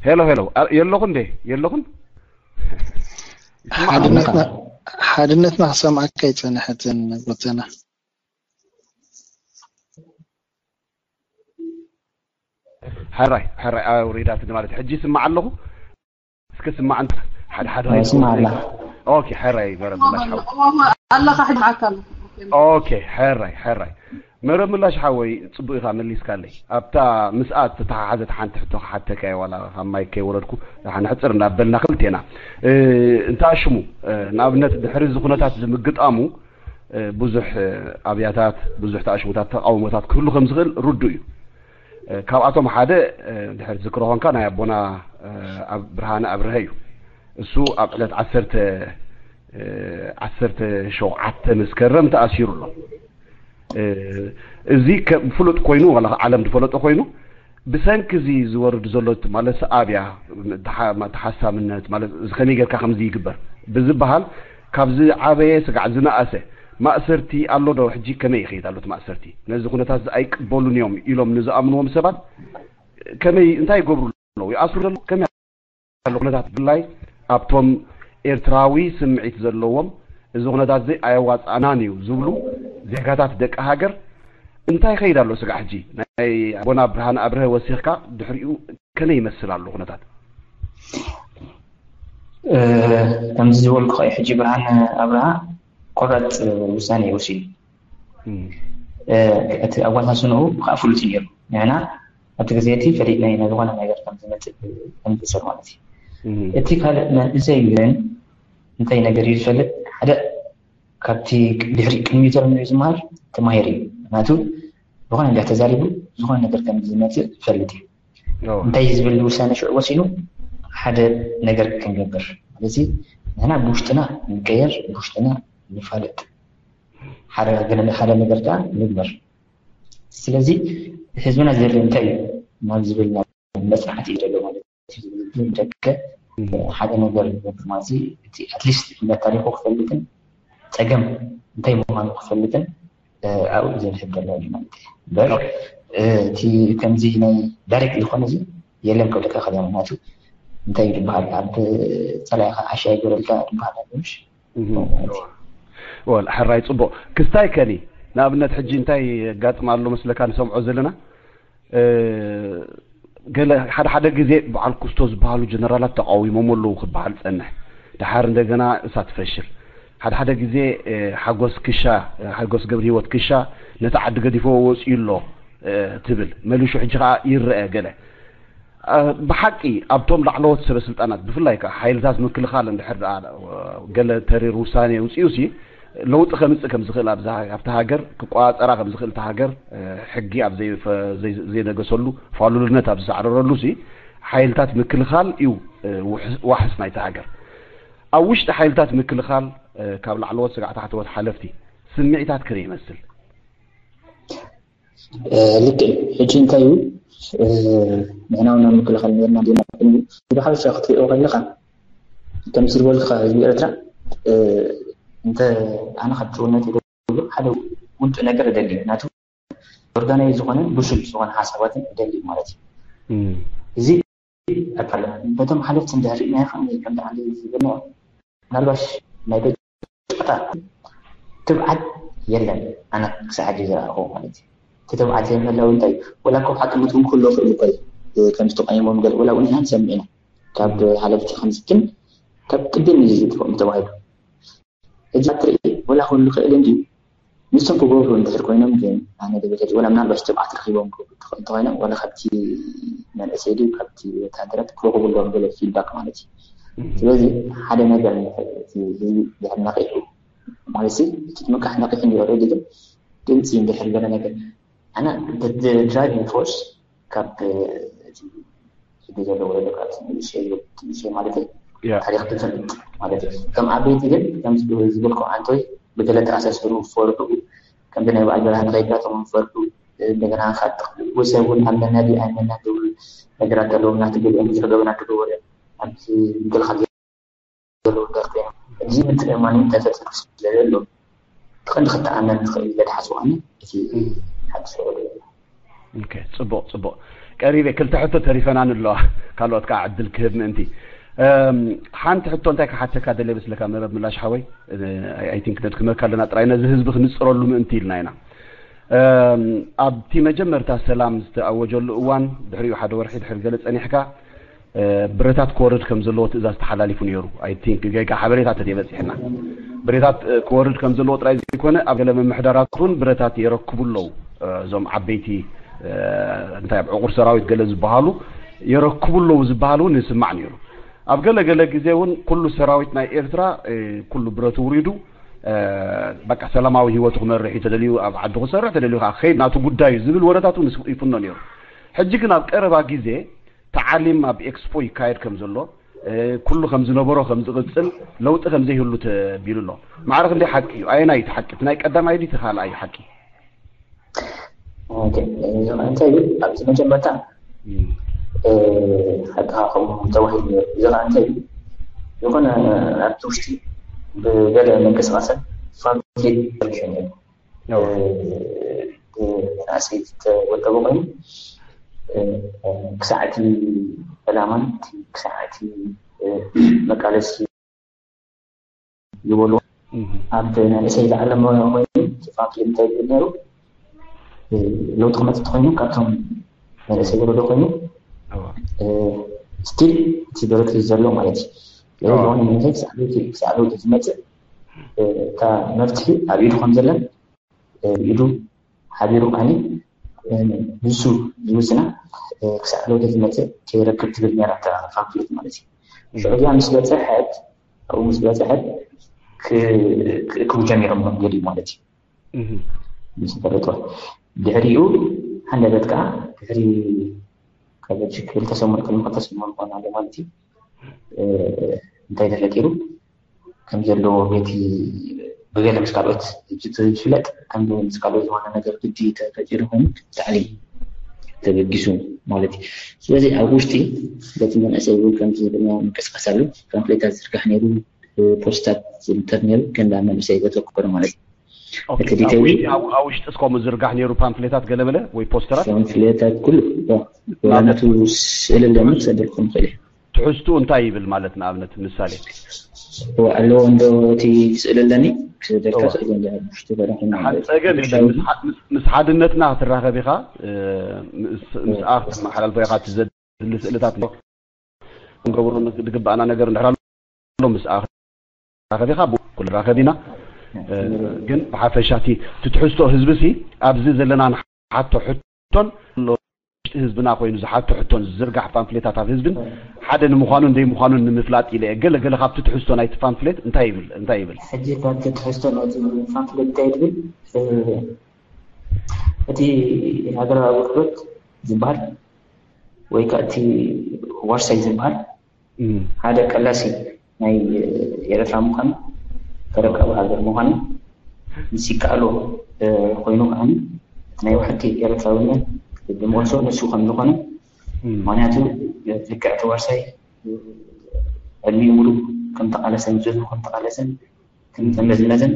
ሄሎ ሄሎ፣ የለኹ እንዴ? የለኹን? ሓድነትና ክሰምዓካ ይጸንሐትን። ጎተና ሕራይ ሕራይ ኣውሪዳት ማለት ሕጂ ስማዕ ኣለኹ። እስከ ስማዕ እንተ ሓደ ሓደ ስማዕ ኣላ። ኦኬ ሕራይ መረብ ምላሽ ሓወይ። ኣለኻ ሕጂ ዓካ ኣሎ። ኦኬ ሕራይ ሕራይ መረብ ምላሽ ሓወይ ጽቡቅ ኢኻ መሊስካለይ። ኣብታ ምስኣ ዝተተሓሓዘት ሓንቲ ሕቶ ክሓተካ እየ ዋላ ካብ ማይ ከይወረድኩ ንሕጽር እናበልና ክልቴና እንታ ሽሙ ንኣብነት ድሕሪ እዚ ኩነታት ዝምግጣሙ ብዙሕ ኣብያታት ብዙሕ ተኣሽሙታት ተቃውሞታት ክህሉ ከም ዝኽእል ርዱ እዩ። ካብኣቶም ሓደ ድሕር ዝክሮ ኾንካ ናይ ኣቦና ኣብ ብርሃነ ኣብርሀ እዩ። እሱ ኣብ ዕለት ዓሰርተ ዓሰርተ ሸውዓተ መስከረም ተኣሲሩ ኣሎ። እዚ ብፍሉጥ ኮይኑ ዋላ ዓለም ዝፈለጦ ኮይኑ ብሰንኪ እዚ ዝወርድ ዘሎ ማለት ኣብያ ተሓሳምነት ማለት እዚ ከመይ ጌርካ ከምዚ ይግበር ብዝበሃል ካብዚ ዓበየ ስጋዕ ዝነኣሰ ማእሰርቲ ኣሎ ዶ? ሕጂ ከመይ ይኸይድ ኣሎ እቲ ማእሰርቲ? ነዚ ኩነታት እዚ ኣይቅበሉን እዮም ኢሎም ንዝኣምንዎም ሰባት ከመይ እንታይ ይገብሩ ኣለዉ? ይኣስሩ ዘለዉ ከመይ ኣሎ ኩነታት ብፍላይ ኣብቶም ኤርትራዊ ስምዒት ዘለዎም እዚ ኩነታት እዚ ኣየዋፅኣናን እዩ ዝብሉ ዜጋታት ደቂ ሃገር እንታይ ይኸይድ ኣሎ ስጋዕ ሕጂ ናይ ኣቦና ብርሃን ኣብርሀ ወሲኽካ ድሕሪኡ ከመይ ይመስል ኣሎ ኩነታት? ከምዚ ዝበልኩ ኸ ሕጂ ብርሃን ኣብርሃ ቆራፅ ውሳኔ ወሲዱ እቲ ኣዋሳስንኡ ብከዓ ፍሉጥ ነይሩ። ንሕና ኣብቲ ግዜ እቲ ፈሊጥና ኢና ዝኾነ ነገር ከም ዝመፅእ ከምዝእሰር ማለት እዩ። እቲ ካልእ መንእሰይ ግን እንታይ ነገር እዩ ዝፈልጥ ሓደ ካብቲ ድሕሪ ቅድሚኡ ዘሎ እዩ ዝመሃር ተማሂሩ እዩ። ምክንያቱ ዝኾነ እንዲያ ተዛሪቡ ዝኾነ ነገር ከም ዝመፅእ ይፈልጥ እዩ። እንታይ ዝብል ውሳነ ሽዑ ወሲኑ ሓደ ነገር ክንገብር ማለት ንሕና ብውሽጥና ንቀየር ብውሽጥና ንፋለጥ ሓደ ነገር ከዓ ንግበር። ስለዚ ህዝብና ዝደሊ እንታይ እዩ ናብ ዝብል መፅናዕቲ እዩ ዘሎ ማለት እዩ። ደቀ ሓደ ነገር ዝገብር ማለት እቲ ኣትሊስት መታሪኹ ክፈልጥን ፀገም እንታይ ምዃኑ ክፈልጥን ኣብኡ ዘድሕብ ዘሎ ማለት እዩ። በር እቲ ከምዚ ናይ ዳይሬክት ዝኾነ እዚ የለን ክብለካ ከለ ምክንያቱ እንታይ እዩ ዝበሃል ኣብ ፀላኢኻ ዓሻ ይገረልካ ዝበሃል ኣለሽ ወል ሕራይ ፅቡቅ ክስታይ ከኒ ንኣብነት ሕጂ እንታይ የጋጥም ኣሎ መስለካ ንሰምዖ ዘለና ገለ ሓደ ሓደ ግዜ በዓል ኩስቶ ዝበሃሉ ጀነራላት ተቃዊሞም ኣለዉ ክበሃል ጸንሕ። ደሓር እንደገና እሳት ፈሽል። ሓደ ሓደ ግዜ ሓጎስ ክሻ ሓጎስ ገብረ ህይወት ክሻ ነቲ ዓዲ ገዲፎ ወፂኡ ኣሎ ትብል መሊሹ ሕጂ ከዓ ይረአ ገለ ብሓቂ ኣብቶም ላዕለዎት ሰበ ስልጣናት ብፍላይ ከዓ ሓይልታት ምክልኻል እንድሕር ገለ ተሪር ውሳኔ ውፅኡ ሲ ለውጢ ከምፅእ ከም ዝኽእል ኣብታ ሃገር ክቆፃፀራ ከም ዝኽእል እታ ሃገር ሕጊ ኣብ ዘይነገሰሉ ፋሉልነት ኣብ ዝሳዕረረሉ ሲ ሓይልታት ምክልኻል እዩ ዋሕስ ናይታ ሃገር። ኣብ ውሽጢ ሓይልታት ምክልኻል ካብ ላዕለዎት ስጋዕ ታሕተዎት ሓለፍቲ ስምዒታት ከመይ ይመስል? ልክዕ ሕጂ እንታይ እዩ ንሕና እውን ኣብ ምክልኻል ነርና ዲና ብሓፈሻ ክትሪኦ ከለካ ከምዚ ዝበልካ ህዝቢ ኤርትራ እንተ ኣነ ካብ ጭውነት ሓደ ውድእ ነገር እደሊ ናቱ ኦርጋናይዝ ዝኾነ ብሱል ዝኾነ ሓሳባትን እደሊ ማለት እዩ። እዚ ኣካል በቶም ሓለፍቲ እንድሕር ርኢናዮ ከኣ ከምቲ ዓንዲ ዝብልናዮ ምናልባሽ ናይ በጨታ ትብዓት የለን ኣነ ክሳዕ ሕጂ ዝረኣኹ ማለት እዩ። እቲ ትብዓት ዘይምህላው እንታይ ወላ እኮ ሓቅነት እውን ክህልዎ ክእል እኮ እዩ። ከምዚ ተቃይሞም ገለ ወላ እውን ኢና ንሰምዕ ኢና ካብ ሓለፍቲ ከምዚ ግን ካብ ቅድም እዩ ዝጥፍኦም ተባሂሉ ሕጂ ትርኢ ወላ ክህሉ ክእል እንድዩ ንሶም ክገብሩ እንድሕር ኮይኖም ግን ኣነ ደብል ሕጂ ወላ ምናልባሽ ትብዓት ረኪቦም ክብሉ እንተኮይኖም ወላ ካብቲ መንእሰይ ድዩ ካብቲ ወታደራት ክረክቡ ኣለዎም ገለ ፊድባክ ማለት እዩ። ስለዚ ሓደ ነገር ህዝቢ ድሕር ነቂሑ ማለት እቲ ምንቃሕ ነቂሑ እንዲ ኦልሬዲ ግን ድምፂ እንድሕር ገለ ነገር ኣነ ድራይቪንግ ፎርስ ካብ ሕጂ ዘሎ ወለዶ ካብ ንእሽተይ ማለት ታሪክ ትፈልጥ ማለት እዩ። ከም ዓበይቲ ግን ከም ዝበልኩ ዓንቶይ ብገለ ተኣሳሰሩ ፈርሑ ከምዚ ናይ በዓል በርሃ ንኸይድና ተመን ፈርሑ እንደገና ካብ ወሰብ እውን ኣለና ድዩ ኣይመና ዝብሉ ነገራት ኣለዉ ናቲ ገሊኦም ብዙሕ ገበናት ዝገበሩ እዮም ኣብዚ ምክልኻል ዘለዉ ጋር ኮይኖም እዚ ምትእምማን እውን ተፈጢሩ ስለዘሎ እቲ ቀንዲ ክተኣመን ዝኽእል ኢለ ዝሓስቦ ኣነ እቲ ሓድሽ ወለዶ እዩ። ጽቡቕ ጽቡቕ ቀሪበ ክልተ ሕቶ ተሪፈናን ኣለዋ። ካልኦት ከዓ ዕድል ክህብ ምእንቲ። እም፣ ሓንቲ ሕቶ እንታይ ክሓተካ ደለ ይመስለካ መረብ ምላሽ ሓወይ? ኣይ ቲንክ ነድክመካ ኣለና ጥራይ ነዚ ህዝቢ ክንፅረሉ ምእንቲ ኢልና ኢና። እም፣ ኣብቲ መጀመርታ ሰላም ዝተኣወጀሉ እዋን ድሕሪኡ ሓደ ወርሒ ድሕሪ ገለ ፀኒሕካ፣ እ፣ ብረታት ክወርድ ከም ዘለዎ ትእዛዝ ተሓላሊፉ ነይሩ። ኣይ ቲንክ ጌጋ ሓበሬታ ተደይ በፂሕና። ብረታት፣ እ፣ ክወርድ ከም ዘለዎ ጥራይ ዘይኮነ ኣብ ገለ ምምሕዳራት እውን ብረታት የረክቡ ኣለዉ። እ፣ እዞም ዓበይቲ፣ እ፣ እንታይ ኣብ ዕቑር ሰራዊት ገለ ዝበሃሉ የረክቡ ኣለዉ ዝበሃል እውን ንስማዕ ነይሩ። ኣብ ገለ ገለ ግዜ እውን ኩሉ ሰራዊት ናይ ኤርትራ፣ እ፣ ኩሉ ብረቱ ውሪዱ፣ እ፣ በቃ ሰላማዊ ህይወቱ ክመርሕ እዩ ተደልዩ ኣብ ዓዱ ክሰርሕ ተደልዩ ከዓ ክኸይድ ናቱ ጉዳይ እዩ ዝብል ወረታት እውን ይስ-፣ ይፍኖ ነይሩ። ሕጂ ግን ኣብ ቀረባ ግዜ ተዓሊም ኣብ ኤክስፖ ይካየድ ከም ዘሎ፣ እ፣ ኩሉ ከም ዝነበሮ ከም ዝቕጽል ለውጢ ከም ዘይህሉ ተቢሉ ኣሎ። ማዕረ ክንደይ ሓቂ እዩ? ኣየናይ እቲ ሓቂ? እቲ ናይ ቀዳማይ ድዩ እቲ ካልኣይ ሓቂ? ኦኬ፣ እዚ እንታይ እዩ? ኣብቲ መጀመርታ፣ እ፣ ሓቅኻ ከምኡ ተባሂሉ ነይሩ። እዚ ኸዓ እንታይ እዩ? ዝኾነ ኣብቲ ውሽጢ ብገለ ምንቅስቓስን ፋብሪኬት ተሪፈ ነይሩ። እ፣ ብመናእሰይ ዝተወደበ ኮይኑ፣ እ፣ ክሳዕ እቲ ዕላማን እቲ ክሳዕ እቲ፣ እ፣ መቃለሲ ዝበሉ እህ፣ ኣብ መንእሰይ ዝዓለመ ኮይኑ፣ እቲ ፋብሪኬት እንታይ ይብል ነይሩ? እ፣ ለውጢ ክመፅእ እንተኾይኑ ካብቶም መንእሰይ ወለዶ ኮይኑ፣ እዋ፣ እ፣ ስቲል እቲ ብረት እዩ ዘሎ ማለት እዩ። ስለዚ እዋ፣ ዝኾነ መንእሰይ ክሳዕ ለውጢ፣ ክሳዕ ለውጢ ዝመፅእ፣ እ፣ እታ መፍትሒ ኣብ ኢዱ ከም ዘለን፣ እ፣ ኢዱ ሓቢሩ ከዓኒ፣ እ፣ ንሱ ዝውስና፣ እ፣ ክሳዕ ለውጢ ዝመፅእ ከይረክብ ትብል ነይራ እታ ፋምፍሌት ማለት እዩ። ሽዑ እዚኣ ምስ በፅሐት፣ ኣብኡ ምስ በፅሐት ክ-፣ ክእክቡ ጀሚሮም እዮም ገሊኡ ማለት እዩ። እህ፣ ምስ ፈለጥዋ። ድሕሪኡ ሃንደበት ከዓ ድሕሪ ካብ ሕጂ ክልተ ሰሙን ቅድሚ ክልተ ሰሙን ክኾን ኣሎ ማለት እዩ። እ፣ እንታይ ተፈጢሩ ከም ዘለዎ ቤቲ ብገለ ምስ ካልኦት ሕጂ ዝፍለጥ ከም ምስ ካልኦት ዝኾነ ነገር ግዲ ተፈጢሩ ኮይኑ ታዕሊም ተበጊሱ ማለት እዩ። ስለዚ ኣብ ውሽጢ በቲ መንእሰይ እውን ከምዚ ድማ ምንቅስቃስ ኣሎ። ፓምፍሌታት ዝርጋሕ ነይሩ፣ ፖስታት ዝንጠር ነይሩ፣ ግን ናብ መንእሰይ ዘተኮረ ማለት እዩ። ኦኬ፣ እቲ ኣብ ዲቴይል ውሽጢ፣ ኣብ፣ ኣብ ውሽጢ እስኮም ዝርጋሕ ነይሩ ፓምፍሌታት ገለ በለ ወይ ፖስተራት? ፓምፍሌታት ኩሉ ወላ ናቱ ስእሊ ኣለኒ ክሰደልኩም ይኽእል እዩ። ትሕዝትኡ እንታይ ይብል ማለት ንኣብነት ምሳሌ? እዋ ኣለዎ እንዶ እቲ ስእሊ ኣለኒ ክሰደልካ እዋ። ስእሊ እንዶ ኣብ ውሽጢ በረኹ ሓ-፣ ጸገም የለን። ምስ ሓ-፣ ምስ፣ ምስ ሓድነትና ክትራኸብ ኢኻ፣ እ፣ ምስ፣ ምስ ኣኽ መሓላልፎ ኢኻ እቲ ዘድሊ ስእልታት እንገብሮ ዝግባኣና ነገር እንድሕር ኣሎ ምስ ኣኽ ራኸብ ኢኻ፣ ብኡ ኩሉ ራኸብ ኢና። እ፣ ግን ብሓፈሻ እቲ፣ እቲ ትሕዝቶ ህዝቢ ሲ ኣብዚ ዘለና ንሓቶ ሕቶን ውሽጢ ህዝብና ኮይኑ ዝሓቶ ሕቶን ዝዝርጋሕ ፓምፍሌታት ኣብ ህዝብን ሓደ ንምዃኑን ዘይምዃኑን ንምፍላጥ ኢለ እየ። ገለ ገለ ካብቲ ትሕዝቶ ናይቲ ፓምፍሌት እንታይ ይብል? እንታይ ይብል? ሕጂ ካብቲ ትሕዝቶ ናይቲ ፓምፍሌት እንታይ ትብል? እ፣ እቲ ሃገራዊ ኣገልግሎት ዝበሃል ወይ ከዓ እቲ ዋርሳይ ዝበሃል እም። ሓደ ቀላሲ ናይ ኤርትራ ምዃኑ፣ ተረካቢ ሃገር ምዃኑ ምስ ይከኣሎ፣ እ፣ ኮይኑ ከዓኒ እቲ ናይ ብሓቂ ኤርትራውነት ብመልሶ ንሱ ከም ዝኾነ፣ እም። ምኽንያቱ ልክዕ እቲ ዋርሳይ ዕድሚኡ ሙሉእ ከም ተቓለሰን፣ ንህዝቡ ከም ተቓለሰን፣ ከም ዘመዝመዘን፣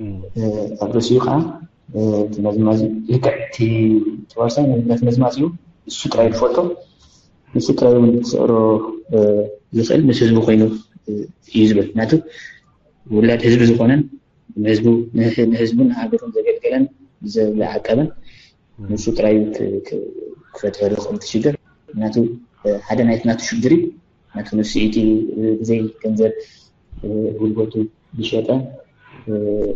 እም። እ፣ ኣብ ርእሲኡ ከዓ፣ እ፣ እቲ መዝማዚ ልክዕ እቲ፣ እቲ ዋርሳይ ነቲ መዝማዚኡ ንሱ ጥራይ ዝፈልጦ፣ ንሱ ጥራይ እውን ክስዕሮ፣ እ፣ ዝኽእል ምስ ህዝቡ ኮይኑ፣ እ፣ እዩ ዝብል። ምክንያቱ ውላድ ህዝቢ ዝኾነን ንህዝቡ፣ ንህ-፣ ንህዝቡን ንሃገሩን ዘገልገለን ዘ-፣ ዝዓቀበን ንሱ ጥራይ እዩ ክ-፣ ክ-፣ ክፈትሖ ዝኽእል እቲ ሽግር። ምክንያቱ፣ እ፣ ሓደ ናይቲ ናቱ ሽግር እዩ። ምክንያቱ ንሱ እዩ እቲ፣ እ፣ ብዘይ ገንዘብ፣ እ፣ ጉልበቱ ዝሸጠ፣ እ፣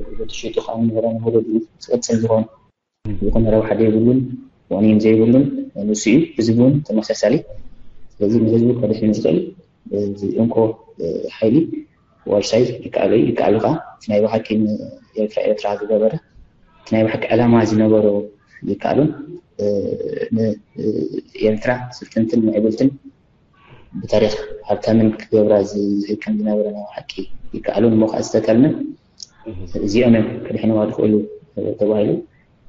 ጉልበቱ ሸይጡ ከዓ ንምህራን ወለዱ ዝቐፅል ዝኾን፣ ዝኾነ ረብሓ ዘይብሉን ዋኒን ዘይብሉን ንሱ እዩ። ህዝቢ እውን ተመሳሳሊ። ስለዚ ንህዝቡ ከድሕን ዝኽእል፣ እ፣ እዚ እንኮ፣ እ፣ ሓይሊ ዋርሳይ ይከኣሎ እዩ። ይከኣሉ ከዓ እቲ ናይ ብሓቂ ንኤርትራ ኤርትራ ዝገበረ፣ እቲ ናይ ብሓቂ ዕላማ ዝነበሮ ይከኣሉን፣ እ፣ ን-፣ እ፣ ኤርትራ ስልጥንትን ምዕብልትን ብታሪኽ ሃብታምን ክገብራ ዝ-፣ ዝህብ ከም ዝነበረ ናይ ብሓቂ ይከኣሉን እሞ ከዓ ዝተተልመ እዚኦም እዮም ከድሕንዋ ዝኽእሉ ተባሂሉ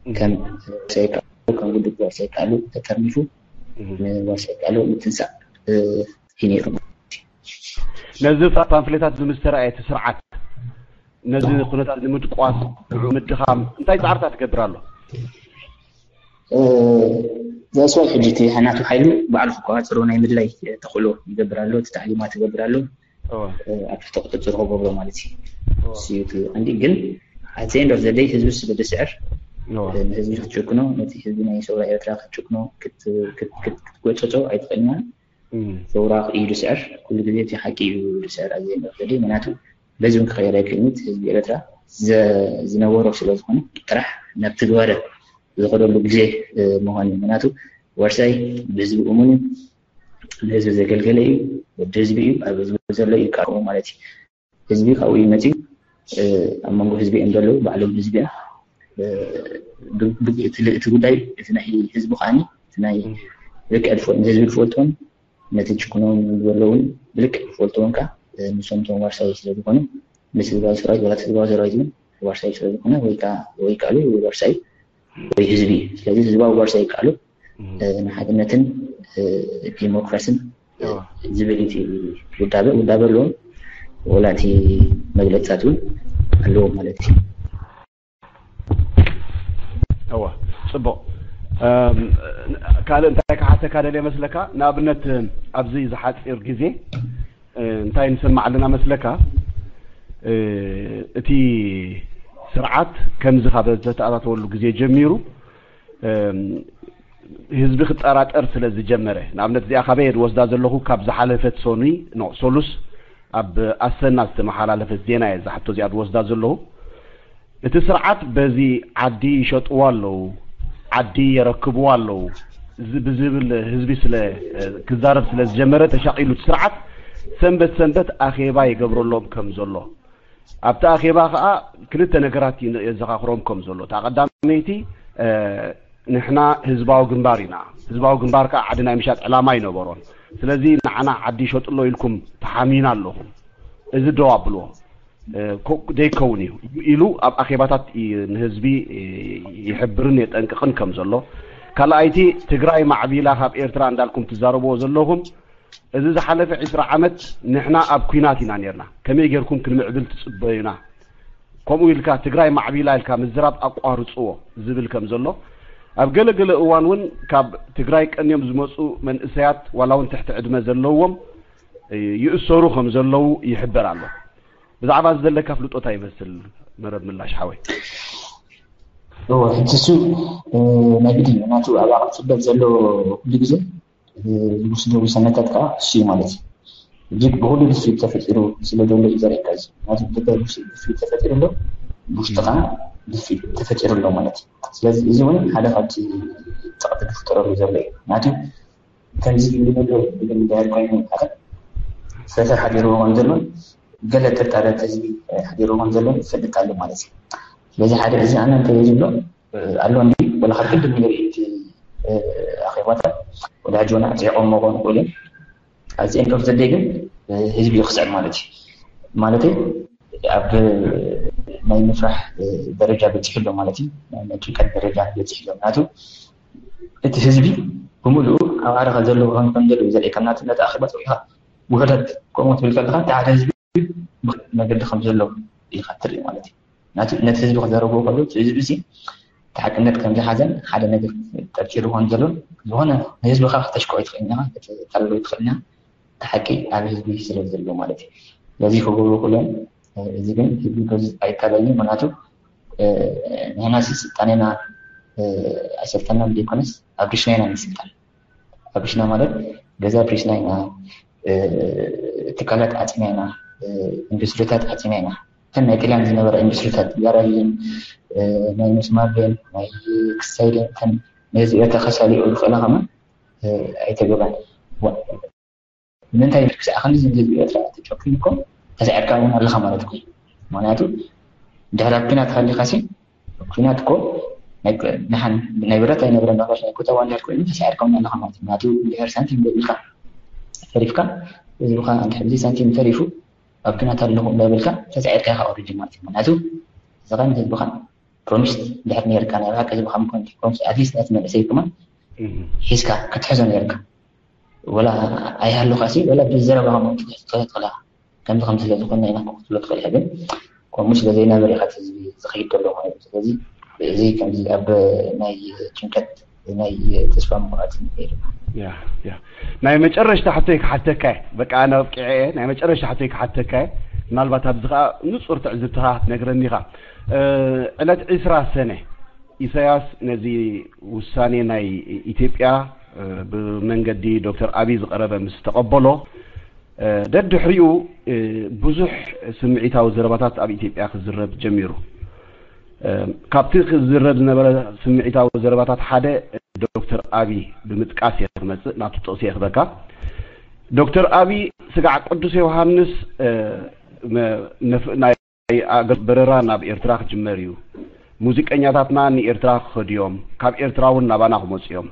ከም ዋርሳይ ይከኣሉ፣ ከም ውድብ ዋርሳይ ይከኣሉ ተጠርኒፉ ንዋርሳይ ይከኣሉ ምትንሳእ፣ እ፣ እዩ ነይሩ። ነዚ ፓምፍሌታት እዚ ምስ ተረኣየ እቲ ስርዓት ነዚ ኩነታት ንምድቋስ ንዑ ምድኻም እንታይ ጻዕርታት ይገብር ኣሎ? እ፣ ዛስዋይ ሕጂ እቲ ናቱ ሓይሊ ባዕሉ ክቆፃፀሮ ናይ ምድላይ ተኽእሎ ይገብር ኣሎ፣ እቲ ታዕሊማት ይገብር ኣሎ። ኣብ ትሕቲ ቁፅፅር ክገብሮ ማለት እዩ። እሱ እዩ እቲ ቀንዲ። ግን ኣት ኤንድ ኦፍ ዘደይ ህዝቢ ስለ ዝስዕር፣ ንህዝቢ ክትጭክኖ፣ ነቲ ህዝቢ ናይ ሰውራ ኤርትራ ክትጭክኖ ክትጎጨጨው ኣይትኽእልና። ሰውራ እዩ ዝስዕር። ኩሉ ግዜ እቲ ሓቂ እዩ ዝስዕር። ኣት ኤንድ ኦፍ ዘደይ ምክንያቱ በዚ እውን ክቀየር ኣይክእልን። ህዝቢ ኤርትራ ዝነበሮ ስለ ዝኾነ ጥራሕ ናብ ትግባረ ዝኸደሉ ግዜ ምዃን እዩ። ምክንያቱ ዋርሳይ ብህዝቢ እሙን እዩ፣ ንህዝቢ ዘገልገለ እዩ፣ ወዲ ህዝቢ እዩ፣ ኣብ ህዝቢ ዘሎ እዩ ይቃወሙ ማለት እዩ። ህዝቢ ካብኡ እዩ መፅዩ። ኣብ መንጎ ህዝቢ እዮም ዘለዉ፣ ባዕሎም ህዝቢ እዮም። እቲ ጉዳይ እቲ ናይ ህዝቢ ከዓኒ እቲ ናይ ልክዕ ንህዝቢ ዝፈልጦን ነቲ ጭኩኖም ዘለውን ብልክዕ ዝፈልጥዎም ከዓ ንሶም እቶም ዋርሳይ ስለ ዝኾኑ ምስ ህዝባዊ ሰራዊት ወላ ህዝባዊ ሰራዊት እውን ዋርሳይ ስለ ዝኾነ ወይ ከዓ ወይ ቃሉ ወይ ዋርሳይ ወይ ህዝቢ እዩ። ስለዚ ህዝባዊ ዋርሳይ ቃሉ ንሓድነትን ዲሞክራስን ዝብል እቲ ውዳበ ውዳበ ኣለዎም። ወላ እቲ መግለፅታት እውን ኣለዎም ማለት እዩ። እወ፣ ፅቡቕ። ካልእ እንታይ ክሓተካ ደልየ መስለካ? ንኣብነት ኣብዚ ዝሓፂር ግዜ እንታይ ንሰማዕ ኣለና መስለካ? እቲ ስርዓት ከምዚ ካብ ዝተኣታተወሉ ግዜ ጀሚሩ ህዝቢ ክጠራጠር ስለ ዝጀመረ፣ ንኣብነት እዚኣ ካበይ እየ ዝወስዳ ዘለኹ? ካብ ዝሓለፈት ሰኑይ ኖ ሶሉስ ኣብ ኣሰና ዝተመሓላለፈት ዜና እየ ዝሓቶ እዚኣ ዝወስዳ ዘለኹ። እቲ ስርዓት በዚ ዓዲ ይሸጥዎ ኣለዉ፣ ዓዲ የረክብዎ ኣለዉ ብዝብል ህዝቢ ስለ ክዛረብ ስለ ዝጀመረ ተሻቒሉ እቲ ስርዓት ሰንበት ሰንበት ኣኼባ ይገብረሎም ከም ዘሎ ኣብቲ ኣኼባ ከዓ ክልተ ነገራት የዘኻኽሮም ከም ዘሎ እታ ቀዳመይቲ ንሕና ህዝባዊ ግንባር ኢና። ህዝባዊ ግንባር ከዓ ዓዲ ናይ ምሻጥ ዕላማ ኣይነበሮን። ስለዚ ንዓና ዓዲ ይሸጡ ኣሎ ኢልኩም ተሓሚና ኣለኹም። እዚ ደው ኣብልዎ። ዘይከውን እዩ ኢሉ ኣብ ኣኼባታት ንህዝቢ ይሕብርን የጠንቅቕን ከም ዘሎ። ካልኣይቲ ትግራይ ማዕቢላ ካብ ኤርትራ እንዳልኩም ትዛረብዎ ዘለኹም እዚ ዝሓለፈ ዕስራ ዓመት ንሕና ኣብ ኲናት ኢና ነርና። ከመይ ጌርኩም ክንምዕብል ትጽበዩና? ከምኡ ኢልካ ትግራይ ማዕቢላ ኢልካ ምዝራብ ኣቋርጽዎ ዝብል ከም ዘሎ ኣብ ገለ ገለ እዋን እውን ካብ ትግራይ ቀንዮም ዝመፁ መንእሰያት ዋላ እውን ትሕቲ ዕድመ ዘለዎም ይእሰሩ ከም ዘለዉ ይሕበር ኣሎ። ብዛዕባ እዚ ዘለካ ፍልጦ እንታይ ይመስል? መረብ ምላሽ ሓወይ። እወ፣ ሕጂ እሱ ናይ ግድን እዩ። ናቱ ኣብ ኣቕጽበት ዘሎ ኩሉ ግዜ ዝውስዶ ውሳነታት ከዓ እሱ እዩ ማለት እዩ። እጅግ ብኹሉ ድፍኢት ተፈጢሩ ስለ ዘሎ እዩ ዘርእካ። እዚ ናቱ ደገ ድፍኢት ተፈጢሩ ኣሎ፣ ብውሽጢ ከዓ ድፍኢት ተፈጢሩ ኣሎ ማለት እዩ። ስለዚ እዚ እውን ሓደ ካብቲ ፀቕጢ ዝፍጠረሉ ዘሎ እዩ። ናቱ ከምዚ ይብሉ ዘሎ ብግምዳር ኮይኑ ፈተር ሓዲርዎ ከም ዘሎን ገለ ጥርጣረ ህዝቢ ሓዲርዎ ከም ዘሎን ይፈልጥ ኣሎ ማለት እዩ። ስለዚ ሓደ እዚ ኣነ እንታይ ዝብሎ ኣሎ እንዲ ወላ ካብ ቅድም ንርኢ እቲ ኣኼባታት ወላ ሕጂ እውን ኣፅሒቖም መኾኑ ክእሉ ኣብዚ ኤንድ ኦፍ ዘደይ ግን ህዝቢ ይኽስዕ ማለት እዩ። ማለተይ ኣብ ናይ ምፍራሕ ደረጃ በፂሑ ኣሎ ማለት እዩ። ናይ ጭንቀት ደረጃ በፂሑ ኣሎ። ምክንያቱ እቲ ህዝቢ ብምሉኡ ኣብ ዓረኻ ዘለዎ ከም ከም ዘለዎ ዘርኢ ከም ናቱ ነቲ ኣኼባ ፀዊዕካ ውሕደት ከምኡ ትብል ከለካ እቲ ሓደ ህዝቢ መገዲ ከም ዘሎ ኢኻ ትርኢ ማለት እዩ። ናቱ ነቲ ህዝቢ ክዘረብዎ ከሎ እቲ ህዝቢ እዚ እቲ ሓቅነት ከም ዝሓዘን ሓደ ነገር ጠርጢሩ ከም ዘሎን ዝኾነ ንህዝብኻ ክተሽክዖ ይትኽእል ኢኻ፣ ክተታልሎ ይትኽእል ኢኻ። እቲ ሓቂ ኣብ ህዝቢ ስለ ዘሎ ማለት እዩ። ስለዚ ክገብሩ ክእሎም እዚ ግን ህዝቢ በዚ ኣይታለልን። ምክንያቱ ንሕና ስልጣኔና ኣይሰልጠናን ዘይኮነስ ኣብሪሽና ኢና ንስልጣን። ኣብሪሽና ማለት ገዛ ኣብሪሽና ኢና፣ ትካላት ዓፂና ኢና፣ ኢንዱስትሪታት ዓፂና ኢና። እተን ናይ ጥልያን ዝነበራ ኢንዱስትሪታት ጋራዥን ናይ መስማርቤን ናይ ክሳይደን እተን ነዚ ኤርትራ ከሳልዮ ዝኽእላ ከማን ኣይተገብራን። ንምንታይ ክሳዕ ክንዲ ህዝቢ ኤርትራ ተጨኪንኩም ተሳዒርካ እውን ኣለኻ ማለት እኮ እዩ። ምክንያቱ ድሕሪ ኣብ ኲናት ሃሊኻሲ ኲናት እኮ ናይ ብረት ኣይነብረን ነበር ናይ ቁጠባ እንድሕር ኮይኑ ተሳዒርካ እውን ኣለኻ ማለት እዩ። ምክንያቱ እንድሕር ሳንቲም ዘይብልካ ተሪፍካ ህዝብኻ እንድሕር ብዘይ ሳንቲም ተሪፉ ኣብ ኲናት ኣለኹ እንዳበልካ ተሳዒርካ ኢኻ ኦሪጅን ማለት እዩ። ምክንያቱ ንስኻ ንህዝብኻ ፕሮሚስ እንድሕር ነርካ ናይ ብሓቂ ህዝብኻ ምኮን ፕሮሚስ ኣትሊስት ነቲ መንእሰይ ከማን ሒዝካ ክትሕዞ ነርካ። ወላ ኣይሃሉኻሲ ወላ ብዘረባ ከማን ክትሕዞ ትኽእል ኢኻ። ከምዚ ከምዚ ስለ ዝኾንና ኢና ክትብሎ ትኽእል ኢኻ። ግን ከምኡ ስለ ዘይነበረ ኢኻ እቲ ህዝቢ ዝኸይድ ዘሎ ማለት እዩ። ስለዚ እዚ ከምዚ ኣብ ናይ ጭንቀት ናይ ተስፋ ምቑራጽ ነይሩ። ያ ያ ናይ መጨረሽታ ሕቶይ ክሓተካ እየ። በቃ ኣነ ኣብቂዐ እየ። ናይ መጨረሽታ ሕቶይ ክሓተካ እየ። ምናልባት ኣብዚ ከዓ ንጹር ትዕዝብትኻ ክትነግረኒ ኢኻ። ዕለት ዕስራ ሰነ ኢሳያስ ነዚ ውሳኔ ናይ ኢትዮጵያ ብመንገዲ ዶክተር ኣብይ ዝቐረበ ምስ ተቐበሎ፣ ደድሕሪኡ ብዙሕ ስምዒታዊ ዘረባታት ኣብ ኢትዮጵያ ክዝረብ ጀሚሩ። ካብቲ ክዝረብ ዝነበረ ስምዒታዊ ዘረባታት ሓደ ዶክተር ኣብይ ብምጥቃስ እየ ክመፅእ፣ ናቱ ጥቕሲ እየ ክበካ። ዶክተር ኣብይ ስጋዕ ቅዱስ ዮሃንስ ናይ ኣገር በረራ ናብ ኤርትራ ክጅመር እዩ። ሙዚቀኛታትና ንኤርትራ ክኸዱ እዮም፣ ካብ ኤርትራ እውን ናባና ክመፁ እዮም።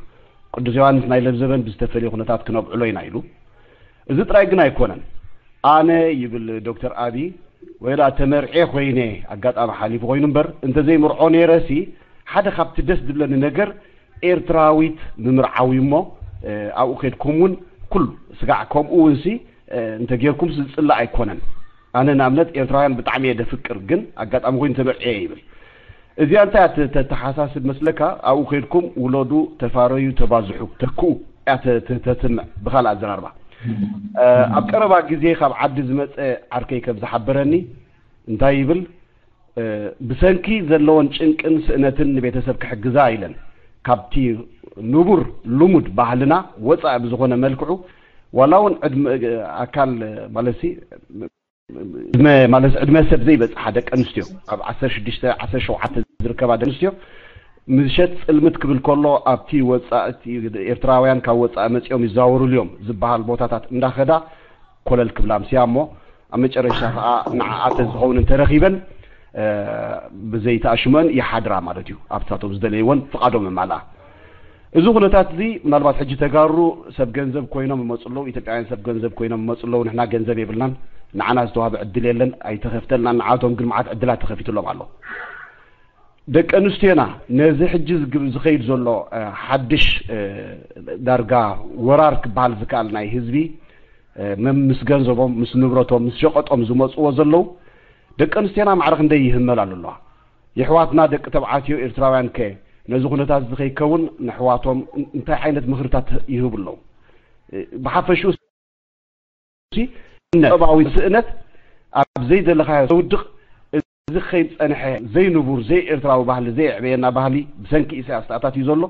ቅዱስ ዮሃንስ ናይ ለብዘበን ብዝተፈለየ ኩነታት ክነብዕሎ ኢና ኢሉ። እዚ ጥራይ ግን ኣይኮነን። ኣነ ይብል ዶክተር ኣብይ ወላ ተመርዔ ኮይነ ኣጋጣሚ ሓሊፉ ኮይኑ እምበር እንተዘይምርዖ ነይረሲ ሓደ ካብቲ ደስ ዝብለኒ ነገር ኤርትራዊት ምምርዓዊ እሞ ኣብኡ ከድኩም እውን ኩሉ ስጋዕ ከምኡ እውን ሲ እንተጌርኩም ዝፅላእ ኣይኮነን። ኣነ ንኣብነት ኤርትራውያን ብጣዕሚ እየ ደፍቅር፣ ግን ኣጋጣሚ ኮይኑ ተመርዕየ ይብል። እዚኣ እንታይ እያ ተተሓሳስብ መስለካ? ኣብኡ ከድኩም ውለዱ፣ ተፋረዩ፣ ተባዝሑ፣ ተክኡ እያ ተትምዕ። ብካልእ ኣዘራርባ ኣብ ቀረባ ግዜ ካብ ዓዲ ዝመፀ ዓርከይ ከም ዝሓበረኒ እንታይ ይብል? ብሰንኪ ዘለዎን ጭንቅን ስእነትን ንቤተሰብ ክሕግዛ ኢለን ካብቲ ንቡር ልሙድ ባህልና ወፃኢ ብዝኾነ መልክዑ ዋላ እውን ዕድመ ኣካል ማለት ማለት ዕድመ ሰብ ዘይበፅሓ ደቂ ኣንስትዮ ኣብ ዓሰርተ ሽዱሽተ ዓሰርተ ሸውዓተ ዝርከባ ደቂ ኣንስትዮ ምሸት ፅልምት ክብል ከሎ ኣብቲ ወፃኢ ኤርትራውያን ካብ ወፃኢ መፂኦም ይዛወሩሉ እዮም ዝበሃል ቦታታት እንዳኸዳ ኮለል ክብላ ኣምስያ እሞ ኣብ መጨረሻ ከዓ ንዓኣተን ዝኸውን እንተረኺበን ብዘይተኣሽመን ይሓድራ ማለት እዩ። ኣብታቶም ዝደለይዎን ፍቓዶም የማልኣ። እዚ ኩነታት እዚ ምናልባት ሕጂ ተጋሩ ሰብ ገንዘብ ኮይኖም ይመፁ ኣለዉ፣ ኢትዮጵያውያን ሰብ ገንዘብ ኮይኖም ይመፁ ኣለዉ። ንሕና ገንዘብ የብልናን፣ ንዓና ዝተዋህበ ዕድል የለን፣ ኣይተኸፍተልናን። ንዓቶም ግን መዓት ዕድላት ተኸፊትሎም ኣሎ። ደቂ ኣንስትዮና ነዚ ሕጂ ዝኸይድ ዘሎ ሓድሽ ዳርጋ ወራር ክበሃል ዝከኣል ናይ ህዝቢ ምስ ገንዘቦም ምስ ንብረቶም ምስ ሸቐጦም ዝመፅዎ ዘለዉ ደቂ ኣንስትዮና ማዕረ ክንደይ ይህመላሉ ኣለዋ። የሕዋትና ደቂ ተባዕትዮ ኤርትራውያን ከ ነዚ ኩነታት እዚ ከይከውን ንሕዋቶም እንታይ ዓይነት ምኽርታት ይህቡ ኣለዉ? ብሓፈሽኡ ሰብኣዊ ስእነት ኣብ ዘይደለኻዮ ዘውድቕ እዚ ከይም ጸንሐ ዘይንቡር ዘይኤርትራዊ ባህሊ ዘየዕበየና ባህሊ ብሰንኪ ኢሳያስ ተኣታትዩ ዘሎ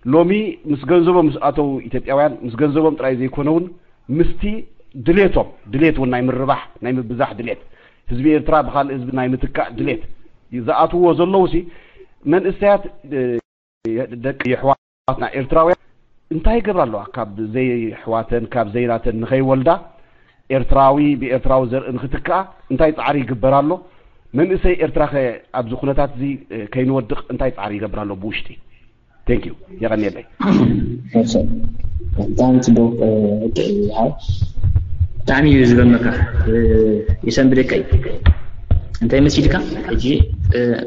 ሎሚ ምስ ገንዘቦም ምስ ኣተዉ ኢትዮጵያውያን ምስ ገንዘቦም ጥራይ ዘይኮነ እውን ምስቲ ድሌቶም ድሌት እውን ናይ ምርባሕ ናይ ምብዛሕ ድሌት ህዝቢ ኤርትራ ብካልእ ህዝቢ ናይ ምትካእ ድሌት ዝኣትውዎ ዘለዉ ሲ መንእሰያት ደቂ የሕዋትና ኤርትራውያን እንታይ ይገብራ ኣለዋ? ካብ ዘይሕዋተን ካብ ዘይናተን ንኸይወልዳ ኤርትራዊ ብኤርትራዊ ዘርኢ ንክትክኣ እንታይ ፃዕሪ ይግበር ኣሎ? መንእሰይ ኤርትራ ከ ኣብዚ ኩነታት እዚ ከይንወድቕ እንታይ ፃዕሪ ይገብር ኣሎ ብውሽጢ? Thank you። የቐንየለይ። ብጣዕሚ ፅቡቅ። ብጣዕሚ እዩ ዝገርመካ። ይሰንብደካ እዩ እንታይ መሲልካ? ሕጂ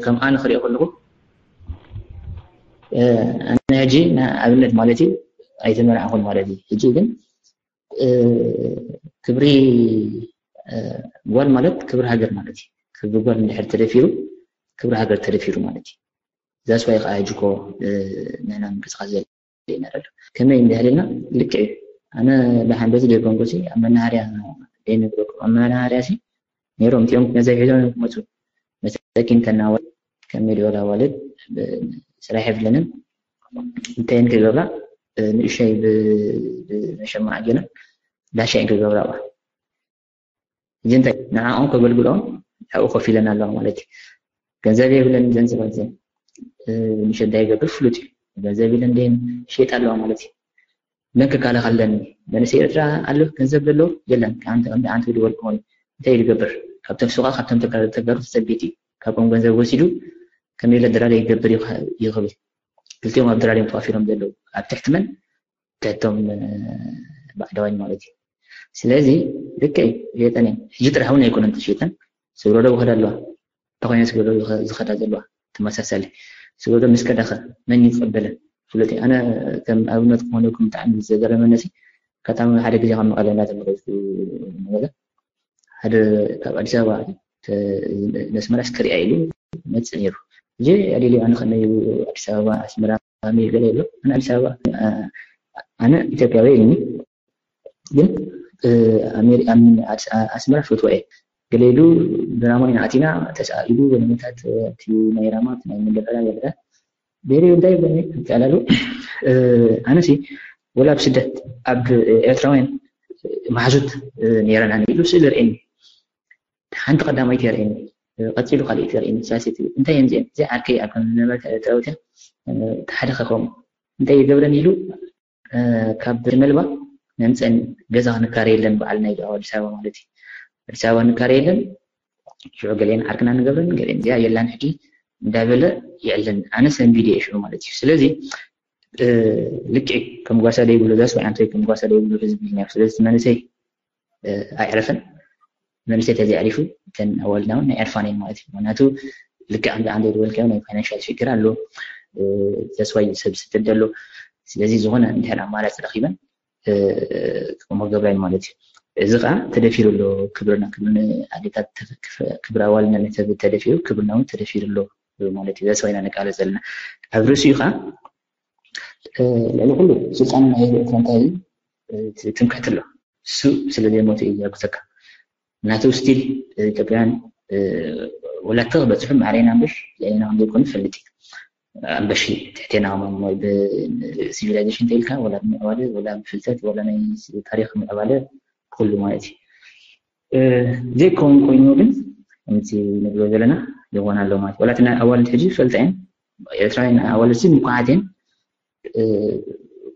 ከም ኣነ ክሪኦ ከለኹ ኣነ ሕጂ ኣብነት ማለት እዩ ኣይተመርዓኹን ማለት እዩ። ሕጂ ግን ክብሪ ጓል ማለት ክብሪ ሃገር ማለት እዩ። ክብሪ ጓል እንድሕር ተደፊሩ ክብሪ ሃገር ተደፊሩ ማለት እዩ። ዛስዋይ ከዓ ሕጂ ኮ ንሕና ምንቅስቃስ ዘለ ኢና ዘሎ ከመይ እንድሕር ኢልና ልክዕ እዩ። ኣነ ደሓን በዚ ደይኮንኩሲ ኣብ መናሃርያ ደይነግረኩም ኣብ መናሃርያ ሲ ነይሮም እቲኦም ነዘይ ሒዞም እዮም ክመፁ መሰኪን ተናወ ከመይ ድበላ ዋልድ ስራሕ የብለንን እንታይን ክገብራ ንእሸይ ብመሸማዕ ገና ዳሻይን ክገብራ ባ ሕጂ እንታይ ንዓኦም ከገልግሎም ኣብኡ ኮፍ ኢለን ኣለዋ ማለት እዩ። ገንዘብ የብለን ዘንዝበን ምሸት እንታይ ይገብር ፍሉጥ እዩ። ገንዘብ የለን ደን ሸይጥ ኣለዋ ማለት እዩ። መን ክከላኸለኒ መንእሰይ ኤርትራ ኣሎ ገንዘብ ዘሎ የለን። ኣንቲ ከምዚ ኣንቲ ድወል ክኾኑ እንታይ እዩ ዝገብር? ካብቶም ሱቓ ካብቶም ተጋሩ ተጋሩ ተጸቢት እዩ። ካብኦም ገንዘብ ወሲዱ ከም ኢለ ድራለ ይገብር እዩ ክብል ክልቲኦም ኣብ ድራል እዮም ተዋፊሮም ዘለዉ። ኣብ ትሕቲ መን? ትሕቶም ባዕዳዋይ ማለት እዩ። ስለዚ ልክዕ እዩ ሸይጠን እዮም። ሕጂ ጥራሕ እውን ኣይኮነን ተሸይጠን ስብረዶ ክኸዳ ኣለዋ። ተኮይነ ስብረዶ ዝኸዳ ዘለዋ ተመሳሳሊ ስብረዶ ምስ ከዳኸ መን ይቀበለን? ፍሉጥ እዩ። ኣነ ከም ኣብነት ክኾነኩም ብጣዕሚ ዘገረመኒ ሲ ካታሚ ሓደ ግዜ ካብ መቐለ እናተመለስኩ መቐለ ሓደ ካብ ኣዲስ ኣበባ ነስመራ ስከሪያ ኢሉ መፅእ ነይሩ። እዚ ኣደልዩ ኣነ ከነዩ ኣዲስ ኣበባ ኣስመራ ፋሚሊ ገለ የሎ። ኣነ ኣዲስ ኣበባ፣ ኣነ ኢትዮጵያዊ ኢሉኒ፣ ግን ኣስመራ ፍትወ እየ። ገለ ኢሉ ድራማ ኢና ኣቲና፣ ተሳኢሉ፣ ወለመታት እቲ ናይ ራማ ናይ መደፈራ ገለታት ብሄር እንታይ ይብለኒ ይተላሉ። ኣነሲ ወላ ኣብ ስደት ኣብ ኤርትራውያን ማሕዙት ነይረና ኢሉ ስእሊ ርእየኒ። ሓንቲ ቀዳማይቲ የርእየኒ፣ ቀፂሉ ካልኣይቲ የርእየኒ። ሳልሰይቲ እንታይ እዮም እዚኦም? እዚ ዓርከይ ኣብ ከም ዝነበረ ተረውተ ሓደ ከኸም እንታይ ይገብረን ኢሉ ካብ መልባ ነምፀን ገዛ ክንካረ የለን በዓል ናይ ኣዲስ ኣበባ ማለት እዩ። ኣዲስ ኣበባ ንካረ የለን ሽዑ ገሌን ዓርክና ንገብረን ገሌን እዚኣ የላን ሕጂ እንዳበለ ይዕልን። ኣነ ሰንቢደ እየ ሽዑ ማለት እዩ። ስለዚ ልክዕ ከም ጓሳ ደይብሉ ዛስ ወይ ኣንቶይ ከም ጓሳ ደይብሉ ህዝቢ ኢልና። ስለዚ መንእሰይ ኣይዕረፍን። መንእሰይ ተዘይዕሪፉ እተን ኣዋልድና እውን ኣይዕርፋን እየን ማለት እዩ። ምክንያቱ ልክዕ ከምዚ ኣንተ ዝበልካዮ ናይ ፋይናንሻል ሽግር ኣሎ። ተስፋይ ሰብ ዝሰደደ ኣሎ። ስለዚ ዝኾነ እንድሕር ኣማራፂ ረኪበን ክቆሞ ክገብራ እየን ማለት እዩ። እዚ ከዓ ተደፊሩ ኣሎ። ክብርና ክብሪ ኣዴታት ክብሪ ኣዋልድና ተደፊሩ ክብርና እውን ተደፊሩ ኣሎ ማለት እዩ። ተስፋ ኢና ንቃለስ ዘለና ኣብ ርእሲኡ ከዓ ልዕሊ ኩሉ ስልጣኑ ናይ ህዝቢ ኤርትራ እንታይ እዩ? ትምክሕቲ ኣሎ። እሱ ስለ ዘይሞተ እዩ ዘርክሰካ። ናቱ ስቲል ኢትዮጵያን ወላተ ክበፅሑ ማዕረና ኣንበሽ ልዕልና ከም ዘይኮኑ ፈልጥ እዩ። ኣንበሺ ትሕቴና ብሲቪላይዜሽን ተኢልካ ወላ ብምዕባለ ወላ ብፍልጠት ወላ ናይ ታሪክ ምዕባለ ኩሉ ማለት እዩ። ዘይከውን ኮይኑ ግን ከምቲ ንብሎ ዘለና ይኾን ኣሎ ማለት ወላ ኣዋልድ ሕጂ ዝፈልጣ እየን ኤርትራውያን ኣዋልድ ሲ ምኩዓት እየን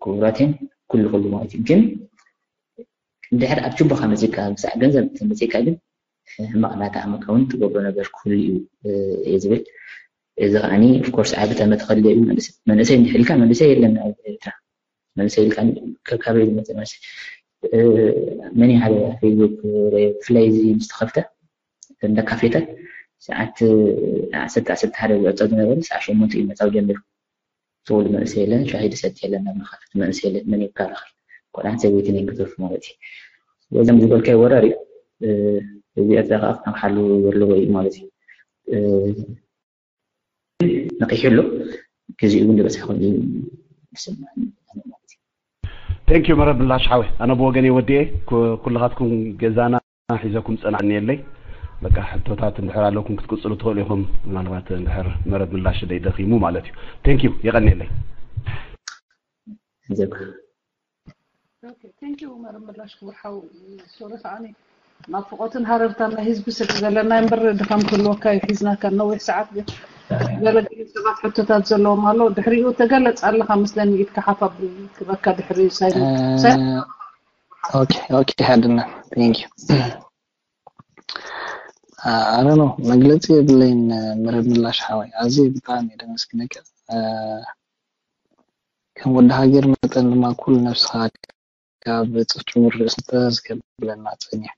ክቡራት እየን ኩሉ ኩሉ ማለት እዩ። ግን ድሕር ኣብ ችቦኻ መፂካ ምሳዕ ገንዘብ መፂካ ግን ሕማቕ ናታ ኣመካ እውን ትገብሮ ነገር ኩሉ እዩ እየ ዝብል። እዚ ከዓኒ ኦፍኮርስ ዓቢ ተመትኸለ እዩ። መንእሰይ እንድሕር ኢልካ መንእሰይ የለን ኣብ ኤርትራ። መንእሰይ ኢልካ ከካበይ ዝመፅእ መንእሰይ መን ሓደ ፌስቡክ ብፍላይ እዚ ምስ ተኸፍተ እንደ ካፌታት ሰዓት ዓሰርተ ዓሰርተ ሓደ ዝዕፀ ዝነበረ ሰዓት ሸሞንተ እዩ መፃው ጀሚሩ። ትውል መንእሰይ የለን ሻሂ ድሰት የለን ናብ መኻፍት መንእሰይ የለን መን ይካረኸል ቆልዓን ሰበይትን የንግዘፍ ማለት እዩ። ስለዚ ዝገልካይ ወራር እዩ። እዚ ኤርትራ ከዓ ክተምሓሉ ዘለዎ እዩ ማለት እዩ። ነቂሑ ኣሎ። ግዜኡ እውን ዝበፅሐ ኮይኑ ይስምዐኒ ማለት እዩ። ቴንኪዩ መረብ ምላሽ ሓወይ ኣነ ብወገን ወዲኤ ኩልኻትኩም ገዛና ሒዘኩም ፀናዕኒ የለይ በቃ ሕቶታት እንድሕር ኣለኩም ክትቅፅሉ ትኽእሉ ኢኹም ምናልባት እንድሕር መረብ ምላሽ ደይ ደኺሙ ማለት እዩ ቴንኪዩ የቐንየለይ ጀካ ቴንኪዩ መረብ ምላሽ ክቡር ሓው ሶሪ ከዓኒ ናፍቆትን ሃረርታን ናይ ህዝቢ ስለ ዘለና እምበር ድኻም ክህልወካ እዩ ሒዝናካ ነዊሕ ሰዓት ግን ገለገለ ሰባት ሕቶታት ዘለዎም ኣለዉ ድሕሪኡ ተገለፅ ኣለካ መስለኒ ኢድካ ሓፍ ኣብልካ ድሕሪ ሳይለንት ኦኬ ኦኬ ሓድና ቴንክ ዩ ኣረኖ መግለፂ የብለይን ምረብ ምላሽ ሓወይ ኣዝየ ብጣዕሚ እየ ደመስግነካ ከም ወዲ ሃገር መጠን ድማ ኩሉ ነብስኻ ካብ ጽፍጭሙር ርእስና ተዝ ከብለና ጸኒሑ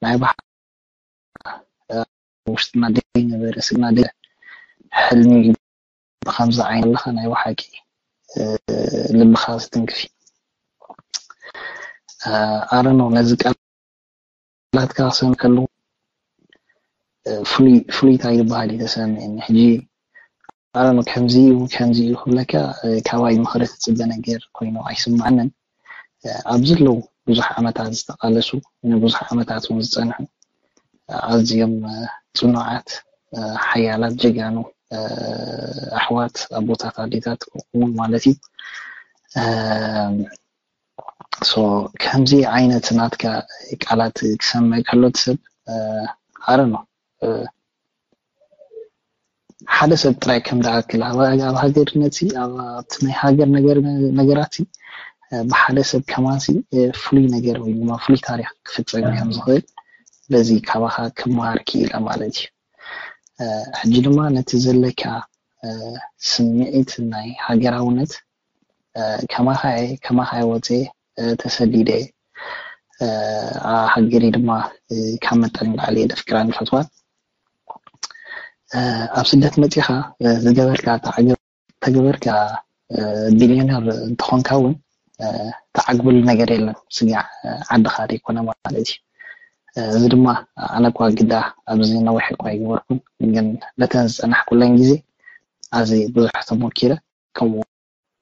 ናይ ባሕ ውሽጥና ደይ ነበረ ስግና ደ ሕልሚ ብከምዚ ዓይን ኣለኻ ናይ ብሓቂ ልብኻ ዝትንክፍ ኣረኖ ነዚ ቃል ቃላትካ ክሰምዕ ከለኹ ፍሉይ ፍሉይ እንታይ ዝበሃል እዩ ተሰሚዕኒ ሕጂ ኣረኖ ከምዚ እዩ ከምዚ እዩ ክብለካ ካባይ ምኽሪ ትፅበ ነገር ኮይኑ ኣይስማዓንን ኣብዚ ኣለዉ ብዙሕ ዓመታት ዝተቃለሱ ንብዙሕ ዓመታት እውን ዝፀንሑ ኣዝዮም ፅኑዓት ሓያላት ጀጋኑ ኣሕዋት ኣቦታት ኣዴታት እውን ማለት እዩ so ከምዚ ዓይነት ናትካ ቃላት ክሰምዕ ከሎ እቲ ሰብ ኣረ ነው ሓደ ሰብ ጥራይ ከም ዝኣክል ኣብ ሃገርነት ኣብቲ ናይ ሃገር ነገራት ብሓደ ሰብ ከማንሲ ፍሉይ ነገር ወይ ድማ ፍሉይ ታሪክ ክፍፀም ከም ዝኽእል በዚ ካባኻ ክመሃር ክኢለ ማለት እዩ ሕጂ ድማ ነቲ ዘለካ ስምዒት ናይ ሃገራውነት ከማኻ እየ ከማኻ እየ ወፅየ ተሰዲደ እየ ሃገሪ ድማ ካብ መጠን ንላዕሊ እየ ዘፍቅራን ዝፈትዋን ኣብ ስደት መፂኻ ዝገበርካ ተገበርካ ቢልዮነር እንተኾንካ እውን ተዓግብሉ ነገር የለን ስጋዕ ዓድኻ ዘይኮነ ማለት እዩ እዚ ድማ ኣነ እኳ ግዳ ኣብዚ ነዊሕ እኳ ይግበርኩን ግን በተን ዝፀናሕኩለን ግዜ ኣዚ ብዙሕ ተሞኪረ። ከምኡ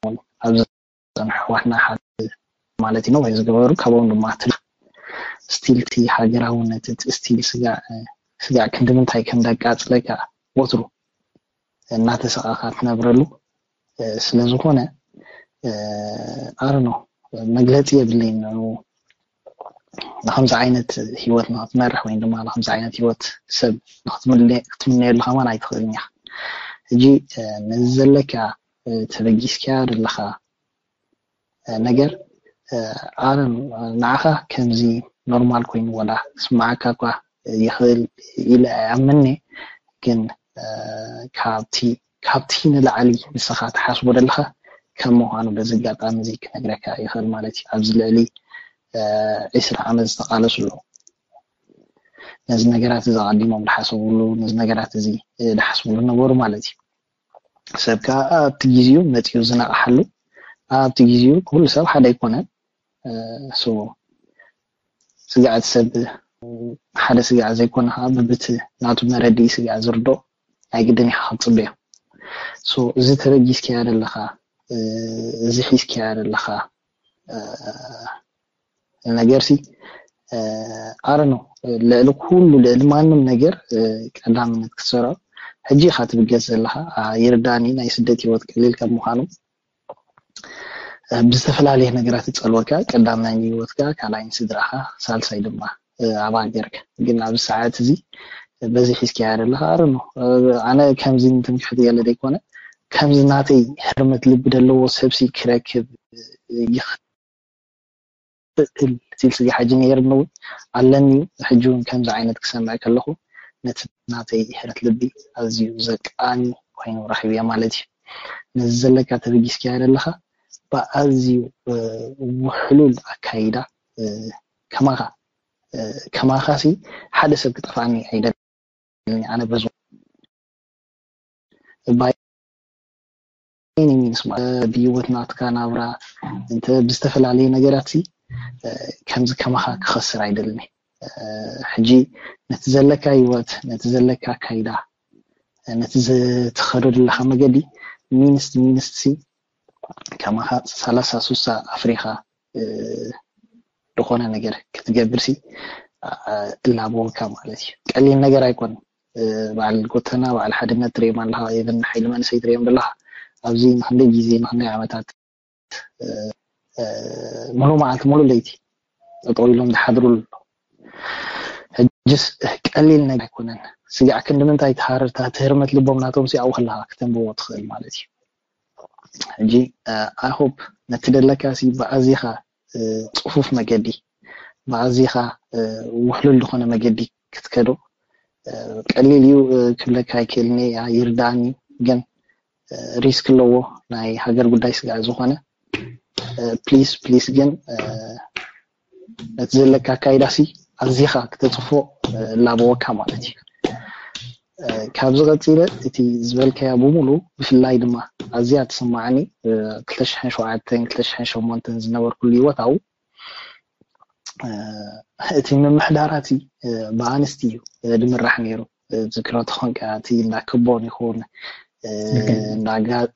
እውን ኣብዚ ዝጸንሑ ኣሕዋትና ሓደ ማለት እዩ ወይ ዝገበሩ ካብኦም ድማ ትልኽ ስቲል እቲ ሃገራውነት እቲ ስቲል ስጋዕ ስጋዕ ክንዲ ምንታይ ከም ደቃጽለካ ወትሩ እናተሰቓኻ ትነብረሉ ስለ ዝኾነ ኣርኖ መግለጺ የብለይን ንኡ ንከምዚ ዓይነት ህይወት ንክትመርሕ ወይ ድማ ንከምዚ ዓይነት ህይወት ሰብ ክትምነየሉ ከማን ኣይትኽእልን ኢኻ። ሕጂ ነዚ ዘለካ ተበጊስካያ ዘለኻ ነገር ኣነ ንዓኻ ከምዚ ኖርማል ኮይኑ ወላ ስማዓካ እኳ ይኽእል ኢለ ኣይኣምንኒ ግን ካብቲ ካብቲ ንላዕሊ ንስኻ ትሓስቦ ዘለኻ ከም ምዃኑ በዚ ኣጋጣሚ እዚ ክነግረካ ይኽእል ማለት እዩ ኣብዚ ልዕሊ ዒስራ ዓመት ዝተቃለሱ ኣለዉ ነዚ ነገራት እዚ ኣቐዲሞም ዝሓሰብሉ ነዚ ነገራት እዚ ዝሓስብሉ ነበሩ ማለት እዩ ሰብ ከዓ ኣብቲ ግዜኡ መፂኡ ዝነቕሓሉ ኣብቲ ግዜኡ ኩሉ ሰብ ሓደ ኣይኮነን ስግዓት ሰብ ሓደ ስግዓ ዘይኮነ ከዓ ብብቲ ናቱ መረድኢ ስግዓ ዝርዶ ናይ ግድን ኢካ ክትፅበዮ እዚ ተበጊስካያ ዘለካ እዚ ሒዝካያ ዘለካ ነገር ሲ ኣረኖ ልዕሊ ኩሉ ልዕሊ ማንም ነገር ቀዳምነት ክትሰርዖ ሕጂ ኢካ ትብገስ ዘለካ ይርዳኒ ናይ ስደት ህይወት ቀሊል ከም ምኳኑ ብዝተፈላለየ ነገራት ይጸልወካ ቀዳማይ ንህይወትካ ካልኣይ ንስድራኻ ሳልሳይ ድማ ኣብ ሃገርካ ግን ኣብዚ ሰዓት እዚ በዚ ሒዝካያ ዘለካ ኣረኖ ኣነ ከምዚ ትምክሕቲ ገለ ዘይኮነ ከምዚ ናተይ ህርመት ልቢ ዘለዎ ሰብሲ ክረክብ ይኽእል ሲል ስጋ ሕጂ ነይርኒ እውን ኣለኒ ሕጂ እውን ከምዚ ዓይነት ክሰምዕ ከለኹ ነቲ ናተይ ህረት ልቢ ኣዝዩ ዘቃኒ ኮይኑ ረኺብዮ ማለት እዩ ነዚ ዘለካ ተበጊስካያ ዘለኻ ብኣዝዩ ውሕሉል ኣካይዳ ከማኻ ከማኻሲ ሓደ ሰብ ክጠፍኣኒ ኣይደልን ኣነ በዚ by any means ብህይወት ናትካ ናብራ እንተ ብዝተፈላለየ ነገራት ከምዚ ከማኻ ክኸስር ኣይደልን ሕጂ ነቲ ዘለካ ህይወት ነቲ ዘለካ ኣካይዳ ነቲ ዝተኸዶ ዘለካ መገዲ ሚንስት ሚንስት ከማኻ ሰላሳ ሱሳ ኣፍሪኻ ዝኾነ ነገር ክትገብር ሲ እላበወካ ማለት እዩ ቀሊል ነገር ኣይኮን በዓል ጎተና በዓል ሓድነት ትሪኦም ኣለካ የብን ሓይሊ መንእሰይ ትሪኦም ዘለካ ኣብዚ ንክንደይ ግዜ ንክንደይ ዓመታት ሙሉ መዓልቲ ሙሉ ለይቲ ጠጠው ኢሎም ዝሓድሩ ኣሎ ሕጅስ ቀሊል ነገር ኣይኮነን ስጋዕ ክንዲ ምንታይ ትሃርታ ትህርመት ልቦም ናቶም ሲ ኣብኡ ከለካ ክተንብቦ ትኽእል ማለት እዩ ሕጂ ኣይሆፕ ነቲ ደለካ ሲ ብኣዚኻ ፅፉፍ መገዲ ብኣዚኻ ውሕሉል ዝኾነ መገዲ ክትከዶ ቀሊል እዩ ክብለካ ኣይክእልን እየ ይርዳእኒ ግን ሪስክ ኣለዎ ናይ ሃገር ጉዳይ ስጋዕ ዝኾነ ፕሊስ ፕሊስ ግን ነቲ ዘለካ ኣካይዳ ሲ ኣዚኻ ክተፅፎ ላበወካ ማለት እዩ ካብዚ ቀፂለ እቲ ዝበልካያ ብምሉ ብፍላይ ድማ ኣዝያ ትስማዓኒ ክልተ ሽሕን ሸውዓተን ክልተ ሽሕን ሸሞንተን ዝነበርኩሉ ህይወት ኣብኡ እቲ ምምሕዳራት ብኣንስቲ እዩ ዝምራሕ ነይሩ ዝክሮ ተኾንካ እቲ እንዳ ክቦን ይኹን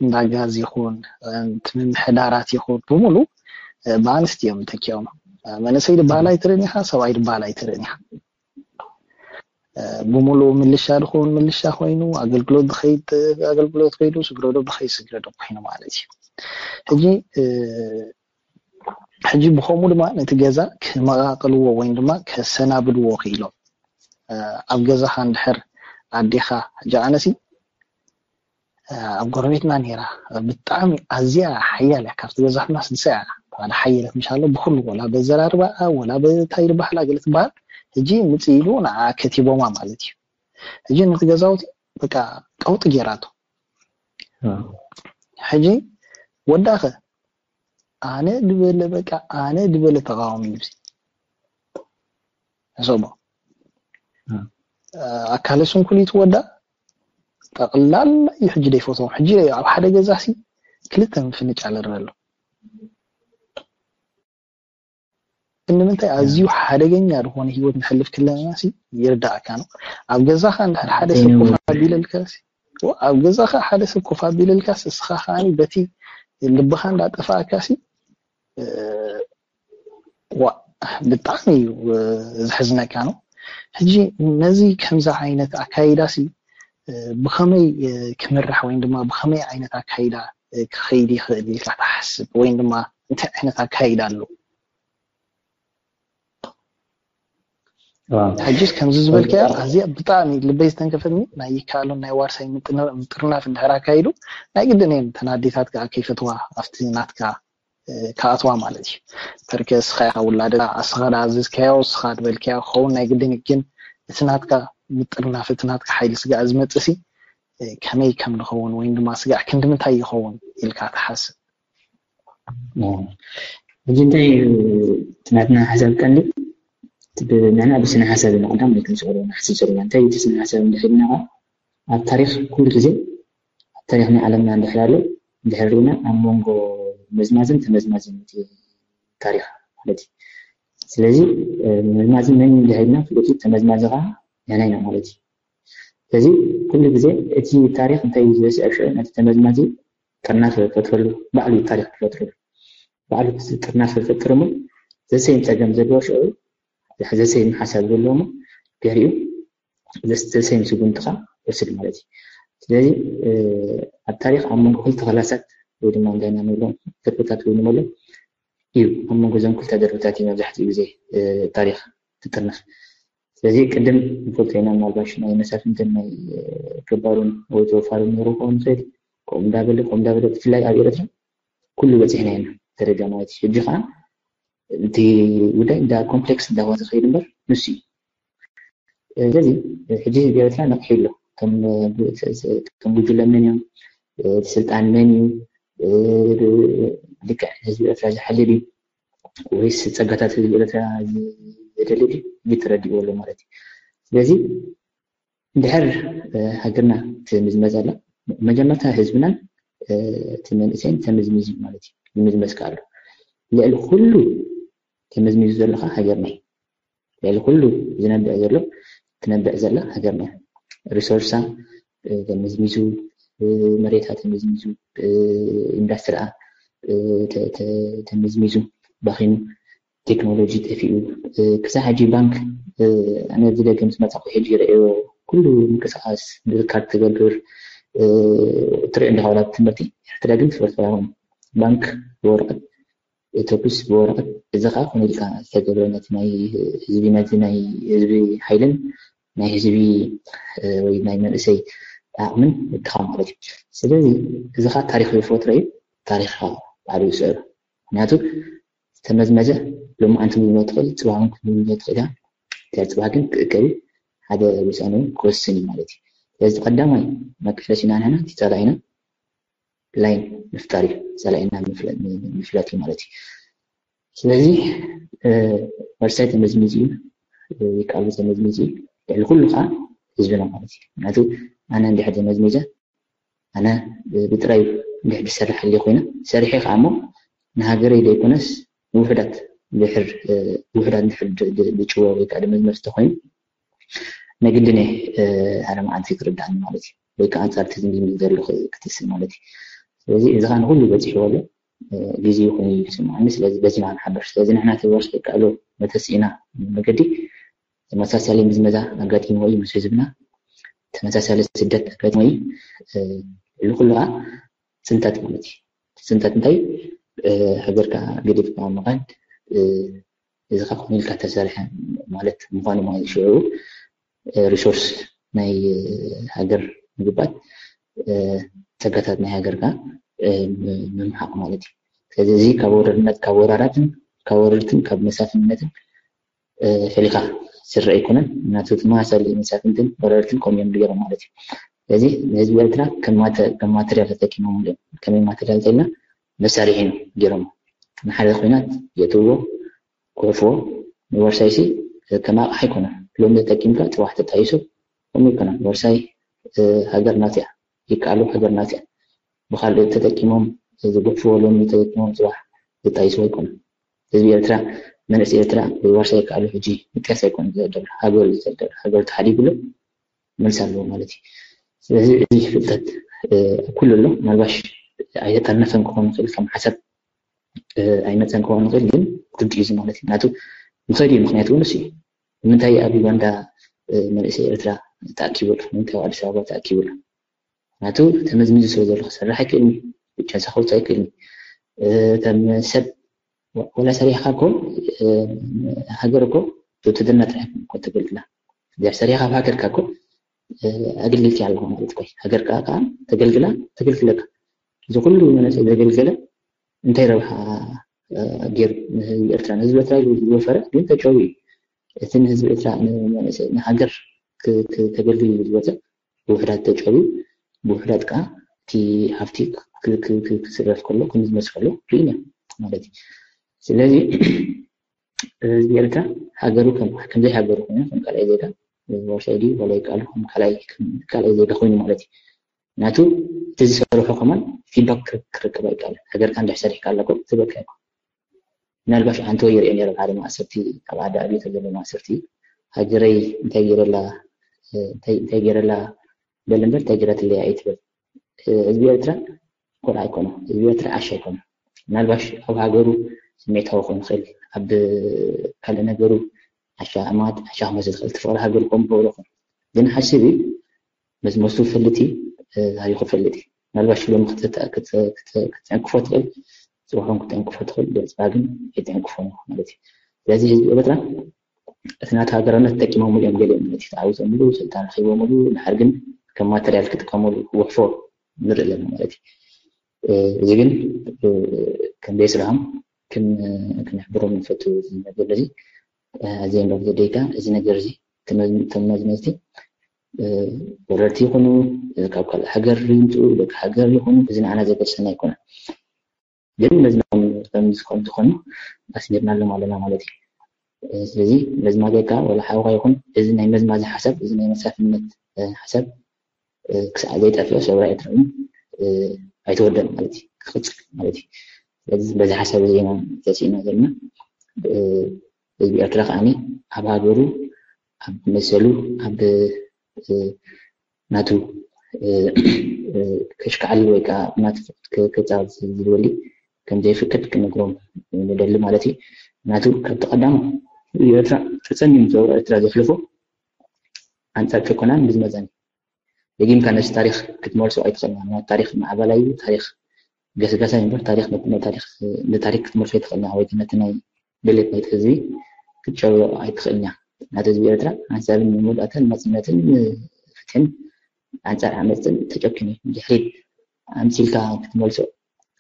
እንዳ ጋዝ ይኹን እቲ ምምሕዳራት ይኹን ብምሉ ብኣንስቲ እዮም ተኪኦም መንእሰይ ድበሃል ኣይትርእን ኢኻ ሰብኣይ ድበሃል ኣይትርእን ኢኻ ብምሉኡ ምልሻ ድኸውን ምልሻ ኮይኑ ኣገልግሎት ዝኸይድ ኣገልግሎት ኮይኑ ስግረዶ ዝኸይድ ስግረዶ ኮይኑ ማለት እዩ ሕጂ ሕጂ ብኸምኡ ድማ ነቲ ገዛ ክመቓቕልዎ ወይ ድማ ከሰናብድዎ ክኢሎም ኣብ ገዛኻ እንድሕር ኣዴኻ ሕጂ ኣነሲ ኣብ ጎረቤትና ነይራ ብጣዕሚ ኣዝያ ሓያል እያ ካብቲ ገዛትና ስድሳ እያ ተባለ ሓየለት ምሻሎ ብኩሉ ወላ በዘራርባኣ ወላ በታይ ዝበሃላ ገለ ትበሃል ሕጂ ምፅ ኢሉ ንዓ ከቲቦማ ማለት እዩ ሕጂ ነቲ ገዛውቲ በቃ ቀውጢ ገይራቶ ሕጂ ወዳኸ ኣነ ድበለ በቃ ኣነ ድበለ ተቃዋሚ እዩ ሕሰቦ ኣካለ ስንኩል ይትወዳ ጠቕላላ እዩ ሕጂ ደይፈትዎም ሕጂ ኣብ ሓደ ገዛ ሲ ክልተ ምፍንጫል ርእ ኣሎ ንምንታይ ኣዝዩ ሓደገኛ ዝኾነ ህይወት ንሕልፍ ክለና ሲ ይርዳእካ ነው ኣብ ገዛኻ እንድሕር ሓደ ሰብ ኮፍ ኣቢለልካ ሲ ኣብ ገዛኻ ሓደ ሰብ ኮፍ ኣቢልልካስ እስኻ ከዓኒ በቲ ልብኻ እንዳጠፋእካሲ ዋ ብጣዕሚ እዩ ዘሕዝነካ ነው። ሕጂ ነዚ ከምዚ ዓይነት ኣካይዳ ሲ ብኸመይ ክምራሕ ወይም ድማ ብኸመይ ዓይነት ኣካይዳ ክኸይድ ይኽእል ኢልካ ትሓስብ ወይም ድማ እንታይ ዓይነት ኣካይዳ ኣሎ? ሕጂስ ከምዚ ዝበልካያ ኣዝያ ብጣዕሚ ልበይ ዝተንከፈትኒ ናይ ይከኣሉን ናይ ዋርሳይ ምጥርናፍ እንድሕር ኣካይዱ ናይ ግድን እየን ተናዲታት ከዓ ከይፈትዋ ኣብቲ ናትካ ክኣትዋ ማለት እዩ። ተርከ እስኻ ኢኻ ውላደ እስኻ ዝኣዘዝካዮ እስኻ ዝበልካዮ ክኸውን ናይ ግድን ግን እቲ ናትካ ምጥርናፍ እቲ ናትካ ሓይሊ ስጋዕ ዝመፅእ ሲ ከመይ ከም ንኸውን ወይም ድማ ስጋዕ ክንዲ ምንታይ ይኸውን ኢልካ ትሓስብ? ሕጂ እንታይ እቲ ናትና ሓሳብ ቀንዲ ንሕና ብስነ ሓሳብ ኢና ቀዳም ክንስዕሮ ንሓስብ ዘለና እንታይ እቲ ስነ ሓሳብ እንድሕልና ኣብ ታሪክ ኩሉ ግዜ ኣብ ታሪክ ናይ ዓለምና እንድሕር ኣሎ እንድሕር ሪኢና ኣብ መንጎ መዝማዝን ተመዝማዝን እቲ ታሪክ ማለት እዩ። ስለዚ መዝማዚ መን እንድሕር ኢልና ፍሉጥ እዩ፣ ተመዝማዚ ከዓ ንሕና ኢና ማለት እዩ። ስለዚ ኩሉ ግዜ እቲ ታሪክ እንታይ እዩ ዝበስዕ ሽዑ ነቲ ተመዝማዚ ጥርናፈ ዝፈጥረሉ ባዕሉ እዩ ታሪክ ዝፈጥረሉ ባዕሉ ጥርናፈ ዝፈጥር እሞ ዘሰይም ፀገም ዘለዎ ሽዑ ዘሰይም ሓሳብ ዘለዎ እሞ ገሪኡ ዘሰይም ስጉምቲ ከዓ ይወስድ ማለት እዩ። ስለዚ ኣብ ታሪክ ኣብ መንጎ ክልተ ክላሳት ወይ ድማ እንታይ ኢና ንብሎም ደርብታት ወይ ንበሎ እዩ ኣብ መንጎ እዞም ክልተ ደርብታት እዩ መብዛሕትኡ ግዜ ታሪክ ትጥርነፍ። ስለዚ ቅድም ንፈልጦ ኢና ምናልባሽ ናይ መሳፍንትን ናይ ገባሩን ወይ ተወፋሩን ነይሩ ክኸውን ይኽእል። ከምኡ እንዳበለ ከምኡ እንዳበለ ብፍላይ ኣብ ኤረትራ ኩሉ በፂሕና ኢና ደረጃ ማለት እዩ። ሕጂ ከዓ እቲ ጉዳይ እንዳ ኮምፕሌክስ እንዳኾነ ዝኸይድ እምበር ንሱ እዩ። ስለዚ ሕጂ ህዝቢ ኤረትራ ነቕሒ ኣሎ። እቶም ጉጅለ መን እዮም? እቲ ስልጣን መን እዩ? ልክዕ ንህዝቢ ኤረትራ ዝሓሊ ድዩ? ወይስ ጸጋታት ህዝቢ ኤረትራ ዝደሊ ድዩ? እዩ ተረዲእዎ ኣሎ ማለት እዩ። ስለዚ እንድሕር ሃገርና ትምዝመዝ ኣላ መጀመርታ ህዝብናን እቲ መንእሰይን ተምዝምዝ እዩ ማለት እዩ። ይምዝመዝ ከኣሉ ልዕሊ ኩሉ ተመዝሚዙ ዘለኻ ሃገርና እዩ። ልዕሊ ኩሉ ዝነብዕ ዘሎ ትነብዕ ዘላ ሃገርና ሪሶርሳ ተመዝሚዙ መሬታ ተመዝሚዙ ኢንዳስትሪኣ ተመዝሚዙ ባኺኑ ቴክኖሎጂ ጠፊኡ ክሳብ ሕጂ ባንክ ኣነ ብደገ ምስ መፃኹ ሕጂ ይረእዮ ኩሉ ምንቅስቃስ ብካርድ ትገብር ትሪኦ እንዲኻ ዋላ ትምህርቲ ኤርትራ ግን ትፈልጦ ባንክ ብወረቀት ኢትዮጵስ ብወረቐት እዚ ከዓ ኮነ ኢልካ ዝተገብረ ነቲ ናይ ህዝቢ ነቲ ናይ ህዝቢ ሓይልን ናይ ህዝቢ ወይ ናይ መንእሰይ ዓቕምን ምትኻ ማለት እዩ። ስለዚ እዚ ከዓ ታሪክ ዝፈጥሮ እዩ። ታሪክ ባዕሉ ይስዕሮ። ምክንያቱ ዝተመዝመዘ ሎሚ ኣንቲ ምዝመ ትኽእል ፅባሕ ክትምዝመ ትኽእል እያ። ድሕሪ ፅባሕ ግን ክእከብ እዩ። ሓደ ውሳነ እውን ክወስን እዩ ማለት እዩ። ስለዚ ቀዳማይ መቃለሲና ንሕና እቲ ፀላኢና ላይን ምፍጣር እዩ። ፀላኢና ምፍላጥ እዩ ማለት እዩ። ስለዚ ወርሳይ ተመዝሚዝ እዩ ይከኣሉ ተመዝሚዝ እዩ ልዕሊ ኩሉ ከዓ ህዝብና ማለት እዩ። ምክንያቱ ኣነ እንድሕር ተመዝሚዘ ኣነ ብጥራይ እንድሕር ዝሰርሕ ህልየ ኮይነ ሰሪሐ ከዓ እሞ ንሃገረይ ዘይኮነስ ንውሕዳት ድሕር ውሕዳት ድሕር ዝጭወ ወይ ከዓ መዝመዝ ተኮይኑ ናይ ግድን ሓደ መዓልቲ ክርዳእኒ ማለት እዩ። ወይ ከዓ ኣንፃር እቲ ዝምዝምዝ ዘሎ ክትስእ ማለት እዩ። ስለዚ እዚ ከዓ ንኩሉ በፂሕዎ ኣሎ ግዜ ኮይኑ እዩ ዝስምዓኒ። ስለዚ በዚ ኢና ክንሓብር። ስለዚ ንሕና ተወርሶ ይከኣሎ መተስኢና መገዲ ተመሳሳሊ ምዝመዛ ኣጋጢምዎ እዩ ምስ ህዝብና ተመሳሳሊ ስደት ኣጋጢሞ እዩ ልኩሉ ከዓ ፅንተት ማለት እዩ። ፅንተት እንታይ ሃገርካ ገዲፍካ ምኻድ እዚ ከዓ ኮነ ኢልካ ተሰርሐ ማለት ምኳኑ ማለት ሽዑ ሪሶርስ ናይ ሃገር ምግባት ፀጋታት ናይ ሃገር ከዓ ምምሓቕ ማለት እዩ። ስለዚ እዚ ካብ ወረርነት ካብ ወራራትን ካብ ወረርትን ካብ መሳፍንነትን ፈሊኻ ዝረአ ኣይኮነን። ምክንያቱ እቲ መሳሊ መሳፍንትን ወረርትን ከምኡ እዮም ገይሮም ማለት እዩ። ስለዚ ንህዝቢ ኤርትራ ከም ማተርያል ተጠቂሞም እዮም። ከመይ ማተርያል ተልና መሳርሒ እዮም ገይሮም። ንሓደ ኩናት የእትውዎ፣ ክሕፍዎ፣ ንወርሳይሲ ከም ኣቕሓ ኣይኮነን። ሎሚ ተጠቂምካ ፅባሕ ተጣይሱ ከምኡ ኣይኮነን። ወርሳይ ሃገር ናት እያ፣ ይከኣሉ ሃገር ናት እያ። ብካልእ ተጠቂሞም ዝጉሕፍዎ ሎሚ ተጠቂሞም ፅባሕ ዝጣይሱ ኣይኮነን። ህዝቢ ኤርትራ መንእሰይ ኤርትራ ወይ ዋርሳይ ይከኣሉ ሕጂ ምጥያስ ኣይኮነን ዘደብር ሃገር እዩ ዘደብር ሃገር ተሓዲጉሉ መልስ ኣለዎ ማለት እዩ። ስለዚ እዚ ፍልጠት ኩሉ ኣሎ። ምናልባሽ ኣይተጠርነፈን ክኾን ይኽእል፣ ከም ሓሳብ ኣይመፀን ክኾን ይኽእል፣ ግን ግዲ እዩ ማለት እዩ። ናቱ ንኸይድ እዩ። ምክንያቱ እውን እሱ እዩ። ንምንታይ ኣብ ዩጋንዳ መንእሰይ ኤርትራ ተኣኪቡ ኣሎ? ንምንታይ ኣብ ኣዲስ ኣበባ ተኣኪቡ ኣሎ? ናቱ ተመዝሚዙ ስለ ዘሎ ክሰርሕ ኣይክእልኒ፣ ብቻ ክወፅእ ኣይክእልኒ። ከም ሰብ ወላ ሰሪሕካ እኮ ሃገር እኮ ብውትድርና ጥራሕ እኮ ተገልግላ። ድሕር ሰሪሕካ ኣብ ሃገርካ እኮ ኣገልግልቲ ኣለኹ ማለት እኮ እዩ። ሃገርካ ከዓ ተገልግላ፣ ተገልግለካ። እዚ ኩሉ መንእሰይ ዘገልገለ እንታይ ረብሓ ገይሩ ንህዝቢ ኤርትራ? ንህዝቢ ኤርትራ ዝወፈረ ግን ተጨውዩ እዩ። እቲ ንህዝቢ ኤርትራ ንሃገር ተገልግል ዝወፀ ብውሕዳት ተጨውዩ፣ ብውሕዳት ከዓ እቲ ሃፍቲ ክስረፍ ከሎ፣ ክምዝመስ ከሎ ርኢና ማለት እዩ። ስለዚ ህዝቢ ኤርትራ ሃገሩ ከምዘይ ሃገሩ ኮይኑ ከም ካልኣይ ዜጋ ዋርሳይ ድዩ ዋላ ይቃሉ ከም ካልኣይ ዜጋ ኮይኑ ማለት እዩ። ናቱ እቲ ዝሰርሖ ከማን ፊድባክ ክረክብ ኣይቃልን። ሃገርካ እንድሕ ሰሪሕካ ኣለኮ ዝበልካ ይኮ ምናልባሽ ኣንተ ይርኤ ነይረ ሓደ ማእሰርቲ ኣብ ዓዲ ኣብዮ ዘሎ ማእሰርቲ ሃገረይ እንታይ ገይረላ እንታይ ገይረላ በል እምበር እንታይ ገይራትለይ ኣይትበል። ህዝቢ ኤርትራ ቆልዓ ኣይኮነ፣ ህዝቢ ኤርትራ ዓሻ ኣይኮነ። ምናልባሽ ኣብ ሃገሩ ስሜታዊ ክኾን ይኽእል፣ ኣብ ካልእ ነገሩ ዓሻ እማት ዓሻ ክመስል ይኽእል፣ እቲ ፍቕሪ ሃገሩ ከምኡ ክገብሮ ይኽእል። ግን ሓስብ እዩ መዝመሱ ፈልጥ እዩ፣ ታሪኹ ፈልጥ እዩ። ምናልባሽ ሎሚ ክትዕንክፎ ትኽእል፣ ፅባሕ እውን ክትዕንክፎ ትኽእል፣ ብዕፅባ ግን ኣይትዕንክፎን ኢኹ ማለት እዩ። ስለዚ ህዝቢ ኤርትራ እቲ ናቱ ሃገራውነት ተጠቂሞምሉ እዮም ገሊኦም ማለት እዩ። ተዓዊቶምሉ፣ ስልጣን ረኺቦምሉ፣ ድሓር ግን ከም ማተርያል ክጥቀሙሉ ክጉሕፎ ንርኢ ኣለና ማለት እዩ። እዚ ግን ከም ቤት ስራሖም ክነሕብሮም ንፈቱ እዚ ነገር እዚ ኣዝየ እንዶ ዘደይካ እዚ ነገር እዚ ተመዝመዝቲ ወረርቲ ይኹኑ ካብ ካልእ ሃገር ይምፅኡ ደቂ ሃገር ይኹኑ እዚ ንዓና ዘገድሰና ኣይኮነን። ግን መዝናም ከም ዝኾኑ ኣስሚርናሎም ኣለና ማለት እዩ። ስለዚ መዝማዘካ ወላ ሓውካ ይኹን እዚ ናይ መዝማዚ ሓሳብ እዚ ናይ መሳፍነት ሓሳብ ክሳዕ ዘይጠፍእ ሰውራ ኤርትራ እውን ኣይተወደን ማለት እዩ፣ ክቕፅል ማለት እዩ። ስለዚ በዚ ሓሳብ እዚ ኢና ተሲእና ዘለና። ህዝቢ ኤርትራ ከዓኒ ኣብ ሃገሩ ኣብ መሰሉ ኣብ ናቱ ከሽካዕል ወይ ከዓ ናቱ ፍቅድ ከፃወት ዝደሊ ከም ዘይፍቅድ ክነግሮም ንደሊ ማለት እዩ። ናቱ ካብቲ ቀዳም ኤርትራ ተፀሚሙ ሰውራ ኤርትራ ዘሕልፎ ኣንፃር ጭቆናን ብዝመፀን ደጊምካ ነዚ ታሪኽ ክትመልሶ ኣይትኽእልን። ምክንያቱ ታሪኽ ማዕበላ እዩ፣ ታሪኽ ገስጋሳ እዩ እምበር ታሪኽ ነቲ ናይ ታሪኽ ነቲ ታሪኽ ክትመልሶ ኣይትኽእልን ወይ ነቲ ናይ ድሌት ናይቲ ህዝቢ ክትጨብጦ ኣይትኽእልን እያ። ናቲ ህዝቢ ኤርትራ ሓንሳብን መወዳእታን ናጽነትን ፍትሕን ኣንጻር ዓመጽን ተጨኪኑ እዩ። ንድሕሪት ኣምሲልካ ክትመልሶ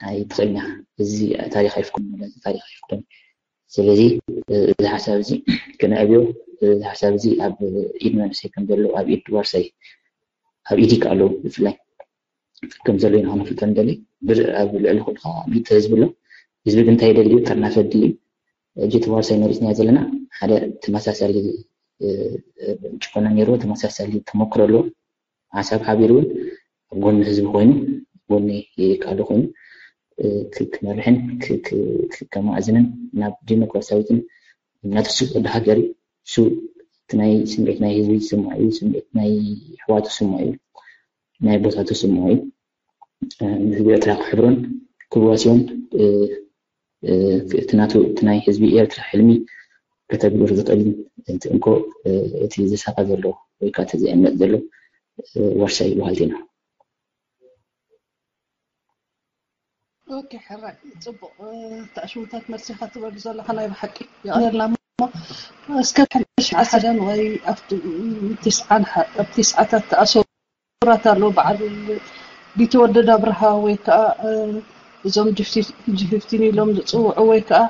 ኣይትኽእልን እያ። እዚ ታሪኽ ኣይፍቅዶን፣ እዚ ታሪኽ ኣይፍቅዶን። ስለዚ እዚ ሓሳብ እዚ ክነዕብዮ፣ እዚ ሓሳብ እዚ ኣብ ኢድ መንእሰይ ከም ዘሎ ኣብ ኢድ ዋርሳይ ኣብ ኢድ ይከኣሎ ብፍላይ ከም ዘሎ ኢና ክንፈልጦ ንደሊ። ኣብ ልዕሊ ኩሉ ከዓ ሚእቲ ህዝቢ ኣሎ። ህዝቢ ግን እንታይ ይደሊ እዩ? ጥርናፈ ድሊ እዩ። ሕጂ እቲ ዋርሳይ መሪፅናዮ ዘለና ሓደ ተመሳሳሊ ጭቆና ነይርዎ፣ ተመሳሳሊ ተመክሮ ኣለዎ። ሓሳብ ሓቢሩ እውን ኣብ ጎኒ ህዝቢ ኮይኑ ኣብ ጎኒ ይከኣሎ ኮይኑ ክመርሕን ከማእዝንን ናብ ዲሞክራሲያዊትን ናቱ ስብዕት ሃገር እዩ። እሱ እቲ ናይ ስምዒት ናይ ህዝቢ ዝስምዖ እዩ፣ ስምዒት ናይ ኣሕዋቱ ዝስምዖ እዩ፣ ናይ ኣቦታቱ ዝስምዖ እዩ። ንህዝቢ ኤርትራ ክሕብሮን ክዋስዮን እቲ ናቱ እቲ ናይ ህዝቢ ኤርትራ ሕልሚ ከተግብር ዝኽእል እቲ እንኮ እቲ ዝሳቐ ዘሎ ወይ ከዓ እቲ ዝዕመጥ ዘሎ ዋርሳይ ይበሃል ዜና። ኦኬ ሕራይ ፅቡቕ ተኣሽሙታት መልሲኻ ትበሉ ዘለኻ ናይ ብሓቂ ይቕየርና እሞ እስከ ሓደን ወይ ኣብ ትስዓታት ተኣሰራት ኣለዉ በዓል ቢተወደድ ኣብርሃ ወይ ከዓ እዞም ጅፍቲን ኢሎም ዝፅውዑ ወይ ከዓ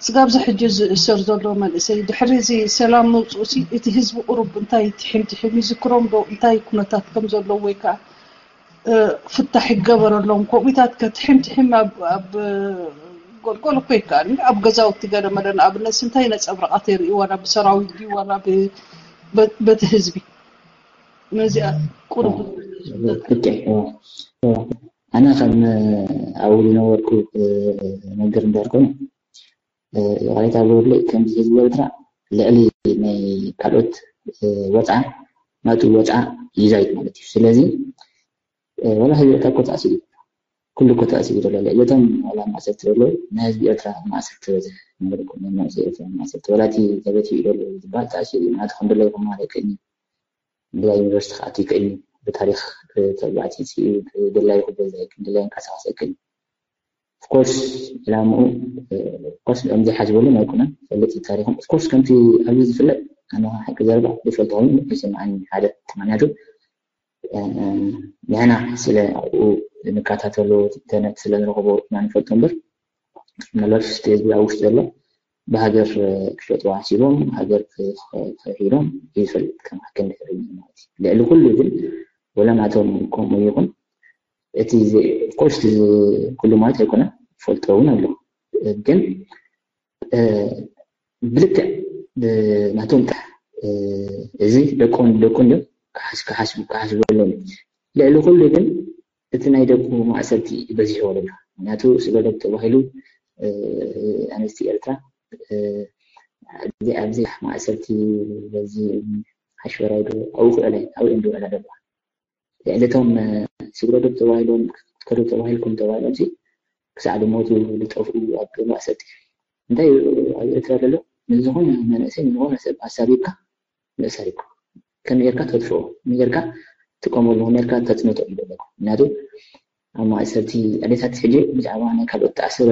ስጋብዚ ሕጂ ዝእሰር ዘሎ መንእሰይ ድሕሪ እዚ ሰላም መውፅኡ ሲ እቲ ህዝቢ ቁሩብ እንታይ ትሒም ትሒም ይዝክሮም ዶ እንታይ ኩነታት ከም ዘለዉ ወይ ከዓ ፍታሕ ይገበረሎም። ከምኡታት ከ ትሒም ትሒም ኣብ ኣብ ጎልጎል እኮ ይከኣል እዩ። ኣብ ገዛውቲ ገለ መለ ንኣብነት እንታይ ነፀብራቓት የርእዩ ዋላ ብሰራዊት ድዩ ዋላ በቲ ህዝቢ ነዚኣ ቁሩብ ኣነ ከም ኣብኡ ዝነበርኩ ነገር እንዳልኮነ ይቕሬታ ብወድለይ ከምዚ ህዝቢ ኤርትራ ልዕሊ ናይ ካልኦት ወፅዓ ናቱ ወፃ ይዛይድ ማለት እዩ። ስለዚ ወላ ህዝቢ ኤርትራ እኮ ተኣሲሩ፣ ኩሉ እኮ ተኣሲሩ ዘሎ። ልዕሊ እቶም ዋላ ማእሰርቲ ዘለዉ ናይ ህዝቢ ኤርትራ ማእሰርቲ ዝበዝሕ ነበርኩም። ናይ መንእሰይ ኤርትራ ማእሰርቲ ዋላ እቲ ተበቲኡ ዘሎ ዝበሃል ተኣሲሩ እዩ። ናቱ ከም ድላይኩም ማለት እዩ። ድላይ ዩኒቨርሲቲ ክኣቱ ይክእል እዩ። ብታሪክ ተባዕቲ ደላይ ክበዛ ይክእል፣ ደላይ ይንቀሳቀስ ይክእል። ኦፍኮርስ ዕላምኡ ኦፍኮርስ ኦም ዘይሓስበሉ ኣይኮነን። ፈልጥ ታሪክም ኦፍኮርስ ከምቲ ኣብዚ ዝፍለጥ ኣነ ሓቂ ዘረባ ዝፈልጦ ኮይኑ ይስምዓኒ ሓደ ምክንያቱ ንሕና ስለ ኣብኡ ንከታተሎ ኢንተርነት ስለ ንረኽቦ ኢና ንፈልጦ እምበር ምናልባት እቲ ህዝቢ ኣብ ውሽጢ ዘሎ ብሃገር ክሸጥዋ ሓሲቦም ሃገር ክሒዶም ይፈልጥ ከም ሓቂ እንድሕር ማለት እዩ። ልዕሊ ኩሉ ግን ወላ ናቶም ከምኡ ይኹን እቲ ኦፍኮርስ ኩሉ ማለት ኣይኮነ ፈልጦ እውን ኣሎ ግን ብልክዕ ናቶም ጥራሕ እዚ ደቆም ደቆም እዮም ክሓስቡ ኣለዎም። ልዕሊ ኩሉ ግን እቲ ናይ ደቁ ማእሰርቲ በዚሕዎ ዘሎ ምክንያቱ ስለ ደቁ ተባሂሉ ኣንስቲ ኤርትራ ኣብዚ ኣብዚ ማእሰርቲ በዚ ሓሽበራይ ዶ ኣብኡ ክዕለ ኣብኡ እዮም ዝውዕላ ዘለዋ። ልዕሊ እቶም ስግረዶብ ተባሂሎም ክትከዱ ተባሂልኩም ተባሂሎም ሲ ክሳዕ ዝሞቱ ዝጠፍኡ ኣብ ማእሰርቲ እንታይ ኣብ ኤርትራ ዘሎ ንዝኾነ መንእሰይ ንዝኾነ ሰብ ኣሳቢብካ ምእሳር እዩ። ከመይ ጌርካ ተጥፍኦ፣ ከመይ ጌርካ ትጥቀመሉ፣ ከመይ ጌርካ ተጽንቶ እዩ ዘለኩም። ምክንያቱ ኣብ ማእሰርቲ ኣዴታት ሕጂ ብዛዕባ ናይ ካልኦት ተኣስራ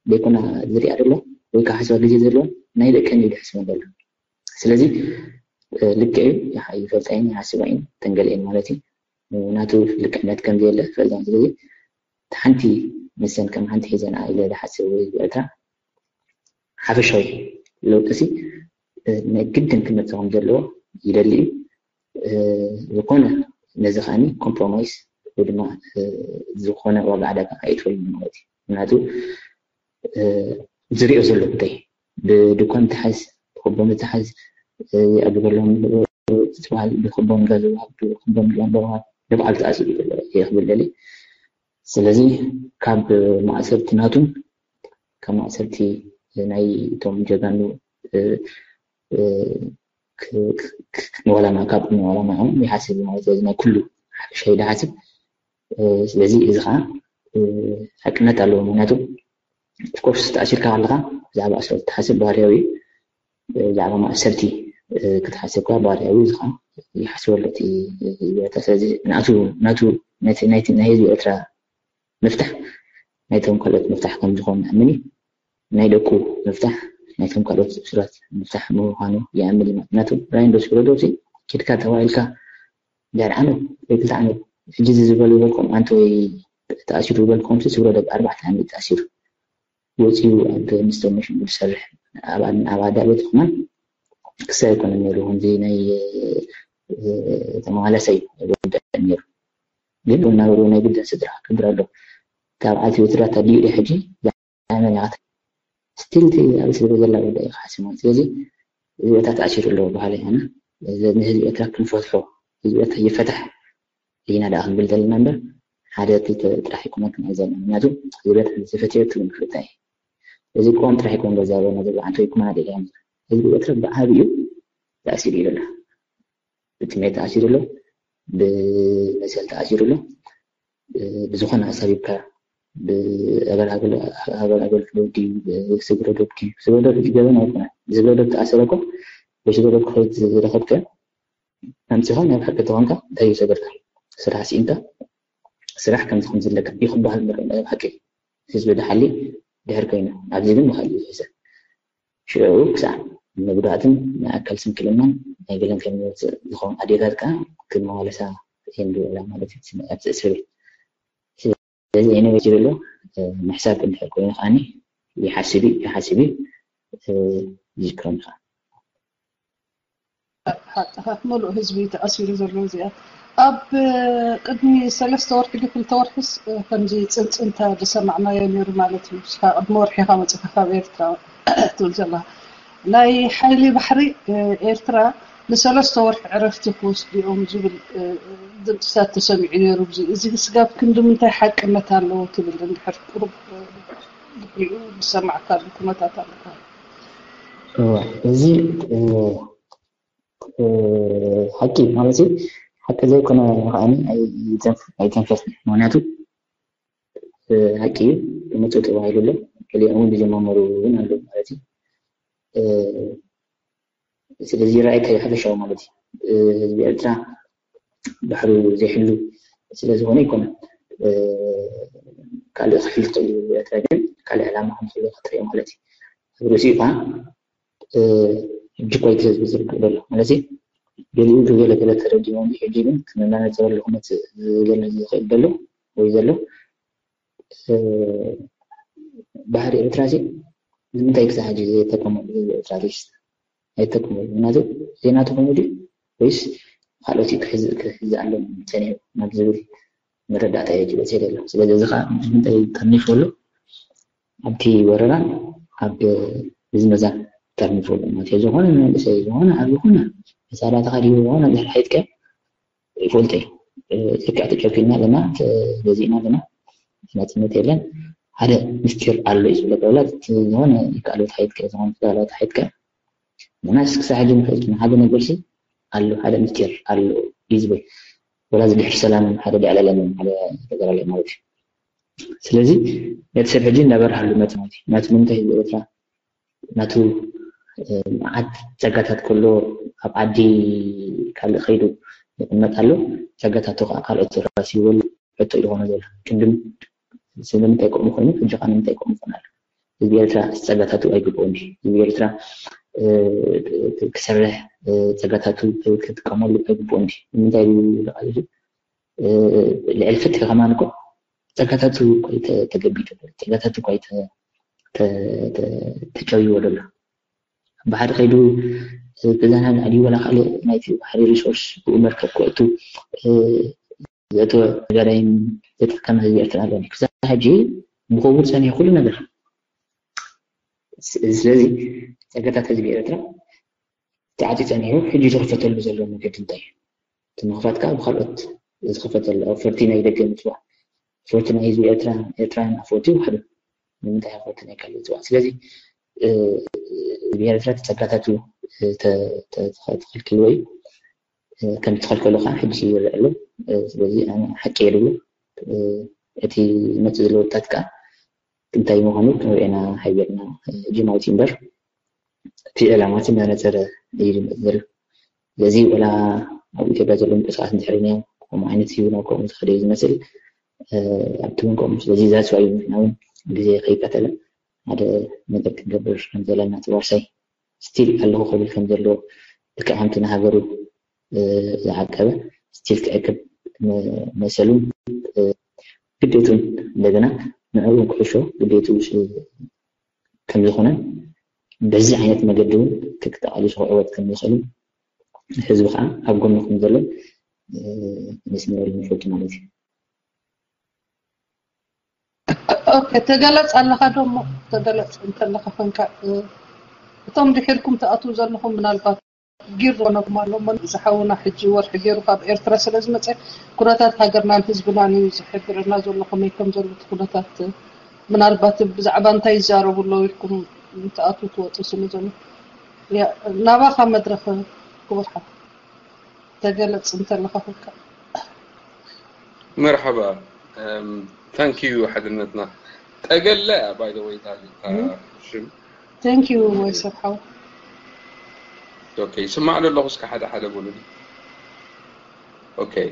ዘይኮና ዝሪኣ ዘሎ ወይ ከዓ ሓስባ ግዜ ዘለወን ናይ ደቀን እዩ ዝሕስበን ዘሎ። ስለዚ ልክዕ እዩ ይፈልጣ እየን ይሓስባ እየን ተንገለየን ማለት እዩ። ናቱ ልክዕነት ከም ዘየለ ይፈልጣ። ስለዚ ሓንቲ ንሰን ከም ሓንቲ ሒዘን ኢለ ዝሓስብ ወይ ዝእታ ሓፈሻዊ ለውጢ ሲ ናይ ግድን ክመፅእ ከም ዘለዎ ይደሊ እዩ። ዝኾነ ነዚ ከዓኒ ኮምፕሮማይስ ወይ ድማ ዝኾነ ዋጋ ዕዳጋ ኣይትፈልዩ ማለት እዩ። ምክንያቱ ዝሪኦ ዘሎ ጉዳይ ብድኳን ተሓዝ ብክቦም ተሓዝ ኣግበሎም ዝበሃል ብክቦም ገዛ ብክቦም ላምበዋ ንብዓል ተኣሲሩ ዘሎ እየ ክብል ደሊ። ስለዚ ካብ ማእሰርቲ ናቱን ካብ ማእሰርቲ ናይ እቶም ጀጋኑ ንዋላማ ካብ ንዋላማ ይኹን ይሓስብ ማለት እዚ ናይ ኩሉ ሓፈሻዊ ዝሓስብ ስለዚ እዚ ከዓ ሓቅነት ኣለዎ። ምክንያቱ ኦፍኮርስ ተኣሲርካ ከለካ ብዛዕባ ኣስረት ትሓስብ ባህርያዊ ብዛዕባ ማእሰርቲ ክትሓስብ ከ ባህርያዊ እዚ ከዓ ይሓስበሉ እቲ ህዝቢ ኤርትራ። ስለዚ ናቱ ናቱ ናይ ህዝቢ ኤርትራ ምፍታሕ ናይቶም ካልኦት ምፍታሕ ከም ዝኾኑ ንኣምን እዩ። ናይ ደቁ ምፍታሕ ናይቶም ካልኦት እሱራት ምፍታሕ ምዃኑ ይኣምን እዩ። ምክንያቱ ራይን ዶ ስግረዶብ ኪድካ ተባሂልካ ድሕሪ ዓመት ወይ ክልተ ዓመት ሕጂ እዚ ዝበሉ ዝበልኩም ኣንቲ ወይ ተኣሲሩ ዝበልኩም ስግረዶብ ኣርባዕተ ዓመት ተኣሲሩ ወፂኡ ኣብ ሚኒስተር መሽን ዝሰርሕ ኣብ ኣዳ ቤት ከማን ክሳይ ኣይኮነን ነይሩ ከምዚ ናይ ተመላለሰ እዩ ወደ ነይሩ ግን እናበሉ ናይ ግድን ስድራ ክብር ኣሎ ካብ ዓልቲ ቤት ስድራ ታዲኡ ዲ ሕጂ ኣመን ያት ስቲል እቲ ኣብ ስለ ዘላ ወደ እዩ ሓስማ ስለዚ እዚ ቦታ ተኣሲሩ ኣለዎ ባህሊ ሆነ ንህዝቢ ኤርትራ ክንፈትሖ ህዝቢ ኤርትራ ይፈታሕ ኢና ደኣ ክንብል ዘለና እምበር ሓደ ጥራሕ ይኮነ ክንዕዘብ ምክንያቱ ህዝቢ ኤርትራ ዝፈትዮ ትግን ክፍታ እዩ እዚ ቅዋም ጥራሕ ይኮን ገዛ በና ዝብዓንቶ ይኩመና ደኣ ህዝቢ ኤርትራ ብዓብዩ ተኣሲሩ እዩ ዘሎ ብጥሜት ተኣሲሩ ኣሎ ብመሰል ተኣሲሩ ኣሎ ብዝኾነ ኣሳቢብካ ብኣበል ኣገልግሎት ድዩ ስግረዶብ ድዩ ስግረዶብ ዝገበን ኣይኮነ ዝገበ ተኣሰረ እኮ ብስግረዶብ ክኸይድ ዝረኸብከ ኣምፂኻ ናይ ብሓቂ ተኾንካ እንታይ እዩ ሰገድካ ስራሕ ስኢንካ ስራሕ ከምዚ ከም ዘለካ እዩ ክበሃል ምርእ ናይ ብሓቂ ህዝቢ ድሓሊ ድሕር ኮይኑ ኣብዚ ግን ብካሊእ ይሕሰብ ሽዑ ክሳዕ መጉዳእትን ናይ ኣካል ስንክልናን ናይ ገለን ከሚወፅእ ዝኸውን ኣዴታት ከዓ ክመላለሳ እየን ዝውዕላ ማለት እዩ ኣብቲ እስር ቤት ስለዚ ኤኒወይ ዝደሎ ምሕሳብ እንድሕር ኮይኑ ከዓኒ ይሓስብ እዩ ይሓስብ እዩ ይዝክሮም ከዓ ሓቅኻ ምሉእ ህዝቢ ተኣሲሩ ዘሎ እዚኣ ኣብ ቅድሚ ሰለስተ ወርሒ ዶ ክልተ ወርሒስ ከምዚ ፅንፅንታ ዝሰማዕናዮ ነይሩ ማለት እዩ። እስኻ ቅድሚ ወርሒ ኢኻ መፂኻ ካብ ኤርትራ ትብል ዘለኻ። ናይ ሓይሊ ባሕሪ ኤርትራ ንሰለስተ ወርሒ ዕረፍቲ ክወስዱ እዮም ዝብል ድምፅታት ተሰሚዑ ነይሩ። እዚ ስጋብ ክንዲ ምንታይ ሓቅነት ኣለዎ ትብል እንድሕር ቁሩብ ድሕሪኡ ዝሰማዕካሉ ኩነታት ኣለካ? እዚ ሓቂ ማለት እዩ። ሓቂ ዘይኮነ ከዓኒ ኣይተንፍስ። ምክንያቱ ሓቂ እዩ፣ ብመፁ ተባሂሉ ኣሎ። ገሊኦም እውን ዝጀማመሩ እውን ኣለዉ ማለት እዩ። ስለዚ ይረኣየካ እዩ ሓፈሻዊ ማለት እዩ። ህዝቢ ኤርትራ ባሕሩ ዘይሕሉ ስለዝኾነ ኣይኮነን ካልእ ክሕል ዝኽእል እዩ። ኤርትራ ግን ካልእ ዕላማ ከም ዘለዎ ክትሪኦ ማለት እዩ። ኣብ ርእሲኡ ከዓ ሕጂ እኳ እቲ ህዝቢ ዝርግእ ዘሎ ማለት ገሊኡ ብገለገለ ተረዲኡ እንጂ ሕጂ ግን ክመናነፀረሉ ኩነት ዝገለ ዝኽእል ዘሎ ወይ ዘሎ ባህሪ ኤርትራ ሲ ንምንታይ ክሳብ ሕጂ ዘይጠቀመሉ ህዝቢ ኤርትራ ሲ ኣይጠቀመሉ? ምክንያቱ ዜና ተኾኑ ድዩ ወይስ ካልኦት ክሕዝ ክሕዝ ኣሎም ጸኒሑ ናብ ዝብል መረዳእታ እየ ዝበጽሕ ዘሎ። ስለዚ እዚ ከዓ ንምንታይ ጠርኒፉ ኣሎ? ኣብቲ ወረራን ኣብ ብዝመዛን ጠርኒፉ ኣሎ ማለት እዩ። ዝኾነ መንእሰይ ዝኾነ ዓቢ ይኹን መሳርያ ተኻዲኑ ዝኾነ ነገር ሓይጥቀ ይፈልጦ እዩ። ልክዕ ተጨኪና ኣለና፣ ተገዚእና ኣለና፣ ናጽነት የለን። ሓደ ምስጢር ኣሎ እዩ ዝብለካ። ወላ እቲ ዝኾነ ይከኣል ሓይጥቀ ዝኾነ ክዳላት ሓይጥቀ ንናስ ክሳብ ሕጂ ንፈልጥ ሓደ ነገር ሲ ኣሎ፣ ሓደ ምስጢር ኣሎ እዩ ዝብል። ወላ እዚ ድሕሪ ሰላም ሓደ ድዕለለን ሓደ ተገራለ ማለት እዩ። ስለዚ ነቲ ሰብ ሕጂ እንዳበርሃሉ መጽ ማለት እዩ። ናቱ ንምንታይ ህዝቢ ኤርትራ ናቱ መዓት ጸጋታት ከሎ ኣብ ዓዲ ካልእ ከይዱ ይቕመጥ ኣሎ። ጸጋታቱ ከዓ ካልኦት ተራሲበሉ ሕቶ እዩ ዝኾነ ዘሎ። ቅድም ስለምንታይ ከምኡ ኮይኑ ሕጂ ከዓ ንምንታይ ከምኡ ይኾን ኣሎ? ህዝቢ ኤርትራ ጸጋታቱ ኣይግብኦን ድዩ? ህዝቢ ኤርትራ ክሰርሕ ጸጋታቱ ክጥቀመሉ ኣይግብኦን ድዩ? ንምንታይ ኢሉ ቃል ልዕሊ ፍትሒ ከማን እኮ ጸጋታቱ እኮ እዩ ተ- ተገቢቱ ዘሎ። ጸጋታቱ እኮ እዩ ተ- ተ- ተ- ተጨውይዎ ዘሎ። ብሓደ ከይዱ ገዛና ንዕዲ ወላ ካልእ ናይቲ ባሕሪ ሪሶርስ ብኡ መርከብ ክእቱ ዘእተወ ነጋዳይን ዘጥቀመ ህዝቢ ኤርትራ ኣለኒ። ክሳብ ሕጂ ብኸቡር ጸኒሑ ኩሉ ነገር። ስለዚ ጸጋታት ህዝቢ ኤርትራ ተዓፂ ጸኒሑ ሕጂ ዝኽፈተሉ ዘሎ መገዲ እንታይ እዩ? እቲ ምኽፋት ከዓ ብካልኦት ዝኽፈተሉ ኣብ ፈርቲ ናይ ደገ ምፅዋዕ ፈርቲ ናይ ህዝቢ ኤርትራ ኤርትራውያን ኣፈወቲ ይውሕዱ ንምንታይ ኣፈወቲ ናይ ካልእ ምፅዋዕ ስለዚ ህዝቢ ኤርትራ ተጸጋታቱ ተኸልክልዎ እዩ ከም ዝተኸልከሉ ከዓ ሕጂ ይረአ ኣሎ ስለዚ ኣነ ሓቂ እየ ድብሎ እቲ ዝመፅእ ዘሎ ወጣት ከዓ እንታይ ምዃኑ ክንሪኤና ሓቢርና ጅማውቲ እምበር እቲ ዕላማ እቲ እናነፀረ እዩ ዝመፅእ ዘሎ። ስለዚ ወላ ኣብ ኢትዮጵያ ዘሎ ምንቅስቃስ እንድሕር ኒዮ ከምኡ ዓይነት እዩ ናብ ከምኡ ዝኸደ እዩ ዝመስል ኣብቲ እውን ከምኡ ስለዚ ዛፅዋ እዩ ንሕና እውን ግዜ ከይቀተለ ሓደ ነገር ክንገብር ከም ዘለና እቲ ዋርሳይ ስቲል ኣለኹ ክብል ከም ዘለዎ ልክዕ ከምቲ ንሃገሩ ዝዓቀበ ስቲል ክዕቅብ መሰሉን ግዴቱን እንደገና ንዕኡ ክሕሾ ግዴቱ ከም ዝኾነን በዚ ዓይነት መገዲ እውን ክተቃሊሱ ክዕወት ከም ዝኽእልን ህዝቢ ከዓ ኣብ ጎኑ ከም ዘሎ ነስምረሉ ንፈልጡ ማለት እዩ። ኦኬ ተገለፅ ኣለኻ ዶ እሞ ተገለፅ እንተለኻ ኮንካ እቶም ድሒርኩም ትኣትዉ ዘለኹም ምናልባት ጊር ዝኾነኩም ኣሎ እሞ እዚ ሓውና ሕጂ ወርሒ ገይሩ ካብ ኤርትራ ስለ ዝመፀ ኩነታት ሃገርናን ህዝብናን እዩ ዝሕብረና ዘሎ ከመይ ከም ዘሎ እቲ ኩነታት ምናልባት ብዛዕባ እንታይ ይዛረቡ ኣለዉ ኢልኩም ትኣትዉ ትወፁ ስለ ዘሎ ናባኻ መድረኽ ክቡር ሓው ተገለፅ እንተለኻ ኮንካ መርሓባ thank you ሓድነትና ጠገለ by the way እታ ሽም thank you ወይሰብ ሓው okay ይስማዕ ዶ ኣለኹ እስከ ሓደ ሓደ በሉኒ okay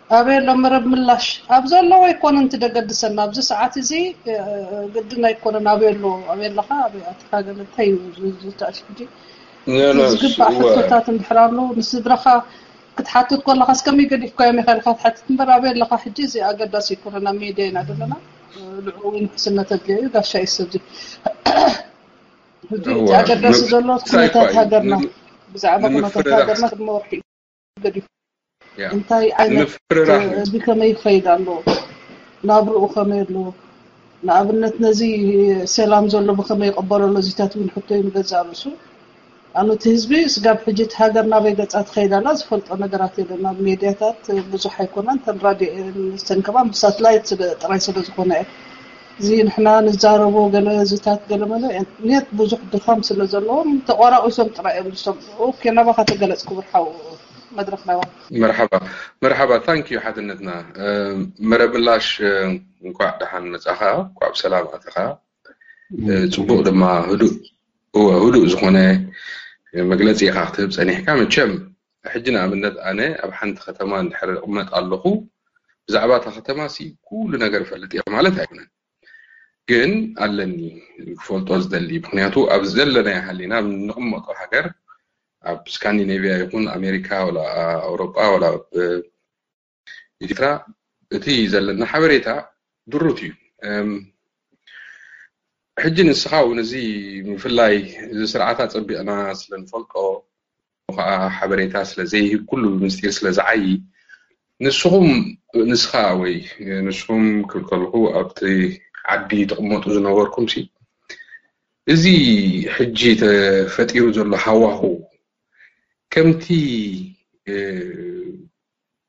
ኣበይ ኣሎ መረብ ምላሽ ኣብ ዘለዎ ኣይኮነን እቲ ደገድሰና ኣብዚ ሰዓት እዚ ግድን ኣይኮነን ኣበይ ኣሎ ኣበይ ኣለኻ ኣበይ ኣትካ ገለ እንታይ እዩ ዝተኣሽ ሕጂ ዝግባእ ሕቶታት እንድሕር ኣሎ ንስድራኻ ክትሓትት ከለኻስ ከመይ ገዲፍካዮም ኢኻ ኢልካ ትሓትት እምበር ኣበይ ኣለኻ ሕጂ እዚ ኣገዳሲ ኣይኮነን ኣብ ሜድያ ኢና ዘለና ንዕኡ እውን ውሕስነት ኣድልዮ እዩ ጋሻ እዩ ሰብዚ ሕጂ እቲ ኣገዳሲ ዘሎ ኩነታት ሃገርና ብዛዕባ ኩነታት ሃገርና ቅድሚ ወርሒ እዩ ገዲፉ እንታይ ዓይነት ህዝቢ ከመይ ይኸይድ ኣሎ ናብርኡ ከመይ ኣሎ ንኣብነት ነዚ ሰላም ዘሎ ብኸመይ ይቐበሎ ኣሎ እዚታት እውን ሕቶ እዩ ንገዛእ ርእሱ ኣነ እቲ ህዝቢ ስጋብ ሕጂ እቲ ሃገር ናበይ ገፃ ትኸይድ ኣላ ዝፈልጦ ነገራት የለን ኣብ ሜድያታት ብዙሕ ኣይኮነን ተን ራድዮ ተን ከማን ብሳትላይት ጥራይ ስለ ዝኾነ እየ እዚ ንሕና ንዛረቦ ገለ እዚታት ገለ መለ ኔት ብዙሕ ድኻም ስለ ዘለዎም ተቋራቂሶም ጥራይ እዮም ዝሰምዑ። ኦኬ፣ ናባኻ ተገለጽ ክቡር ሓው፣ መድረኽ ናባኻ። መርሓባ። መርሓባ፣ thank you ሓትነትና። መረብ ምላሽ፣ እንኳዕ ደሓን መጻኻ፣ እንኳዕ ብሰላም ኣተኻ። ጽቡቕ ድማ ህዱእ፣ እወ፣ ህዱእ ዝኾነ መግለጺ ኢኻ ክትህብ ጸኒሕካ። መቸም ሕጂ ንኣብነት ኣነ ኣብ ሓንቲ ከተማ እንድሕር እቕመጥ ኣለኹ፣ ብዛዕባ እታ ከተማ ሲ ኩሉ ነገር እፈልጥ እየ ማለት ኣይኮነን። ግን ኣለኒ ክፈልጦ ዝደሊ፣ ምክንያቱ ኣብ ዘለናዮ ሃሊና ኣብ እንቕመጦ ሃገር፣ ኣብ ስካንዲኔቪያ ይኹን ኣሜሪካ፣ ወላ ኣውሮጳ፣ ወላ ኣብ ኤርትራ፣ እቲ ዘለና ሓበሬታ ድሩት እዩ። ሕጂ ንስኻ እውን እዚ ምፍላይ እዚ ስርዓት ኣጸቢቕና ስለ ንፈልጦ፣ ከዓ ሓበሬታ ስለ ዘይህብ፣ ኩሉ ብምስጢር ስለ ዝዓዪ፣ ንስኹም፣ ንስኻ ወይ ንስኹም ክብል ከለኹ ኣብቲ ዓዲ ትቕመጡ ዝነበርኩም ሲ፣ እዚ ሕጂ ተፈጢሩ ዘሎ ሃዋሁ ከምቲ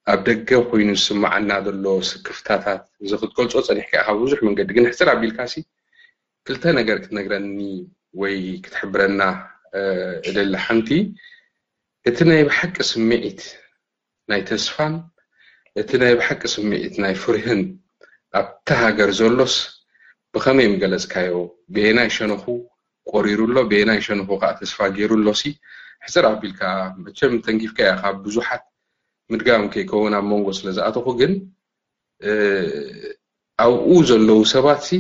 ኣብ ደገ ኮይኑ ዝስምዓና ዘሎ ስክፍታታት እዚ ክትገልጾ ጸኒሕካ ኢኻ ብብዙሕ መንገዲ፣ ግን ሕጽር ኣቢልካ ሲ ክልተ ነገር ክትነግረኒ ወይ ክትሕብረና እደሊ። ሓንቲ፣ እቲ ናይ ብሓቂ ስምዒት ናይ ተስፋን እቲ ናይ ብሓቂ ስምዒት ናይ ፍርህን ኣብታ ሃገር ዘሎስ ብኸመይ ምገለጽካዮ? ብየናይ ሸነኹ ቆሪሩ ኣሎ፣ ብየናይ ሸነኹ ከዓ ተስፋ ገይሩ ኣሎ ሲ ሕጽር ኣቢልካ፣ መቸም ተንኪፍካ ኢኻ ብዙሓት ምድጋም ከይከውን ኣብ መንጎ ስለ ዝኣተኹ፣ ግን ኣብኡ ዘለዉ ሰባት ሲ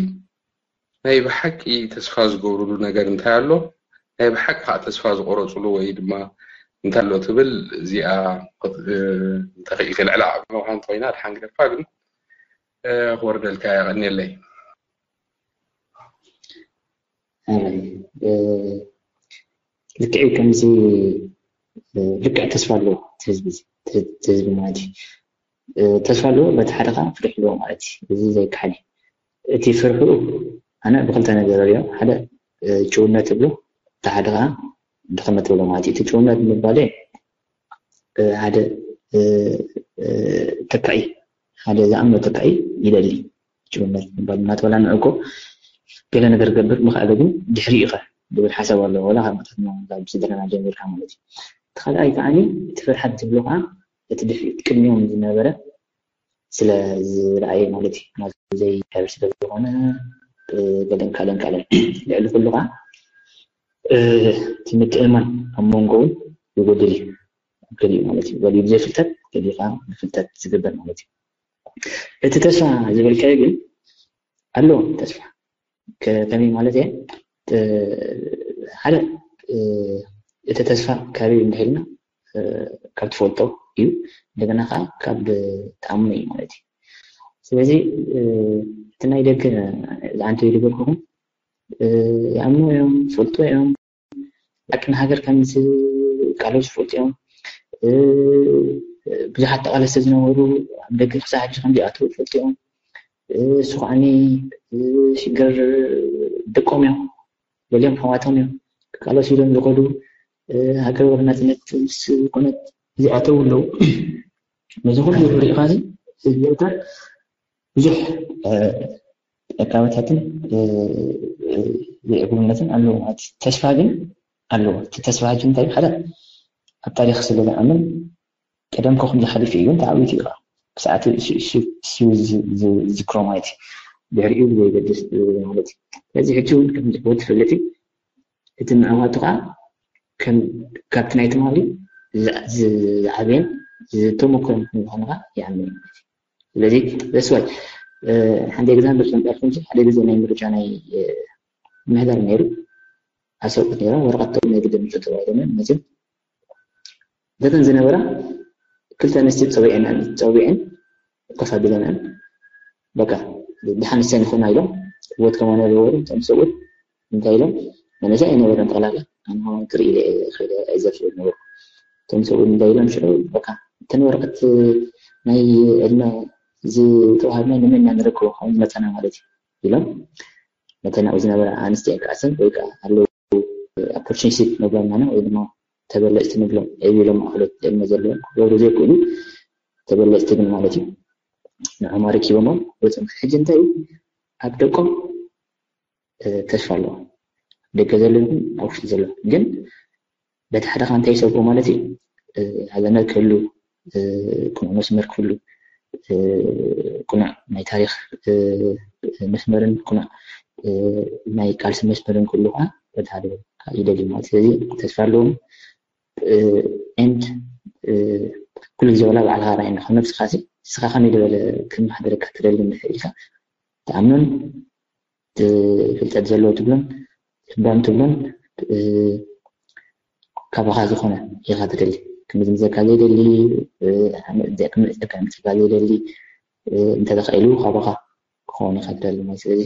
ናይ ብሓቂ ተስፋ ዝገብሩሉ ነገር እንታይ ኣሎ፣ ናይ ብሓቂ ከዓ ተስፋ ዝቆረፅሉ ወይ ድማ እንታይ ኣሎ ትብል፣ እዚኣ እንተኽኢልካ ልዕሊ ዓቕምኻ እንተኮይና ድሓን ግደፋ፣ ግን ክወርደልካ የቐንየለይ። ልክዕ ከምዚ ልክዕ ተስፋ ኣለዎ ህዝቢ ማለት እዩ። ተስፋ ኣለዎ፣ በቲ ሓደ ከዓ ፍርሒ ኣለዎ ማለት እዩ። እዚ ዘይከሓድ እዩ። እቲ ፍርሑ ኣነ ብክልተ ነገር ሪኦ፣ ሓደ ጭውነት እብሎ፣ እቲ ሓደ ከዓ ድኽነት እብሎ ማለት እዩ። እቲ ጭውነት ምባል ሓደ ተካኢ፣ ሓደ ዝኣምኖ ተካኢ ይደሊ። ጭውነት ምባል እናተበላንዑ እኮ ገለ ነገር ገብር ምኽኣለ ግን ድሕሪኡ ኸ ዝብል ሓሳብ ኣለዎ። ዋላ ካብ ስድራና ጀሚርካ ማለት እዩ። እቲ ካልኣይ ከዓ እቲ ፍርሓት ትብሎ ከዓ እቲ ድሕሪት ቅድሚኦም ዝነበረ ስለ ዝረኣየ ማለት እዩ። ናቱ ዘይከብር ስለ ዝኾነ ገለን ካለን ካለን ልዕሊ ኩሉ ከዓ እቲ ምትእምማን ኣብ መንጎ እውን ይጎድል እዩ። ገሊኡ ማለት እዩ ገሊኡ ብዘይፍልጠት ገሊኡ ከዓ ብፍልጠት ዝግበር ማለት እዩ። እቲ ተስፋ ዝበልካዮ ግን ኣሎ ተስፋ ከመይ ማለት እየ ሓደ እቲ ተስፋ ካበይ እንድሕልና ካብ ትፈልጦ እዩ። እንደገና ከዓ ካብ ተኣምኖ እዩ ማለት እዩ። ስለዚ እቲ ናይ ደገ ዝዓንተ ይልበልኩኹም ይኣምኑ እዮም፣ ይፈልጡ እዮም፣ ሓቂ ንሃገር ከም ዝቃለሱ ይፈልጡ እዮም። ብዙሓት ተቓለስቲ ዝነበሩ ኣብ ደገ ክሳብ ሕጂ ከም ዘይኣተዉ ይፈልጡ እዮም። እሱ ከዓኒ ሽግር ደቆም እዮም፣ ገሊኦም ኣሕዋቶም እዮም ክቃለሱ ኢሎም ዝኸዱ ሃገር ወረ ናጽነት ምስ ኮነት እዚኣተዉ ኣለዉ። ነዚ ኩሉ ርኢኻ እዚ ህዝቢ ኤርትራ ብዙሕ ዕካበታትን ዘይዕጉብነትን ኣለዎ ማለት እዩ። ተስፋ ግን ኣለዎ። እቲ ተስፋ ሕጂ እንታይ ሓደ ኣብ ታሪክ ስለ ዝኣምን ቀደም ከኹም ዝሓሊፍ እዩ ግን ተዓዊቱ እዩ ከዓ ክሳዕቲ እሱ ዝዝክሮ ማለት እዩ። ድሕሪኡ ብዘይገድስ ማለት እዩ። ስለዚ ሕጂ እውን ከም ዝሕወት ትፈልጥ እዩ። እቲ ምዕዋቱ ከዓ ካብቲ ናይ ትማሊ ዝዓበየን ዝተመክሮን ከም ዝኾነ ከዓ ይኣምን እዩ ማለት እዩ። ስለዚ that's why ሓንቲ ኤግዛምፕል ከምጣልኩም ሓደ ግዜ ናይ ምርጫ ናይ ምሕዳር ነይሩ ኣሰብኡት ነይሮም ወረቐት ናይ ግድን ምርጫ ተባሂሎም እዮም መፅም እተን ዝነበራ ክልተ ኣንስቲ ፀዊዐን ፀዊዐን ኮፍ ኣቢለንኣን በቃ ደሓን ሰን ይኹና ኢሎም ህይወት ከማና ዝነበሩ እቶም ሰብኡት እንታይ ኢሎም መነሻ ኣይነበረን ጠቕላላ ኣነ ክርኢ ኢለ ከይደ ኣይዘፍር ነበሩ እቶም ሰብኡት እንታይ ኢሎም ሽዑ በቃ እተን ወረቐት ናይ ዕድመ ዝተዋሃብና ንመን ኢና ንረክቦ ካብኡ ዝመፀና ማለት እዩ ኢሎም ነተን ኣብኡ ዝነበራ ኣንስቲ ኣይከኣሰን ወይ ከዓ ኣለዉ ኦፖርቹኒስት ነብሎም ኢና ወይ ድማ ተበለፅቲ ንብሎም ዕብ ኢሎም ማእኸሎት ዕድመ ዘለዎም ክገብሩ ዘይክእሉ ተበለፅቲ ግን ማለት እዩ ንዖም ኣረኪቦሞም ወፅኦም ሕጂ እንታይ እዩ ኣብ ደቆም ተስፋ ኣለዎ። ደገ ዘሎ ይኹን ኣብ ውሽጢ ዘሎ ግን በቲ ሓደ ካ እንታይ ይሰብኩ ማለት እዩ። ሃዘነት ክህሉ፣ ቅኑዕ መስመር ክህሉ፣ ቅኑዕ ናይ ታሪኽ መስመርን ቅኑዕ ናይ ቃልሲ መስመርን ክህሉ ከዓ በቲ ሓደ ይደልዩ ማለት። ስለዚ ተስፋ ኣለዎም። And ኩሉ ግዜ ወላ ባዕልካ ራእይ እንዳ ነብስካ ሲ ንስካ ከመይ ዝበለ ክመሓደረካ ትደሊ እንድሕር ኢልካ ትኣምኖን ፍልጠት ዘለዎ ትብሎን ልባም ትብሎን ካባኻ ዝኾነ ኢኻ ትደሊ። ክምዝምዘካ ዘይደሊ፣ ክምዕፀካ ምፅካ ዘይደሊ እንተተኻኢሉ ካባኻ ክኸውን ኢኻ ትደሊ ማለት። ስለዚ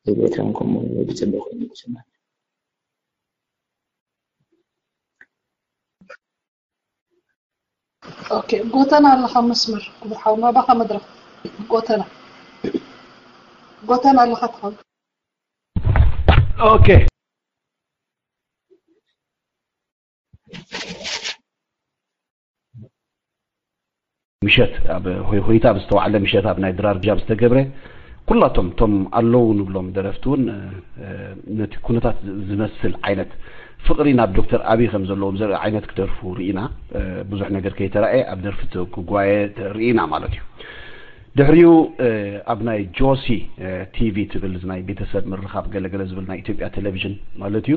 ህዝቢ ኤርትራ እውን ከምኡ ብፅቡቅ ኮይኑ ይስማዕ። ኦኬ፣ ጎተና ኣለኻ መስመር፣ ክቡር ሓው፣ ናባኻ መድረኽ። ጎተና፣ ጎተና ኣለኻ ትኸውን። ኦኬ። ምሸት ኣብ ሆይ ሆይታ ኣብ ዝተዋዕለ ምሸት ኣብ ናይ ድራር ግብዣ ዝተገብረ ኩላቶም ቶም ኣለዉ ንብሎም ደረፍቲ እውን ነቲ ኩነታት ዝመስል ዓይነት ፍቕሪ ናብ ዶክተር ኣብይ ከም ዘለዎም ዘርኢ ዓይነት ክደርፉ ርኢና። ብዙሕ ነገር ከይተራእየ ኣብ ደርፊ ክጓየ ርኢና ማለት እዩ። ድሕሪኡ ኣብ ናይ ጆሲ ቲቪ ትብል ናይ ቤተሰብ ምርኻብ ገለገለ ዝብል ናይ ኢትዮጵያ ቴሌቪዥን ማለት እዩ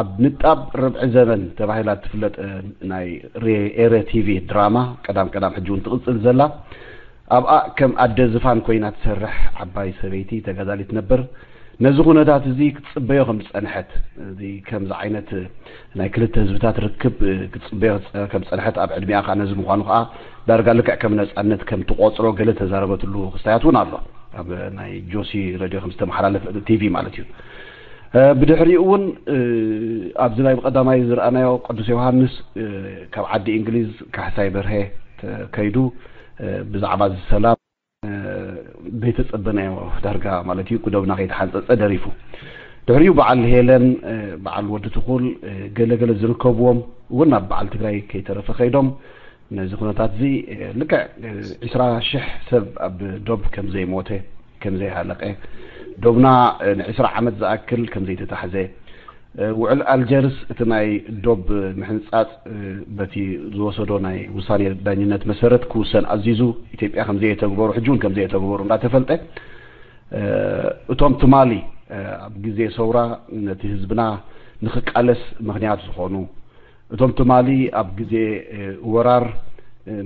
ኣብ ንጣብ ርብዒ ዘበን ተባሂላ ትፍለጥ ናይ ኤረ ቲቪ ድራማ ቀዳም ቀዳም ሕጂ እውን ትቕፅል ዘላ ኣብኣ ከም ኣደ ዝፋን ኮይና ትሰርሕ ዓባይ ሰበይቲ ተጋዳሊት ነበር ነዚ ኩነታት እዚ ክትፅበዮ ከም ዝፀንሐት እዚ ከምዚ ዓይነት ናይ ክልተ ህዝብታት ርክብ ክትፅበዮ ከም ዝፀንሐት ኣብ ዕድሚኣ ከዓ ነዚ ምኳኑ ከዓ ዳርጋ ልክዕ ከም ነፃነት ከም ትቆፅሮ ገለ ተዛረበትሉ ክስታያት እውን ኣሎ ኣብ ናይ ጆሲ ረድዮ ከም ዝተመሓላለፈ ቲቪ ማለት እዩ ብድሕሪኡ እውን ኣብዚ ናይ ብቀዳማይ ዝረኣናዮ ቅዱስ ዮሃንስ ካብ ዓዲ እንግሊዝ ካሕሳይ በርሀ ከይዱ ብዛዕባ እዚ ሰላም ዘይተፀበናዮ ዳርጋ ማለት እዩ ክደብና ከይተሓንፀፀ ደሪፉ ድሕሪኡ በዓል ሄለን በዓል ወዲ ትኹል ገለገለ ዝርከብዎም እውን ናብ በዓል ትግራይ ከይተረፈ ከይዶም ነዚ ኩነታት እዚ ልክዕ ዒስራ ሽሕ ሰብ ኣብ ዶብ ከም ዘይሞተ ከም ዘይሃለቀ ዶብና ንዒስራ ዓመት ዝኣክል ከም ዘይተታሕዘ ውዕል ኣልጀርስ እቲ ናይ ዶብ ምሕንፃፅ በቲ ዝወሰዶ ናይ ውሳኔ ዳኝነት መሰረት ክውሰን ኣዚዙ ኢትዮጵያ ከም ዘየተግበሩ ሕጂ እውን ከም ዘየተግበሩ እንዳተፈልጠ እቶም ትማሊ ኣብ ግዜ ሰውራ ነቲ ህዝብና ንክቃለስ ምክንያት ዝኾኑ እቶም ትማሊ ኣብ ግዜ ወራር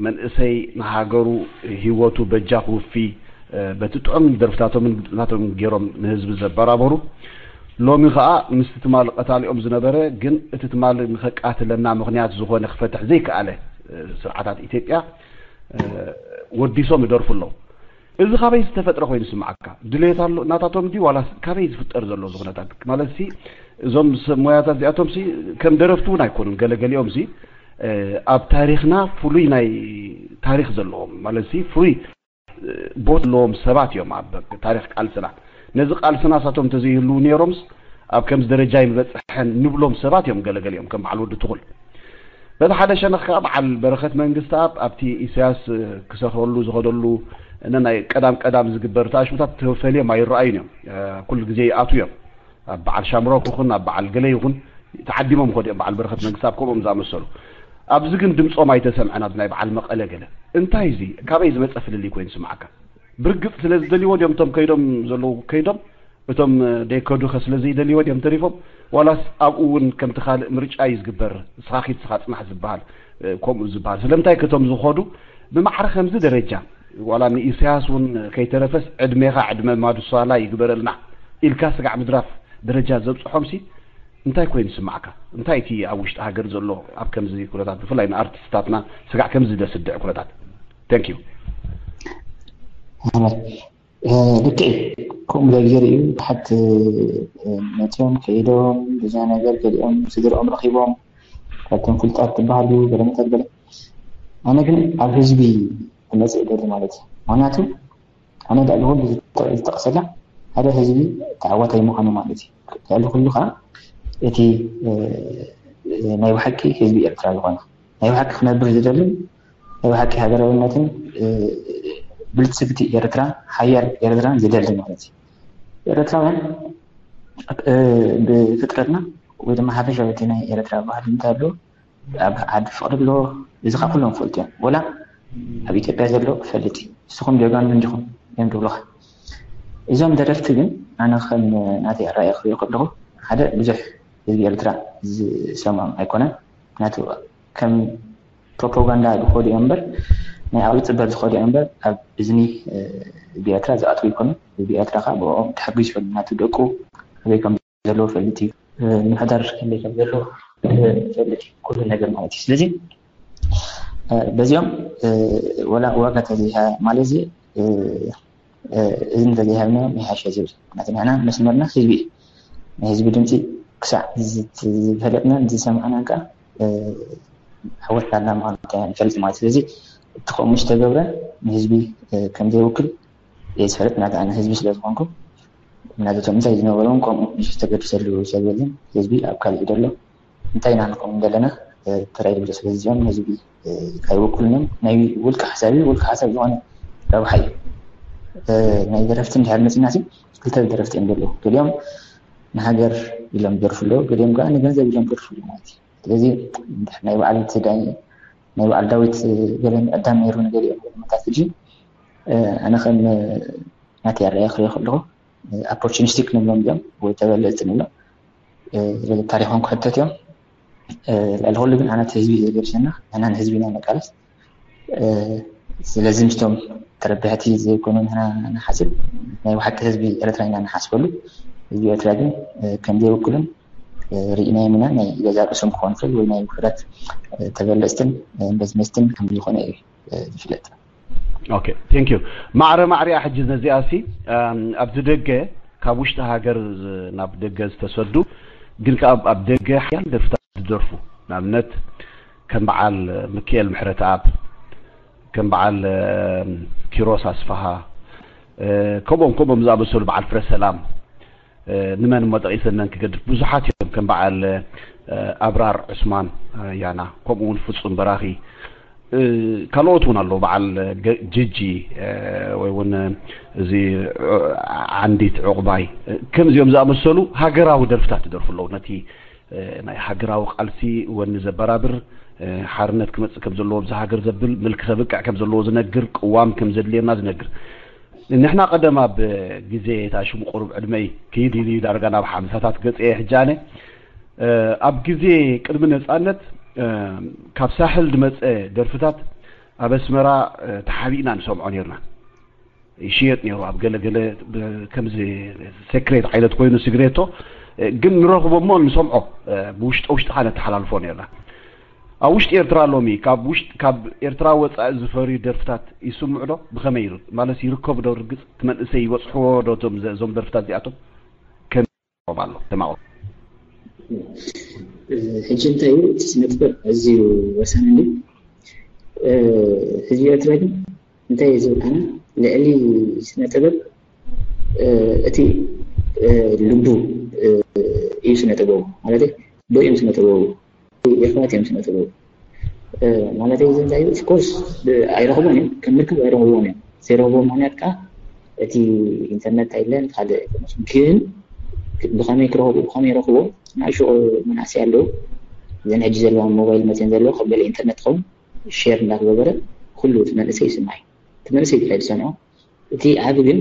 መንእሰይ ንሃገሩ ሂወቱ በጃ ክውፊ በቲ ጥዑም ደርፍታቶምን ግጥምታቶምን ገይሮም ንህዝቢ ዘበራበሩ ሎሚ ከዓ ምስቲ ትማሊ ቀታሊኦም ዝነበረ ግን እቲ ትማሊ ንከቃትለና ምክንያት ዝኾነ ክፈትሕ ዘይከኣለ ስርዓታት ኢትዮጵያ ወዲሶም ይደርፉ ኣለዉ። እዚ ካበይ ዝተፈጥረ ኮይኑ ይስምዓካ? ድሌት ኣሎ ናታቶም ድዩ ዋላስ ካበይ ዝፍጠር ዘሎ እዚ ኩነታት? ማለት ሲ እዞም ሰብ ሞያታት እዚኣቶም ሲ ከም ደረፍቲ እውን ኣይኮኑን። ገለገሊኦም ሲ ኣብ ታሪኽና ፍሉይ ናይ ታሪኽ ዘለዎም ማለት ሲ ፍሉይ ቦታ ዘለዎም ሰባት እዮም ኣብ ታሪኽ ቃልስና። ነዚ ቃልስና ሳቶም እንተዘይህልዉ ነይሮምስ ኣብ ከምዚ ደረጃ ይምበፅሐን ንብሎም ሰባት እዮም ገለገሊኦም ከም በዓል ወዲ ትኹል። በቲ ሓደ ሸነኽ ከዓ በዓል በረኸት መንግስተኣብ ኣብቲ ኢሳያስ ክሰኽረሉ ዝኸደሉ እነ ናይ ቀዳም ቀዳም ዝግበር ተኣሽሙታት ተፈልዮም ኣይረኣዩን እዮም። ኩሉ ግዜ ይኣትዉ እዮም። ኣብ በዓል ሻምሮክ ይኹን ኣብ በዓል ገለ ይኹን ተዓዲሞም ይኸዱ እዮም። በዓል በረኸት መንግስተኣብ ከምኦም ዝኣመሰሉ ኣብዚ ግን ድምፆም ኣይተሰምዐን። ኣብ ናይ በዓል መቐለ ገለ እንታይ እዚ ካበይ ዝመፀ ፍልልይ ኮይኑ ስምዓካ? ብርግፅ ስለ ዝደልይዎ ድዮም እቶም ከይዶም ዘለዉ ከይዶም እቶም ደይከዱ ከ ስለ ዘይደልይዎ ድዮም ተሪፎም ዋላስ ኣብኡ እውን ከምቲ ካልእ ምርጫ እዩ ዝግበር ንስኻ ኪድ ንስኻ ፅናሕ ዝበሃል ከምኡ ዝበሃል ስለምንታይ ከቶም ዝኸዱ ብማዕረ ከምዚ ደረጃ ዋላ ንኢሳያስ እውን ከይተረፈስ ዕድሜኻ ዕድመ ማዱሳላ ይግበረልና ኢልካ ስጋዕ ምድራፍ ደረጃ ዘብፅሖም ሲ እንታይ ኮይኑ ይስማዓካ እንታይ እቲ ኣብ ውሽጢ ሃገር ዘሎ ኣብ ከምዚ ኩነታት ብፍላይ ንኣርቲስታትና ስጋዕ ከምዚ ዘስድዕ ኩነታት thank you ልክዕ ከምኡ ለግዜር እዩ ብሓት መፅዮም ከይዶም ብዙ ነገር ገሊኦም ስድርኦም ረኪቦም ካብቶም ፍልጣት ትበሃሉ ገለመታት ገለ ኣነ ግን ኣብ ህዝቢ ክመፅእ ይደሊ ማለት እዩ ምክንያቱ ኣነ ዳኣ ዝጠቅሰላ ሓደ ህዝቢ ተዓዋታይ ምኳኑ ማለት እዩ ልዕሊ ኩሉ ከዓ እቲ ናይ ብሓቂ ህዝቢ ኤርትራ ዝኾነ ናይ ብሓቂ ክነብር ዝደልን ናይ ብሓቂ ሃገራውነትን ብልጽግቲ ኤርትራ፣ ሓያል ኤርትራ ዝደሊ ማለት እዩ። ኤርትራውያን ብፍጥረትና ወይ ድማ ሓፈሻዊ እቲ ናይ ኤርትራ ባህሊ እንታይ ኣሎ፣ ኣብ ዓዲ ፍቕሪ ኣሎ። እዚ ከዓ ኩሎም ፈልጡ እዮም። ወላ ኣብ ኢትዮጵያ ዘሎ ፈልጥ እዩ። ንስኹም ጀጋኑ እንዲኹም እዮም ዝብሉኻ። እዞም ደረፍቲ ግን ኣነ ከም ናተይ ኣረኣእያ ክሪኦ ከለኹ ሓደ ብዙሕ ህዝቢ ኤርትራ ዝሰምዖም ኣይኮነን። ምክንያቱ ከም ፕሮፓጋንዳ ዝኸዱ እዮም እምበር ናይ ዓቕሊ ፅበት ዝኸዱ እዮም እምበር ኣብ እዝኒ ህዝቢ ኤርትራ ዝኣትዉ ኣይኮኑን። ህዝቢ ኤርትራ ከዓ ብኦም ተሓጒሱ ይፈልጥ። ምክንያቱ ደቁ ኣበይ ከም ዘለዎ ፈልጥ እዩ። ምሕዳር ከመይ ከም ዘሎ ፈልጥ እዩ። ኩሉ ነገር ማለት እዩ። ስለዚ በዚኦም ዋላ ዋጋ ተዘይሃ ማለት እዚ እዚ እንተዘይሃብና ይሓሸ ዝብል ናቲ ንሕና መስመርና ህዝቢ እዩ። ናይ ህዝቢ ድምፂ ክሳዕ ዝፈለጥናን ዝሰማዕናን ከዓ ዓወት ኣላ ማለት ንፈልጥ ማለት። ስለዚ እቲ ከምኡ ዝተገብረ ንህዝቢ ከም ዘይውክል እየ ዝፈልጥ። ናቲ ኣነ ህዝቢ ስለ ዝኾንኩ ናዘቶም እንታይ ዝነበረውን ከምኡ ንሱ ዝተገድሰሉ ሰብ የለን። ህዝቢ ኣብ ካልእ ደሎ እንታይ ኢና ንኸውን ዘለና ተራይ ድምፂ። ስለዚ እዚኦም ህዝቢ ኣይወክሉን እዮም። ናይ ውልቂ ሓሳብ እዩ። ውልቂ ሓሳብ ዝኾነ ረብሓ እዩ። ናይ ደረፍቲ እንድሕር መፂና ሲ ክልተ ደረፍቲ እዮም ዘለዉ። ገሊኦም ንሃገር ኢሎም ደርፉ ኣለዉ፣ ገሊኦም ከዓ ንገንዘብ ኢሎም ደርፉ ኣለዉ ማለት እዩ። ስለዚ ናይ በዓል ትዳይ ናይ በዓል ዳዊት ገለ ምዕዳም ነይሩ ንገሊኦም መታት ሕጂ ኣነ ከም ናተይ ኣረኣያ ክሪኦ ከለኹ ኦፖርቹኒስቲክ ንብሎም እዮም ወይ ተበለፅቲ ንብሎም። ስለዚ ታሪኾም ክሕተት እዮም። ልዕሊ ኩሉ ግን ኣነ እቲ ህዝቢ ዘገድሰና ንሕና ንህዝቢ ኢና ነቃለስ። ስለዚ ምስቶም ተረባሕቲ ዘይኮኑ ንሕና ንሓስብ ናይ ብሓቂ ህዝቢ ኤርትራ ኢና ንሓስበሉ። ህዝቢ ኤርትራ ግን ከም ዘይውክሉን ርኢናዮም ኢና። ናይ ገዛ ርእሶም ክኾኑ ይኽእል ወይ ናይ ውሑዳት ተበለፅትን መዝመዝትን ከም ዝኾነ እዩ ዝፍለጥ። ኦኬ ቴንክ ዩ። ማዕረ ማዕሪኣ ሕጂ ነዚኣ ሲ ኣብዚ ደገ ካብ ውሽጢ ሃገር ናብ ደገ ዝተሰዱ ግን ከዓ ኣብ ደገ ሓያል ደርፍታት ዝደርፉ ንኣብነት ከም በዓል ምክኤል ምሕረተኣብ ከም በዓል ኪሮስ ኣስፋሃ ከምኦም ከምኦም ዝኣመሰሉ በዓል ፍረ ሰላም ንመን እሞ ጠቒሰነን ክገድፍ ብዙሓት እዮም ከም በዓል ኣብራር ዑስማን ያና ከምኡ እውን ፍጹም በራኺ ካልኦት እውን ኣለዉ በዓል ጅጂ ወይ እውን እዚ ዓንዲት ዕቑባይ ከምዚኦም ዝኣመሰሉ ሃገራዊ ደርፍታት ይደርፉ ኣለዉ ነቲ ናይ ሃገራዊ ቃልሲ ወኒ ዘበራብር ሓርነት ክመፅእ ከም ዘለዎ ብዚ ሃገር ዘብል ምልኪ ከብቅዕ ከም ዘለዎ ዝነግር ቅዋም ከም ዘድልየና ዝነግር ንሕና ቀደም ኣብ ግዜ እታ ሽሙ ቁሩብ ዕድመይ ክይድ ኢሉ ዳርጋ ናብ ሓምሳታት ገፀ ሕጂ ኣነ ኣብ ግዜ ቅድሚ ነፃነት ካብ ሳሕል ዝመፀ ደርፍታት ኣብ ኣስመራ ተሓቢእና ንሰምዖ ነርና ይሽየጥ ነይሩ ኣብ ገለገለ ከምዚ ሴክሬት ዓይነት ኮይኑ ስግሬቶ ግን ንረኽቦ እሞ ንሰምዖ ብውሽጠ ውሽጥኻ ነተሓላልፎ ነርና ኣብ ውሽጢ ኤርትራ ሎሚ ካብ ውሽጥ ካብ ኤርትራ ወፃኢ ዝፈርዩ ደርፍታት ይስምዑ ዶ ብኸመይ ማለት ይርከቡ ዶ ርግፅ እቲ መንእሰይ ይበፅሕዎ ዶ እዞም ደርፍታት እዚኣቶም ከመይ ኣሎ ተማቑ ሕጂ እንታይ እዩ እቲ ስነጥበብ ኣዝዩ ወሳኒ እንዲ ህዝቢ ኤርትራ ግን እንታይ እዩ ዝብል ኣነ ልዕሊ ስነጥበብ እቲ ልቡ እዩ ስነጥበቡ ማለት ዶ እዮም ስነጥበቡ የሕዋት እዮም ስነጥበቡ ማለት እዚ እንታይ ኦፍኮርስ ኣይረኽቦን እዮም ከም ምርክብ ኣይረኽብዎን እዮም ዘይረኽብዎ ምክንያት ከዓ እቲ ኢንተርነት ኣይለን ካልእ ግን ብኸመይ ክረኽቡ ብኸመይ ረኽቦ ንኣሽቑ መናእሰይ ኣለዉ እዘን ሕጂ ዘለዋ ሞባይል መፅን ዘለዎ ካብ ገለ ኢንተርነት ትኸውን ሼር እንዳተገበረ ኩሉ እቲ መንእሰይ ይስማዕ እዩ እቲ መንእሰይ ጥራይ ዝሰምዖ እቲ ዓቢ ግን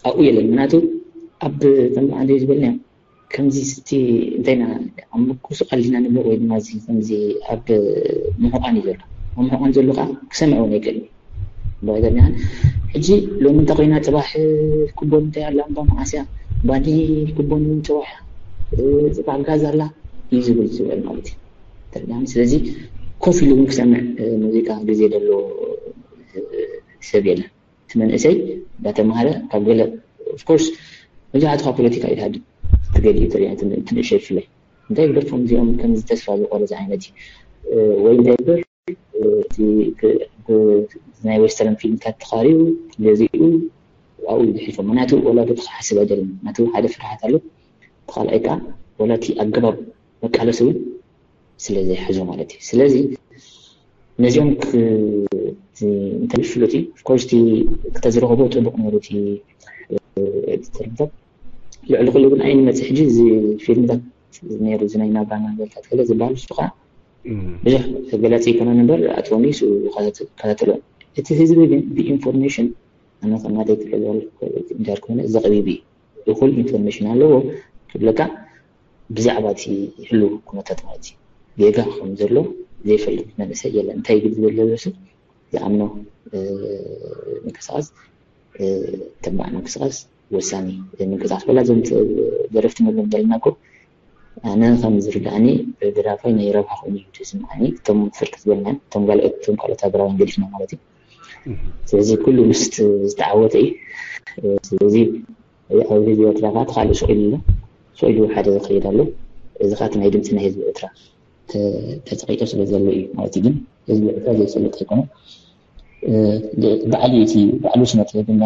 ኣብኡ የለን ምክንያቱ ኣብ ከም ዓንደ ዝበልና ከምዚ ስቲ እንታይና ኣብ ምኩሱ ቀሊና ንብሎ ወይ ድማ እዚ ከምዚ ኣብ ምሑቃን እዩ ዘሎ ኣብ ምሑቃን ዘሎ ከዓ ክሰምዐ እውን ኣይክእል እዩ ብቀደም ሕጂ ሎሚ እንተ ኮይና ፅባሕ ኩቦን እንታይ ኣላ እምባ መዓስያ ባኒ ኩቦን እውን ፅባሕ ፅባሕ ጋዝ ኣላ እዩ ዝብል ዝውዕል ማለት እዩ ስለዚ ኮፍ ኢሉ እውን ክሰምዕ ሙዚቃ ግዜ ደሎ ሰብ የለን እቲ መንእሰይ እንዳተማሃረ ካብ ገለ ኦፍኮርስ መብዛሕትኻ ፖለቲካ እዩ ትሃድም ትገሊ ትሪያ ትንእሸ ብፍላይ እንታይ ብደርፎም እዚኦም ከምዚ ተስፋ ዝቆረፅ ዓይነት እዩ ወይ እንታይ በር ናይ ዌስተርን ፊልምታት ተኻሪዩ ገዚኡ ኣብኡ ዝሕልፎ ምክንያቱ ወላዶ ክሓስብ ኣይደልን ምክንያቱ ሓደ ፍርሃት ኣሎ ተኻልኣይ ከዓ ወላ እቲ ኣገባብ መቃለሲ እውን ስለ ዘይሕዞ ማለት እዩ ስለዚ ነዚኦም እንታይ ፍሉጥ እዩ። Of course እቲ ክተዝረኽቦ ጽቡቕ ነይሩ እቲ ኤዲተርታት። ልዕሊ ኩሉ ግን ኣይንመጽእ ሕጂ እዚ ፊልምታት ነይሩ እዚ ናይ ናብራና ገልታት ገለ ዝበሃል እሱ ከዓ ብዙሕ ገላፂ ይኮነን እምበር ኣትወኒ እሱ ይከታተሎ። እቲ ህዝቢ ግን ብኢንፎርሜሽን ኣነ ከም ናተይ ክሕዘሉ እንዳልኩ ዘቕቢብ እዩ። እኹል ኢንፎርሜሽን ኣለዎ ክብለካ ብዛዕባ እቲ ህሉ ኩነታት ማለት እዩ። ጌጋ ከም ዘሎ ዘይፈልጥ መንእሰይ የለን። እንታይ ይግድ ዝብል ዘሎ ሰብ ዝኣምኖ ምንቅስቃስ ተባዕ ምንቅስቃስ ወሳኒ ምንቅስቃስ በላ ዘም ደረፍቲ መሎም ዘለና እኮ ኣነ ከም ዝርዳእኒ ደራፋይ ናይ ረብሓ ኮይኑ እዩ ዝስምዓኒ። እቶም ፍርቂ ዝበልና እቶም ካልኦት እቶም ካልኦት ሃገራውያን ገዲፍና ማለት እዩ። ስለዚ ኩሉ ምስ ዝተዓወተ እዩ። ስለዚ ኣብ ህዝቢ ኤርትራ ከዓ ተካልእ ስቕ ኢሉ ኣሎ። ስቕ ኢሉ ሓደ ክኸይድ ኣሎ። እዚ ከዓ እቲ ናይ ድምፂ ናይ ህዝቢ ኤርትራ ተፀቂጦ ስለ ዘሎ እዩ ማለት እዩ። ግን ህዝቢ ኤርትራ ዘይፈልጥ ኣይኮነ። ባዕሉ እቲ ባዕሉ ስነ ጥበበኛ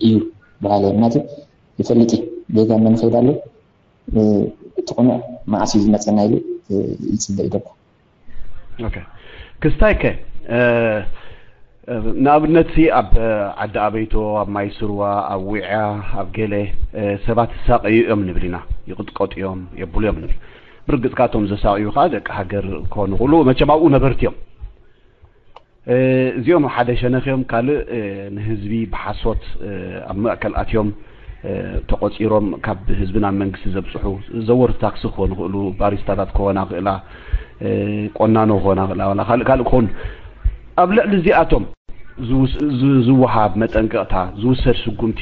እዩ በሃለ ምክንያቱ ይፈልጥ እዩ። ጌጋ መን ይኸይድ ኣሎ እቲ ቁኑዕ መዓስ እዩ ዝመፀና ኢሉ ይፅበ ይደባ። ክስታይ ከ ንኣብነት ኣብ ዓዲ ኣበይቶ ኣብ ማይ ስርዋ ኣብ ዊዕያ ኣብ ገለ ሰባት ይሳቀዩ እዮም ንብል ኢና። ይቕጥቀጡ እዮም የብሉ እዮም ንብል። ብርግፅካ እቶም ዘሳቅዩ ከዓ ደቂ ሃገር ክኾኑ ክእሉ መቸም ኣብኡ ነበርቲ እዮም። እዚኦም ሓደ ሸነኽ እዮም። ካልእ ንህዝቢ ብሓሶት ኣብ ማእከል ኣትዮም ተቖጺሮም ካብ ህዝቢ ናብ መንግስቲ ዘብጽሑ ዘወርቲ ታክሲ ክኾኑ ይኽእሉ፣ ባሪስታታት ክኾና ይኽእላ፣ ቆናኖ ክኾና ይኽእላ፣ ዋላ ካልእ ካልእ ክኾኑ። ኣብ ልዕሊ እዚኣቶም ዝውሃብ መጠንቀቕታ፣ ዝውሰድ ስጉምቲ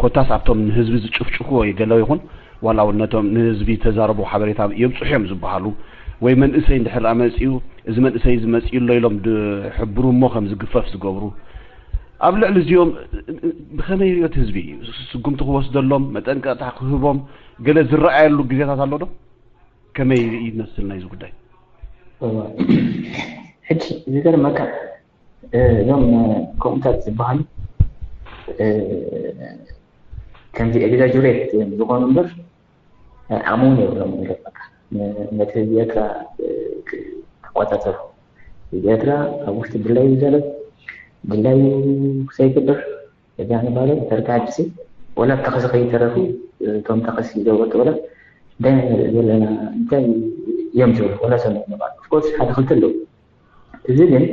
ኮታስ ኣብቶም ንህዝቢ ዝጭፍጭፉ ወይ ገለ ይኹን ዋላ እውን ነቶም ንህዝቢ ተዛረቡ ሓበሬታ የብፅሑ እዮም ዝበሃሉ ወይ መንእሰይ እንድሕር ደኣ መፂኡ እዚ መንእሰይ እዚ መፂኡ ኣሎ ኢሎም ድሕብሩ እሞ ከም ዝግፈፍ ዝገብሩ ኣብ ልዕሊ እዚኦም ብኸመይ ሪኦት ህዝቢ ስጉምቲ ክወስደሎም መጠንቀቕታ ክህቦም ገለ ዝረኣየሉ ግዜታት ኣሎ ዶ? ከመይ ይመስል ናይዚ ጉዳይ? ሕጂ ዝገርመካ እዞም ከምኡታት ዝበሃሉ ከምዚ exaggerate እዮም ዝኾኑ እምበር ዓቕሚ እውን የብሎም። ይገርመካ ነቲ ህዝቢ ኤርትራ ክቆፃፀሩ ህዝቢ ኤርትራ ኣብ ውሽጢ ድላዩ ይዛረብ ድላዩ ክሰይገብር እዛ ንባለ ተርካዕድሲ ወላ ተኸሲ ከይተረፉ እቶም ተኸሲ ዘወጡ ወላ እንታይ ንርኢ ዘለና እንታይ እዮም ዝብሉ ወላ ሰምዑ ንባል ኦፍኮርስ ሓደ ክልተ ኣለዉ። እዚ ግን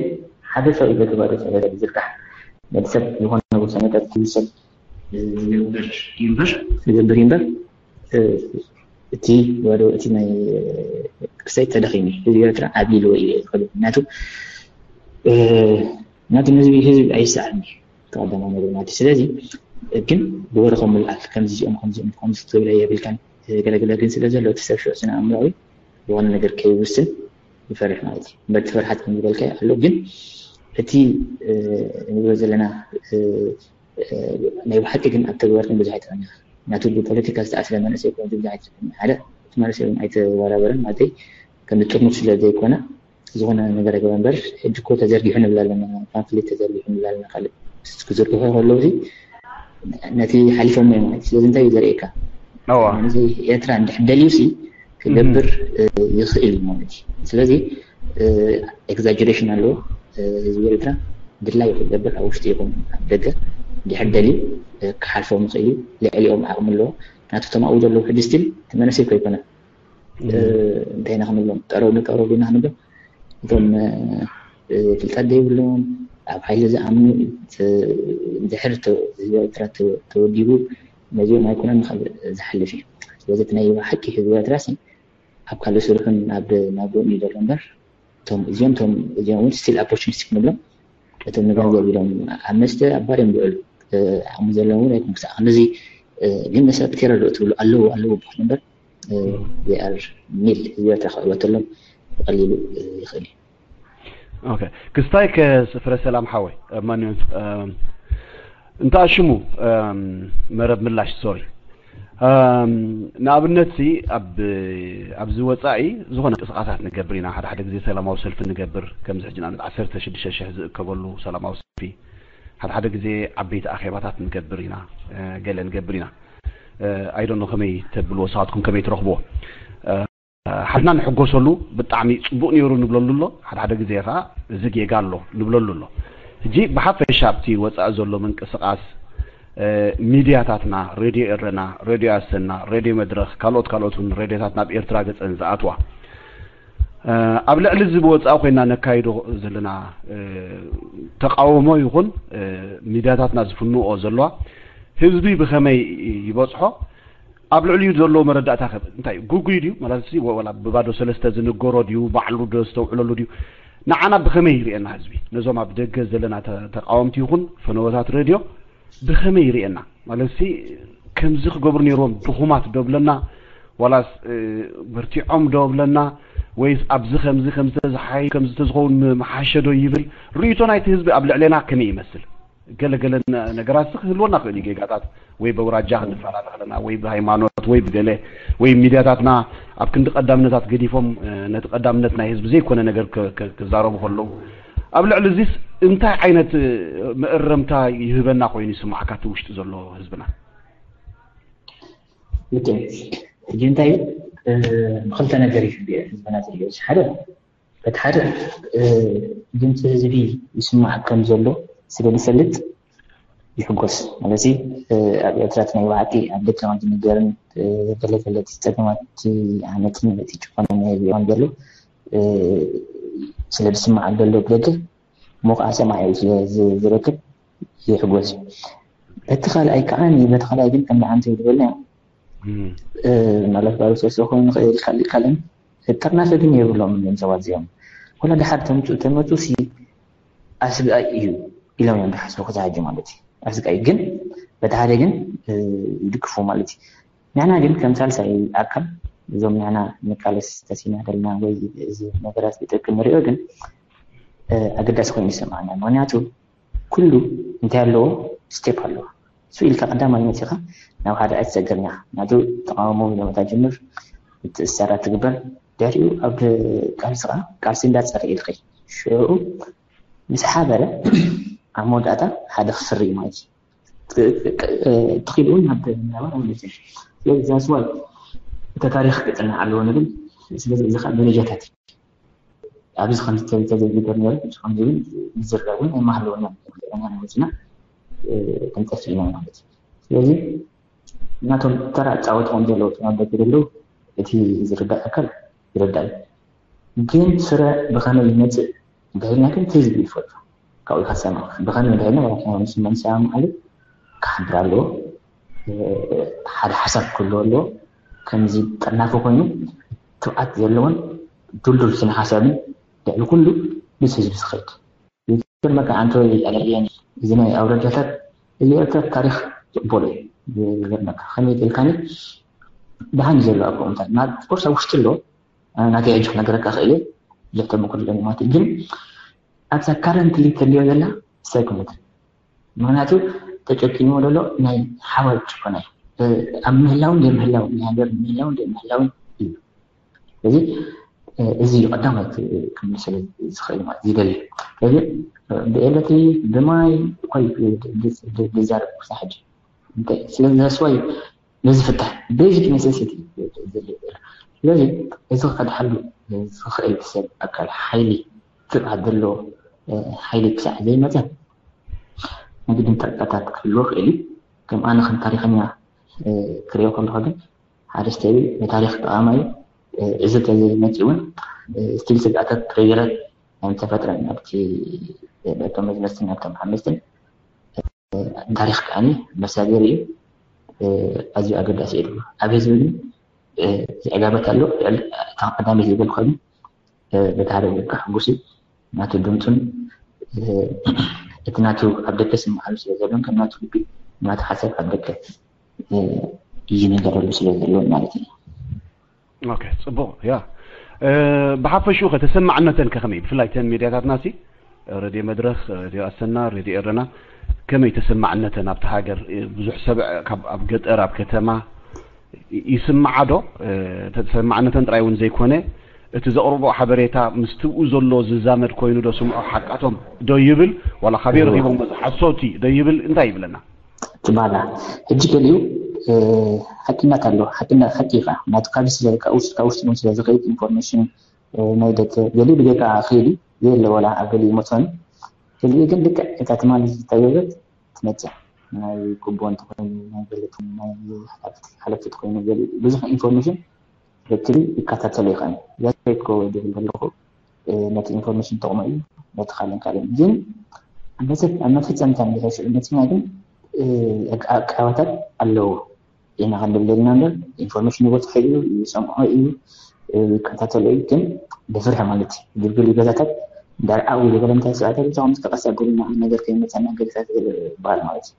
ሓደ ሰብ ኢለ ተባዶ ሰበ ዝርካሕ ነቲ ሰብ ዝኾነ ውሳነታት ክውሰድ ዝገብር ይንበር ዝገብር ይንበር እቲ ወደ እቲ ናይ ክሳይ ተደኺሙ ህዝቢ ኤርትራ ዓቢ ኢልዎ እዩ ዝኽእል ምክንያቱ ምክንያቱ ንህዝቢ ህዝቢ ኣይሰዓን እዩ ተቐዳማይ ነገር ማለት እዩ ስለዚ ግን ብወረ ከም ምልኣል ከምዚ እዚኦም ከምዚኦም ከምዚ ትብለ የብልካን ገለገለ ግን ስለ ዘሎ እቲ ሰብ ሽዑ ስነ ኣእምራዊ ዝኾነ ነገር ከይውስን ይፈርሕ ማለት እዩ እምበር እቲ ፍርሓት ከም ዝበልካ ኣሎ ግን እቲ ንብሎ ዘለና ናይ ብሓቂ ግን ኣብ ተግባር ግን ብዙሕ ኣይተቐኒኻ ናቱ ብፖለቲካ ዝተኣስረ መንእሰይ ኮነ ብዙሕ ኣይተቐኒ ሓደ እቲ መንእሰይ እውን ኣይተወራበረን ማለተይ ከም ጥርኑፍ ስለ ዘይኮነ ዝኾነ ነገር ገበ እምበር ሕጂ እኮ ተዘርጊሑ ንብል ኣለና ፓምፍሌት ተዘርጊሑ ንብል ኣለና ካልእ ክዝርግሑ ከለዉ ነቲ ሓሊፎሞ እዮም ማለት ስለዚ እንታይ እዩ ዘርእየካ እዚ ኤርትራ እንድሕር ደልዩ ሲ ክገብር ይኽእል እዩ ማለት እዩ ስለዚ exaggeration ኣለዎ ህዝቢ ኤርትራ ድላዩ ክገብር ኣብ ውሽጢ ይኹን ኣብ ደገ እንድሕር ደልዩ ክሓልፎም ይኽእል እዩ ልዕሊኦም ዓቕሚ ኣለዎ ናቱ ተማኡ ዘለዉ ሕጂ ስቲል ተመነሰይ እኮ ይኮነ እንታይ ኢና ክንብሎም ቀረቡ ንቀረቡ ኢና ክንብሎም እቶም ፍልጠት ዘይብሎም ኣብ ሓይሊ ዝኣምኑ ድሕር ህዝቢ ኤርትራ ተወዲቡ ነዚኦም ኣይኮነን ንካልእ ዝሓልፍ እዩ ስለዚ እቲ ናይ ሓቂ ህዝቢ ኤርትራ ሲ ኣብ ካልእ ስርሑን ኣብ ናብ ጎኒ ዘሎ እምበር እቶም እዚኦም እቶም እዚኦም እውን still opportunistic ንብሎም እቶም ንገንዘብ ኢሎም ኣብ መስተ ኣብ ባር እዮም ዝውዕሉ ዓቕሚ ዘለዎም እውን ኣይኮን ክሳዕ ክንዚ ግን መሳጢ ተረድኦ ትብሉ ኣለዉ ኣለዉ ይበሃል እምበር they are nil ህዝቢ ኤርትራ ክዕወተሎም ብቐሊሉ ይኽእል እዩ ክስታይ ከ ፍረ ሰላም ሓወይ ማንዮን እንታ ሽሙ መረብ ምላሽ ሶሪ ንኣብነት ሲ ኣብዚ ወፃኢ ዝኾነ ቅስቃሳት ንገብር ኢና ሓደ ሓደ ግዜ ሰላማዊ ሰልፊ ንገብር ከምዚ ሕጂ ንኣብነት ዓሰርተ ሽዱሽተ ሽሕ ዝእከበሉ ሰላማዊ ሰልፊ ሓደ ሓደ ግዜ ዓበይቲ ኣኼባታት ንገብር ኢና ገለ ንገብር ኢና ኣይዶኖ ከመይ ተብልዎ ንስኻትኩም ከመይ ትረኽብዎ ሓድና ንሕጎሰሉ፣ ብጣዕሚ ጽቡቕ ነይሩ ንብለሉ ኣሎ። ሓደ ሓደ ግዜ ከኣ እዚ ጌጋ ኣሎ ንብለሉ ኣሎ። ሕጂ ብሓፈሻ ኣብቲ ወጻኢ ዘሎ ምንቅስቓስ ሚድያታትና፣ ሬድዮ ኤረና፣ ሬድዮ ኣሰና፣ ሬድዮ መድረኽ፣ ካልኦት ካልኦት እውን ሬድዮታት ናብ ኤርትራ ገጸን ዝኣትዋ ኣብ ልዕሊ እዚ ብወጻኢ ኮይና ነካይዶ ዘለና ተቃውሞ ይኹን ሚድያታትና ዝፍንዎ ዘለዋ ህዝቢ ብኸመይ ይበጽሖ? ኣብ ልዕሊኡ ዘለዎ መረዳእታ ከ እንታይ እዩ? ግጉይ ድዩ? ማለት ሲ ወላ ብባዶ ሰለስተ ዝንገሮ ድዩ? ባዕሉ ዶ ዝተውዕለሉ ድዩ? ንዓና ብኸመይ ይርእየና ህዝቢ? ነዞም ኣብ ደገ ዘለና ተቃወምቲ ይኹን ፈነወታት ሬድዮ ብኸመይ ይርእየና? ማለት ሲ ከምዚ ክገብሩ ነይርዎም ድኹማት ዶ ብለና? ዋላስ በርቲዖም ዶ ብለና? ወይስ ኣብዚ ከምዚ ከምዚ ተዝሓይ ከምዚ ተዝኸውን ምሓሸ ዶ ይብል? ርእይቶ ናይቲ ህዝቢ ኣብ ልዕሌና ከመይ ይመስል? ገለ ገለ ነገራት ክህልወና ክእል እዩ። ጌጋታት ወይ በውራጃ ክንፈላለ ከለና ወይ ብሃይማኖት ወይ ብገለ ወይ ሚድያታትና ኣብ ክንዲ ቀዳምነታት ገዲፎም ነቲ ቀዳምነት ናይ ህዝቢ ዘይኮነ ነገር ክዛረቡ ከለዉ ኣብ ልዕሊ እዚስ እንታይ ዓይነት መእረምታ ይህበና ኮይኑ ይስማዓካ እቲ ውሽጢ ዘሎ ህዝብና? ልክዕ። ሕጂ እንታይ እዩ ብክልተ ነገር ይፍልዮ ህዝብና ዝሪኦ። ሓደ በቲ ሓደ ድምፂ ህዝቢ ይስማዕ ከም ዘሎ ስለ ዝፈልጥ ይሕጎስ። ማለት ኣብ ኤርትራ ናይ ባዕቲ ኣብ ደቂ ከም ዝንገርን ገለገለ ፀገማት ዓመፅን እቲ ጭቆና ናይ ህዝቢ ከም ዘሎ ስለ ዝስማዕ ዘሎ ብደገ እሞ ከዓ ሰማዒ ስለ ዝረክብ ይሕጎስ። በቲ ካልኣይ ከዓ በቲ ካልኣይ ግን ከም ንዓንተ ይድበልና ማለት ባሉ ሰሰ ኮይኑ ንኽእል ካልእ ካልእን ጠርናፈ ግን የብሎም እዮም ሰባት እዚኦም። ወላ ድሓር ተምፁ ተመፁ ሲ ኣስጋኢ እዩ ኢሎም እዮም ዝሓስቡ ክዝሓጁ ማለት እዩ። ኣስጋኢ ግን በቲ ሓደ ግን ይድግፉ ማለት እዩ። ንሕና ግን ከም ሳልሳይ ኣካል እዞም ንሕና ንቃለስ ተሲና ዘለና ወይ እዚ ነገራት ዝጠቅም ንሪኦ ግን ኣገዳሲ ኮይኑ ይሰማዓና። ምክንያቱ ኩሉ እንታይ ኣለዎ ስቴፕ ኣለዎ። እሱ ኢልካ ቀዳማይ መፂኻ ናብ ሓደ ኣይትፀገርኛ ናቱ ተቃውሞ ኢሎም እታ ጅምር ምትእስሳራት ትግበር ድሕሪኡ ኣብ ቃልስኻ ቃልሲ እንዳፀረ ኢልኸ ሽዑ ምስ ሓበረ ኣብ መወዳእታ ሓደ ክፍሪ ማለት እዩ። ትኽእል እውን ናብ ምናባር ማለት እዩ። ስለዚ ዛስዋይ እተ ታሪክ ክፅናዕ ኣለዎ ንብል። ስለዚ እዚ ከዓ ደረጃታት እዩ። ኣብዚ ከምዚ ተዘይግበር ነሩ ከምዚ እውን ዝዝረብ እውን ኣይማሃለወና ዘለና ወፅና ክንጠፍእ ኢና ማለት እዩ። ስለዚ እናቶም ተራ ፃወት ከም ዘለዉ ተናበቲ ዘለዉ እቲ ዝርዳእ ኣካል ይርዳእ እዩ። ግን ፍረ ብኸመይ ይመፅእ እንተልና ግን ህዝቢ ይፈልጦ። ካብኡ ኢኻ ትሰምዕ። ብኸመይ እንድሕና ዋላ ምስ መንስያ መዓሉ ክሓድር ኣለዎ። ሓደ ሓሳብ ክህልዎ ኣለዎ። ከምዚ ጠርናፊ ኮይኑ ትብዓት ዘለዎን ድልዱል ስነ ሓሳብን ልዕሊ ኩሉ ምስ ህዝቢ ዝኸይድ። ይገርመካ ኣንቶኒ ኣለርየን እዚ ናይ ኣውረጃታት እዚ ኤርትራ ታሪኽ ትቕበሎ እዩ። ይገርመካ ከመይ ኢልካኒ ደሓን ዘሎ ኣብ ከምኡታት ና ቁርሳ ውሽጢ ኣሎ ናተይ ሕጂ ክነገረካ ክእል እየ ብዙሕ ተመክሮ ኣለኒ ማለት እዩ። ግን ኣብዛ ካረንትሊ ተልዮ ዘላ ሳይኮነት ምክንያቱ ተጨኪንዎ ዘሎ ናይ ሓባር ጭኮና እዩ። ኣብ ምህላውን ዘይምህላውን ናይ ሃገር ምህላውን ዘይምህላውን እዩ። ስለዚ እዚ እዩ ቀዳማይ ክምልሰለ ዝኽእል ማለት ዝደሊ። ስለዚ ብኤሌክትሪክ ብማይ ኮይ ዝዛረብ ክሳብ ሕጂ ስለዚ that's why ነዚ ፍታሕ basic necessity ዘድልዮ ዘሎ። ስለዚ እዚ ከድሓሉ ዝኽእል ሰብ ኣካል ሓይሊ ትብዓት ዘለዎ ሓይሊ ክሳዕ ዘይመፀ ንግድን ጠርቀታት ክህልዎ ክእል እዩ። ከም ኣነ ከም ታሪኸኛ ክሪኦ ከለኹ ግን ሓደ ስተቢ ንታሪኽ ጠቓማይ እዚ ተዘይመፂ እውን ስቲል ስግኣታት ፕሬራት ኣይምተፈጥረን ኣብቲ ነቶም መዝመስትን ነቶም ሓመስትን ታሪኽ ከዓኒ መሳገሪ እዩ። ኣዝዩ ኣገዳሲ እዩ ድማ ኣብ ህዝቢ ግን ዝዕጋበት ኣሎ። እታ ቀዳመይቲ ዝበልኩ ኮይኑ በቲ ሓደ ወገን ከሕጉስ እዩ ናቱ ድምፁን እቲ ናቱ ኣብ ደገ ስምዓሉ ስለ ዘሎን ከም ናቱ ልቢ ናቱ ሓሳብ ኣብ ደገ ይነገረሉ ስለ ዘሎ ማለት እዩ። ኦኬ ፅቡቕ ያ ብሓፈሽኡ ከ ተሰማዕነተን ከ ከመይ ብፍላይ ተን ሚድያታትና ሲ ሬድዮ መድረኽ ሬድዮ ኣሰና ሬድዮ ኤረና ከመይ ተሰማዕነተን ኣብቲ ሃገር ብዙሕ ሰብ ካብ ኣብ ገጠር ኣብ ከተማ ይስምዓ ዶ ተሰማዕነተን ጥራይ እውን ዘይኮነ እቲ ዘቕርቦ ሓበሬታ ምስ ትብኡ ዘሎ ዝዛመድ ኮይኑ ዶ ስምዖ ሓቃቶም ዶ ይብል ዋላ ካበይ ረኺቦም ሓሶት ዶ ይብል እንታይ ይብለና ትባላ ሕጂ ገሊኡ ሓቅነት ኣሎ። ሓቅነት ሓቂ ኢኻ ናቱ ካብ ስለ ካብ ውሽጢ እውን ስለ ዝኸይድ ኢንፎርሜሽን ናይ ደገ ገሊኡ ብጌጋ ክእል የለ ወላ ኣብ ገሊኡ መቶን ገሊኡ ግን ልክዕ እታ ትማሊ ዝተገበት ትመፅእ ናይ ጉቦ እንተኮይኑ ናይ ገለቱ ናይ ሓለፍቲ ተኮይኑ ገሊኡ ብዙሕ ኢንፎርሜሽን ርክብ ይከታተሉ ይኸን ዘኮ ድብል ዘለኹ ነቲ ኢንፎርሜሽን ጥቕሙ እዩ ነቲ ካልእን ካልእን ግን ኣብ መፈፀምታ ንድሕር ሽዑ መፅና ግን ኣቀባታት ኣለዎ ኢና ክንብል ዘለና እምበር ኢንፎርሜሽን ይበፅሖ እዩ ይሰምዖ እዩ ይከታተሎ እዩ ግን ብፍርሒ ማለት እዩ ግልግል ገዛታት እንዳርዓው ይበለ እንታይ ስርዓት ብዛኹም ዝተቀሰ ቡልና ነገር ከይመፀና ገዛታት ይበሃል ማለት እዩ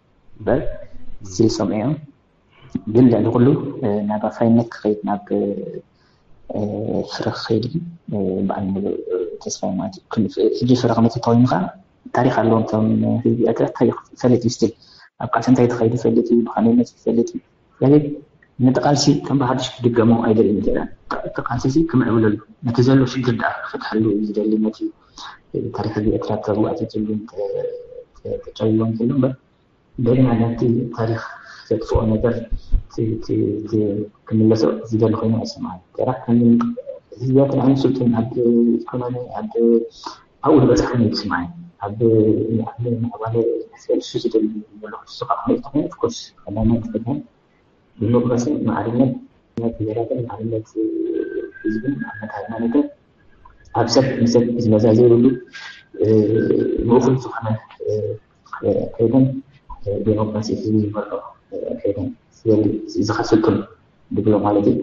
በር ስል ሰምዖ እዮም ግን ልዕሊ ኩሉ ናብ ኣፋይነት ክኸይድ ናብ ፍረ ክኸይድ እዩ በዓል ተስፋ ማለት እዩ ሕጂ ፍረ ክመፅእ ተኮይኑ ከዓ ታሪክ ኣለዎም ቶም ህዝቢ ኤርትራ ታሪክ ፈለጥ እዩ ስቲል ኣብ ቃልሲ እንታይ ተኸይዱ ፈለጥ እዩ ብኸመይ መፅእ ፈለጥ እዩ ስለዚ ነቲ ቃልሲ ከም ብሓድሽ ክድገሞ ኣይደልን እቲ ቃልሲ ክምዕብለሉ ነቲ ዘሎ ሽግር ደኣ ክፈትሐሉ ዝደሊ ነቲ ታሪክ ህዝቢ ኤርትራ ተዋእቲትሉ ተጨልሎ እንተሎ እምበር እንደገና ናብቲ ታሪክ ዘጥፍኦ ነገር ክምለሶ ዝደሊ ኮይኑ ኣይሰማዕን። ተራ ከም ህዝብታት ንዓይነቱ ስልጡን ኣብ ኢኮኖሚ ኣብ ኣብኡ ዝበፅሐ ኮይኑ ይስማዕን። ኣብ ኣብ ምዕባለ ሕስበል እሱ ዝደሊ ዘሎ እሱ ከዓ ከመይ ዝኾነ ኦፍኮርስ ቀዳማይ ትፈትሐን ዲሞክራስን ማዕርነት ብሄራትን ማዕርነት ህዝብን ማዕርነት ሃይማኖትን ኣብ ሰብ ንሰብ ዝመዛዘብሉ ምእኹል ዝኾነ ከይደን ዴሞክራሲ ህዝቢ ዝመርዖ ከይደን ስለዚ እዚ ከስልጡን ድብሎ ማለት እዩ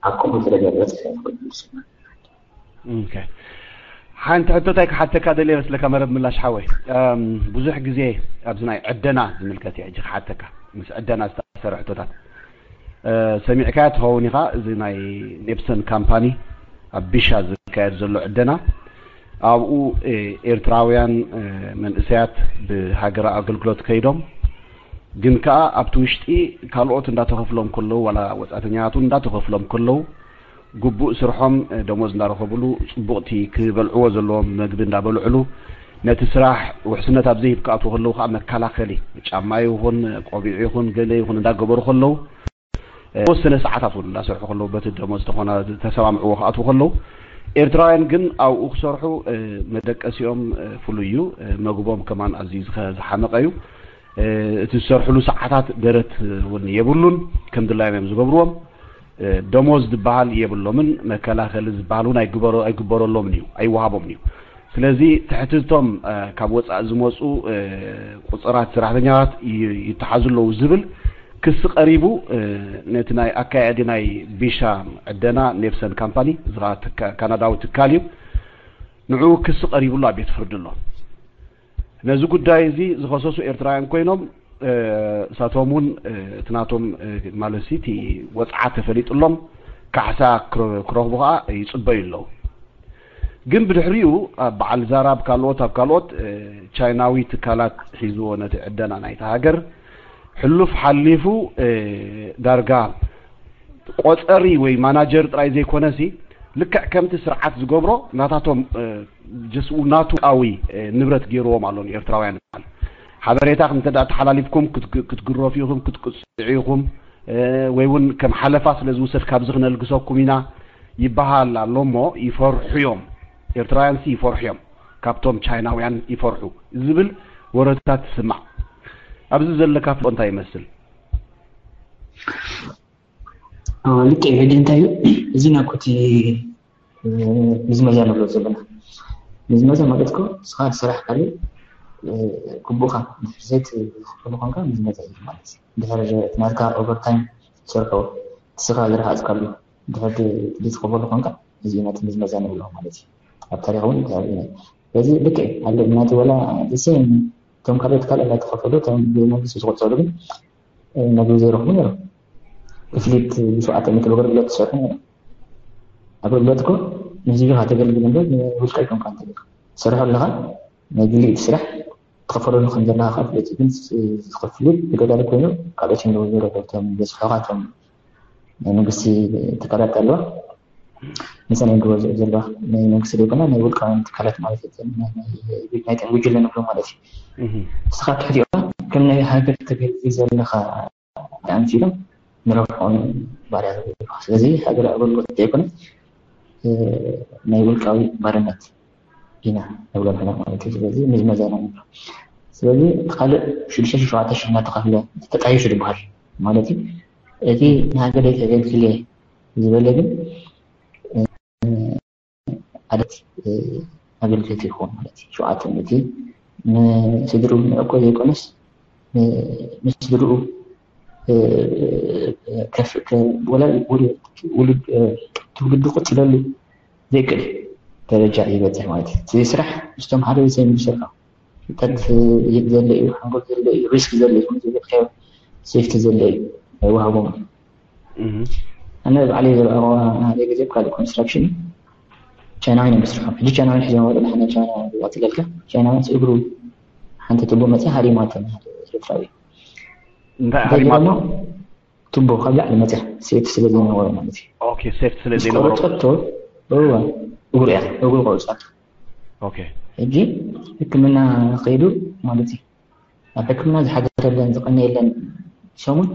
ኣብ ከምኡ ደረጃ ዝበፅሐ ይኽእል ይስማ ሓንቲ ሕቶታይ ክሓተካ ደልየ መስለካ መረብ ምላሽ ሓወይ ብዙሕ ግዜ ኣብዚ ናይ ዕደና ዝምልከት እየ ሕጂ ክሓተካ ምስ ዕደና ዝተኣሰረ ሕቶታት ሰሚዕካያ ትኸውን ኢኻ እዚ ናይ ኔፕሰን ካምፓኒ ኣብ ቢሻ ዝካየድ ዘሎ ዕደና ኣብኡ ኤርትራውያን መንእሰያት ብሃገራዊ ኣገልግሎት ከይዶም ግን ከኣ ኣብቲ ውሽጢ ካልኦት እንዳተኸፍሎም ከለዉ ዋላ ወጻእተኛታት እውን እንዳተኸፍሎም ከለዉ ግቡእ ስርሖም ደሞዝ እንዳረኸብሉ ጽቡቕቲ ክበልዕዎ ዘለዎም መግቢ እንዳበልዕሉ ነቲ ስራሕ ውሕስነት ኣብ ዘይህብ ክኣትዉ ከለዉ ከዓ መከላኸሊ ጫማ ይኹን ቆቢዕ ይኹን ገለ ይኹን እንዳገበሩ ከለዉ ወሰነ ሰዓታት እውን እንዳሰርሑ ከለዉ በቲ ደሞዝ ተኾና ተሰማምዕዎ ክኣትዉ ከለዉ ኤርትራውያን ግን ኣብኡ ክሰርሑ መደቀሲኦም ፍሉይ እዩ መግቦም ከማን ኣዝዩ ዝሓመቀ እዩ እቲ ዝሰርሕሉ ሰዓታት ደረት እውን የብሉን ከም ድላዮም እዮም ዝገብርዎም ደሞዝ ዝበሃል የብሎምን መከላኸሊ ዝበሃል እውን ኣይግበረሎምን እዩ ኣይወሃቦምን እዩ ስለዚ ትሕትቶም ካብ ወፃእ ዝመፁ ቁፅራት ሰራሕተኛታት ይተሓዙ ኣለዉ ዝብል ክሲ ቀሪቡ ነቲ ናይ ኣካያዲ ናይ ቢሻ ዕደና ኔፕሰን ካምፓኒ እዚ ካናዳዊ ትካል እዩ ንዕኡ ክሲ ቀሪቡሉ ኣብ ቤት ፍርዲ ኣሎ ነዚ ጉዳይ እዚ ዝኸሰሱ ኤርትራውያን ኮይኖም እሳቶም እውን እቲ ናቶም ማለት እቲ ወፅዓ ተፈሊጡሎም ካሕሳ ክረኽቡ ከዓ ይፅበዩ ኣለዉ ግን ብድሕሪኡ ኣብ በዓል ዛራ ኣብ ካልኦት ኣብ ካልኦት ቻይናዊ ትካላት ሒዝዎ ነቲ ዕደና ናይቲ ሃገር ሕሉፍ ሓሊፉ ዳርጋ ቆፀሪ ወይ ማናጀር ጥራይ ዘይኮነሲ ልክዕ ከምቲ ስርዓት ዝገብሮ ናታቶም ጀስኡ ናቱ ቃዊ ንብረት ገይርዎም ኣሎ ንኤርትራውያን ይበሃል ሓበሬታ እንተ ተሓላሊፍኩም ክትግረፉ ኢኹም ክትቅፅዑ ኢኹም ወይ እውን ከም ሓለፋ ስለ ዝውሰድ ካብዚ ክነልግሰኩም ኢና ይበሃል ኣሎ እሞ ይፈርሑ እዮም ኤርትራውያን ሲ ይፈርሑ እዮም ካብቶም ቻይናውያን ይፈርሑ ዝብል ወረታት ትስማዕ ኣብዚ ዘለካ ፍልጦ እንታይ ይመስል ልክዕ እዩ ሕጂ እንታይ እዩ እዚ ናኩቲ ምዝመዛ ንብሎ ዘለና ምዝመዛ ማለት ኮ ስኻ ስራሕ ካልእ ግቡእኻ ድሕር ዘይት ዝኽፈሉ ኮንካ ምዝመዛ እዩ ማለት ድሕር ናትካ ኦቨርታይም ሰርሖ ስኻ ዝረሃፅካሉ ድሕር ዝኽፈሉ ኮንካ እዚ ናት ምዝመዛ ንብሎ ማለት እዩ ኣብ ታሪክ እውን በዚ ልክዕ ኣሎ ናቲ ወላ ሴም እቶም ካልኦት ካልእ እናተኸፈሉ እቶም ብመንግስቲ ዝቆፀሩ ግን መግቢ ዘይረኽቡ ነይሮም። ክፍሊት ብሸውዓተ ሚእቲ ብኣገልግሎት ትሰርሑ ነይሮም። ኣገልግሎት እኮ ንህዝቢ ኢኻ ተገልግል እምበር ንውልቀ ኣይኮንካን ተገልግል። ትሰርሖ ኣለኻ ናይ ግሊ እቲ ስራሕ ትኸፈለሉ ከም ዘለኻ ከዓ ፍለጥ እዩ። ግን እዚ ክፍሊት ብደላሊ ኮይኑ ካልኦት እዮም ዝረኽቡ እቶም በዝሖኻ እቶም ናይ መንግስቲ ትካላት ኣለዋ። ንሰን ግበ ዘለዋ ናይ መንግስቲ ዘይኮና ናይ ውልቃውያን ትካላት ማለት እዩ። ናይ ጠንጉጅለ ንብሎ ማለት እዩ። ንስኻ ትሕቲኦካ ከም ናይ ሃገር ተገልግል ዘለኻ ኣንፊሎም ንረብሖም ባርያ ዝብል። ስለዚ ሃገር ኣገልግሎት ዘይኮነ ናይ ውልቃዊ ባርነት ኢና ንብሎ ንሕና ማለት እዩ። ስለዚ ምዝመዛ ኢና ንብሎ። ስለዚ እቲ ካልእ ሽዱሽተ ሺሕ ሸውዓተ ሺሕ እናተኸፍለ ተጣይሹ ዝበሃል ማለት እዩ። እቲ ንሃገር ከገልግል እየ ዝበለ ግን ዓደት ኣገልግሎት ይኸውን ማለት እዩ። ሸውዓተ ሚእቲ ንስድርኡ ንዕቆ ዘይኮነስ ንስድርኡ ወላ ትውልዱ ክቕፅለሉ ዘይክእል ደረጃ ይበፅሕ ማለት እዩ። እዚ ስራሕ ምስቶም ሓደ ሰብ ዝሰርሖ ፍልጠት ዘለ እዩ፣ ሓንጎል ዘለ እዩ፣ ሪስክ ዘለ እዩ፣ ዝብል ሴፍቲ ዘለ እዩ፣ ኣይወሃቦም። ኣነ ባዕለይ ዝረኣኹ ሓደ ግዜ ካልእ ኮንስትራክሽን ቻይናውያን እዮም ዝስርሖም። ሕጂ ቻይናውያን ሒዞም ወደ ንሕና ቻይና ዝዋፅለልካ ቻይናውያን እግሩ ሓንቲ ቱቦ መፅያ ሃሪማቶ ኤርትራዊ እንታይ እንታይ ሃሪማቶ? ገይሮሞ? ቱቦ ካብ ላዕሊ መፅያ ሴፍቲ ስለ ዘይነበሮ ማለት እዩ። ኦኬ ሴፍቲ ስለ ዘይነበሮ ቆረፀቶ እዋ እግሩ እያ እግሩ ቆረፀቶ። ኦኬ ሕጂ ሕክምና ከይዱ ማለት እዩ። ኣብ ሕክምና ዝሓገረለን ዝቐነየለን ሰሙን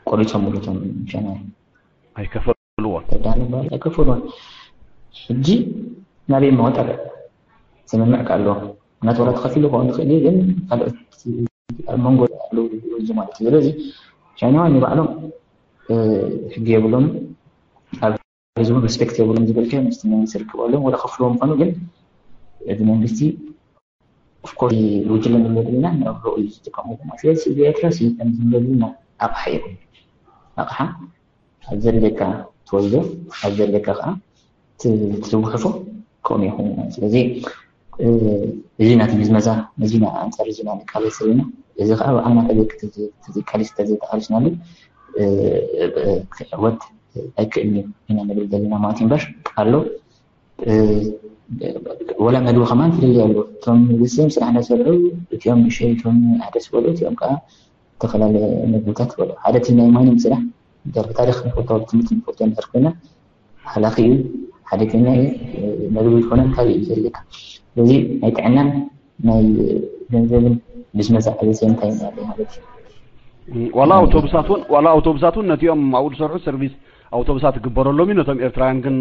ቆሪፆምሉ እቶም ቻይናውያን። ኣይከፈልዎ ተዳኒ በሃል ኣይከፈሉን። ሕጂ ናበይ መወጠር ስምምዕ ከ ኣለዎ? ምክንያቱ ዋላ ተኸፊሉ ክኸውን ይኽእል እዩ፣ ግን ካልኦት ኣብ መንጎ ኣለዉ እዚ ማለት እዩ። ስለዚ ቻይናውያን ንባዕሎም ሕጊ የብሎም፣ ኣብ ህዝቡ ሪስፔክት የብሎም ዝበልካዮ ምስቲ መንግስቲ ርክብ ኣለዎም። ወላ ከፍልዎ ምዃኑ ግን እቲ መንግስቲ ኦፍኮርስ ጉጅለ ንብለሉ ኢና ንዕብሮ እዩ ዝጥቀሙ ማለት ስለዚ እዚ ኤርትራ ሲ ከም ዝንበልና ኣቕሓ ይኹን ኣቕሓ ኣብ ዘለካ ትወስዶ ኣብ ዘለካ ከዓ ትውሕፎ ከምኡ ይኹን ማለት ስለዚ እዚ ናቲ ምዝመዛ እዚ ኣንፃር እዚ ኢና ንቃለስ ዘለና እዚ ከዓ ብዓልና ተዘይቃሊስ ተዘይተቃሊስናሉ ክዕወት ኣይክእልን እዩ ኢና ንብል ዘለና ማለት እምበር ኣሎ ወላ መድቡ ከማን ፍልልይ ኣሎ እቶም ንግስም ስራሕ እንዳሰርሑ እቲኦም ንሸይቶም ሓደ ዝበሉ እቲኦም ከዓ ዝተፈላለየ ምግብታት ይበሉ ሓደ እቲ ናይ ማይኒንግ ስራሕ እንተ ብታሪክ ንፈልጦ ትምህርቲ ንፈልጦ እንድሕር ኮይና ሃላኺ እዩ ሓደገኛ እዩ መግቢ ይኮነን ካልእ እዩ ዘድልየካ ስለዚ ናይ ጥዕናን ናይ ገንዘብን ምስ መዛዕበ እንታይ ማለት እዩ ዋላ ኣውቶቡሳት እውን ዋላ ኣውቶቡሳት እውን ነቲኦም ኣብኡ ዝሰርሑ ሰርቪስ ኣውቶቡሳት ይግበረሎም እዩ ነቶም ኤርትራውያን ግን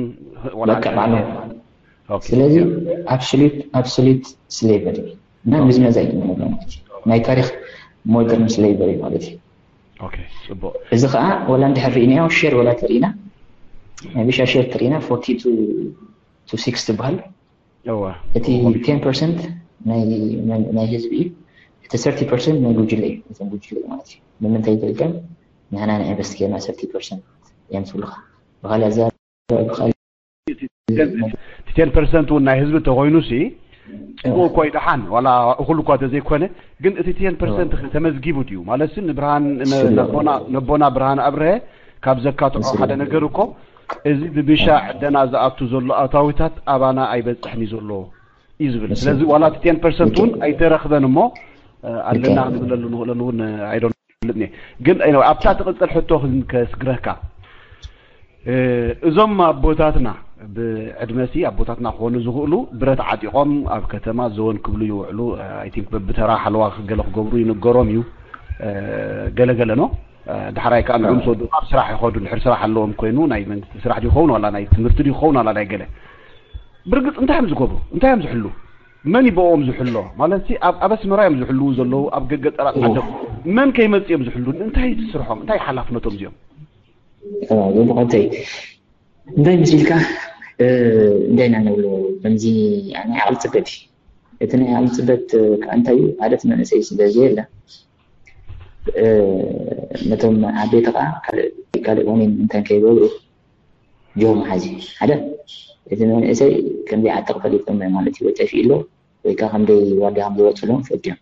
በቃ ባዕሎም ስለዚ ኣብሶሉት ኣብሶሉት ስሌቨሪ እና ምዝመዛ እዩ ማለት ናይ ታሪክ ሞደርን ስሌቨሪ ማለት እዩ ጽቡቅ እዚ ከዓ ወላ እንድሕር ርኢናዮ ሼር ወላ ተርኢና ናይ ቢሻ ሼር ተርኢና ፎርቲ ቱ ሲክስ ትበሃል እቲ ቴን ፐርሰንት ናይ ህዝቢ እዩ እቲ ሰርቲ ፐርሰንት ናይ ጉጅለ እዩ እቶም ጉጅለ ማለት እዩ ንምንታይ ይገልገል ንሕና ንኢንቨስት ጌርና ሰርቲ ፐርሰንት እዮም ትብልካ ብካሊእ ኣዛ ቴን ፐርሰንት እውን ናይ ህዝቢ ተኮይኑ ሲ ጽቡቅ እኮ ይደሓን ዋላ እኩል እኳ ተዘይኮነ ግን እቲ ቴን ፐርሰንት ተመዝጊቡ ድዩ ማለት ሲ ንብርሃን ነቦና ብርሃን ኣብርሀ ካብ ዘካትዖ ሓደ ነገር እኮ እዚ ብብሻ ዕደና ዝኣቱ ዘሎ ኣታዊታት ኣባና ኣይበፅሕን እዩ ዘሎ እዩ ዝብል ስለዚ ዋላ እቲ ቴን ፐርሰንት እውን ኣይተረክበን እሞ ኣለና ክንብለሉ ንኽእለሉ እውን ኣይዶ ግን ኣብታ ትቕፅል ሕቶ ከስግረካ እዞም ኣቦታትና ብዕድመሲ ኣቦታትና ክኾኑ ዝኽእሉ ብረት ዓጢቖም ኣብ ከተማ ዘወን ክብሉ ይውዕሉ ቲንክ በብተራ ሓለዋ ገለ ክገብሩ ይንገሮም እዩ ገለገለ ኖ ዳሕራይ ከዓ ንዕም ዝወዱ ኣብ ስራሕ ይኸዱ ድሕር ስራሕ ኣለዎም ኮይኑ ናይ መንግስቲ ስራሕ ይኸውን ዋላ ናይ ትምህርቲ ይኸውን ዋላ ናይ ገለ ብርግፅ እንታይ እዮም ዝገብሩ እንታይ እዮም ዝሕሉ መን ይበኦም ዝሕሎ ማለት ኣብ ኣስመራ እዮም ዝሕልዉ ዘለዉ ኣብ ገገጠራት ዓደም መን ከይመፅ እዮም ዝሕሉ እንታይ ስርሖም እንታይ ሓላፍነቶም እዚኦም ዘቦቆተይ እንታይ ምስ ኢልካ እንታይ ኢና ንብሎ ከምዚ ናይ ዓቕሊ ፅበት እዩ እቲ ናይ ዓቕሊ ፅበት ከዓ እንታይ እዩ ሓደ እቲ መንእሰይ ስለ ዘየለ ነቶም ዓበይቲ ከዓ ካልእ ዋኒን እንታይ ከይገብሩ ጆ መሓዚ ሓደ እቲ መንእሰይ ከምዚ ዓጥቕ ፈሊጦም ማለት እዩ ወይ ጠፊኡ ኣሎ ወይ ከዓ ከምደይ ዋጋ ከም ዝወፅሎም ፈልጥዮም